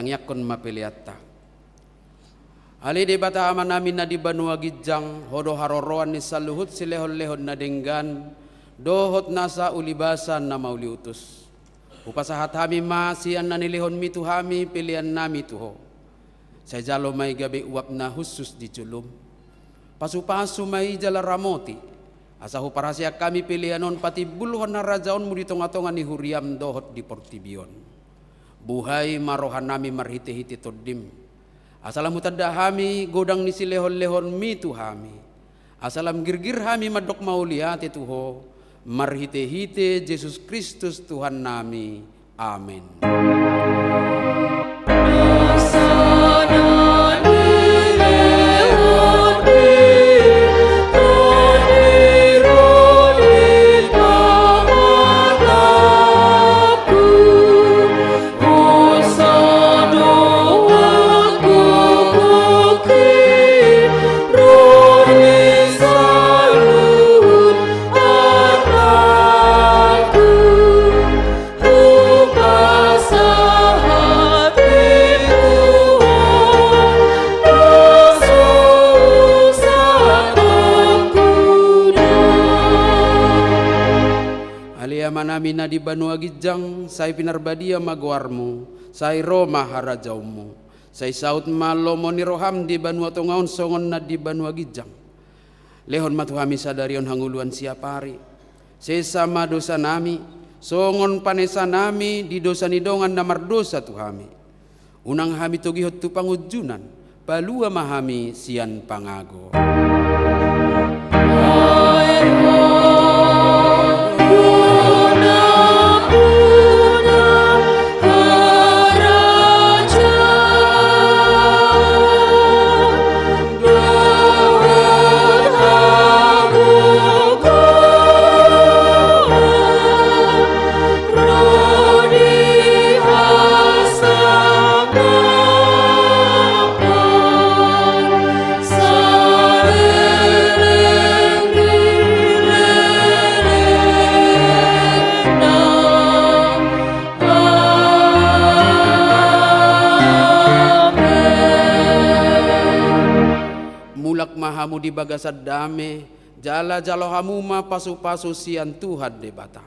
tangiangkon ma peleanta. Ale Debata Amanami na di banua ginjang, Ho do haroroan ni saluhut silehonlehon na denggan dohot nasa ulibasa na mauliutus. Hupasahat hami ma sian na nilehonMi tu hami peleannami tu Ho. Sai jalo ma i gabe uap na hushus di jolom. Pasupasu ma i jala ramoti, asa huparhaseang hami pelean on patimbulhon harajaonMu di tongatonga ni huriaM dohot di portibi on. Buhai ma rohanami marhitehite TondiM, asa lam hutanda hami godang ni silehonlehonMi tu hami, asa lam girgir hami mandok mauliate tu Ho, marhitehite Jesus Kristus Tuhannami. Amen. Ale Amanami na di banua ginjang, sai pinarbadia ma goarMu, sai ro ma harajaonMu, sai saut ma lomo ni rohaM di banua tonga on songon na di banua ginjang. Lehon ma tu hami sadari on hangoluan siapari. Sesa ma dosanami, songon panesanami di dosa ni dongan na mardosa tu hami. Unang hami togihon tu pangunjunan, palua ma hami sian pangago. Mulak ma hamu di bagasan dame, jala jalo hamu ma pasupasu sian Tuhan Debata.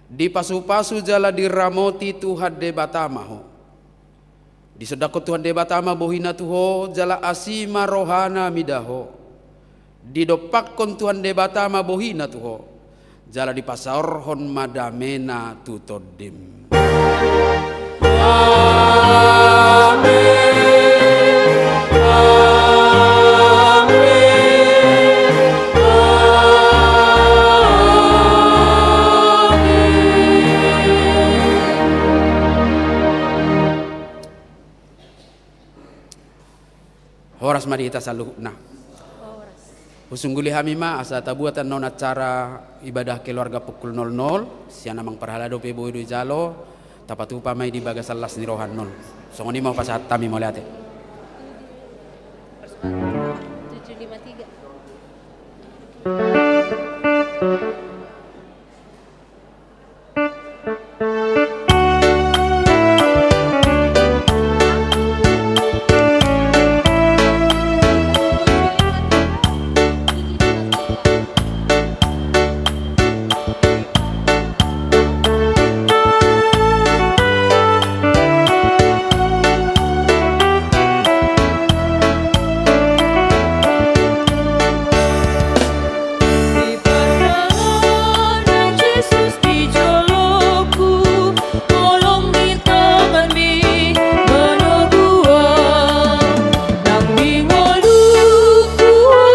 Dipasupasu jala diramoti Tuhan Debata ma ho. Disondangkon Tuhan Debata ma bohiNa tu ho, jala asi ma rohaNa mida ho. Didompakkon Tuhan Debata ma bohiNa tu ho, jala dipasaorhon ma dameNa tu tondim. Amen. Amen. Amen. Horas ma di hita saluhutna. Horas. Husungguli hami ma asa tabuat annon acara ibadah keluarga pukul nol nol, sian amang parhalado pe boi do dijalo, tapatupa ma i di bagasan las ni roha annon. Songon i ma hupasahat hami, mauliate. Tujuh lima tiga. Pardalanan Jesus di joloku, holong ni tanganMi manoguang. Nang di ngolungku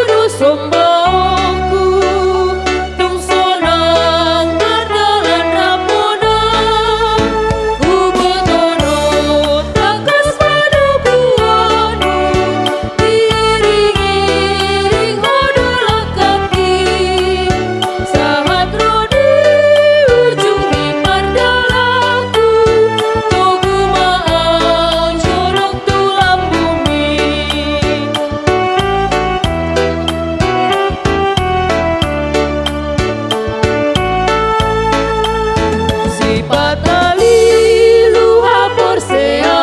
do sombaonku, tung sonang mardalan rap Hona. Huboto do tangkas panoguanMu, diiring-iring Ho do langkangki, sahat ro di ujung ni pardalanan. Togu ma au jonok tu lambungMi. Sipata lilu haporseaonku,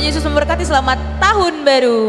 Yesus memberkati, selamat tahun baru.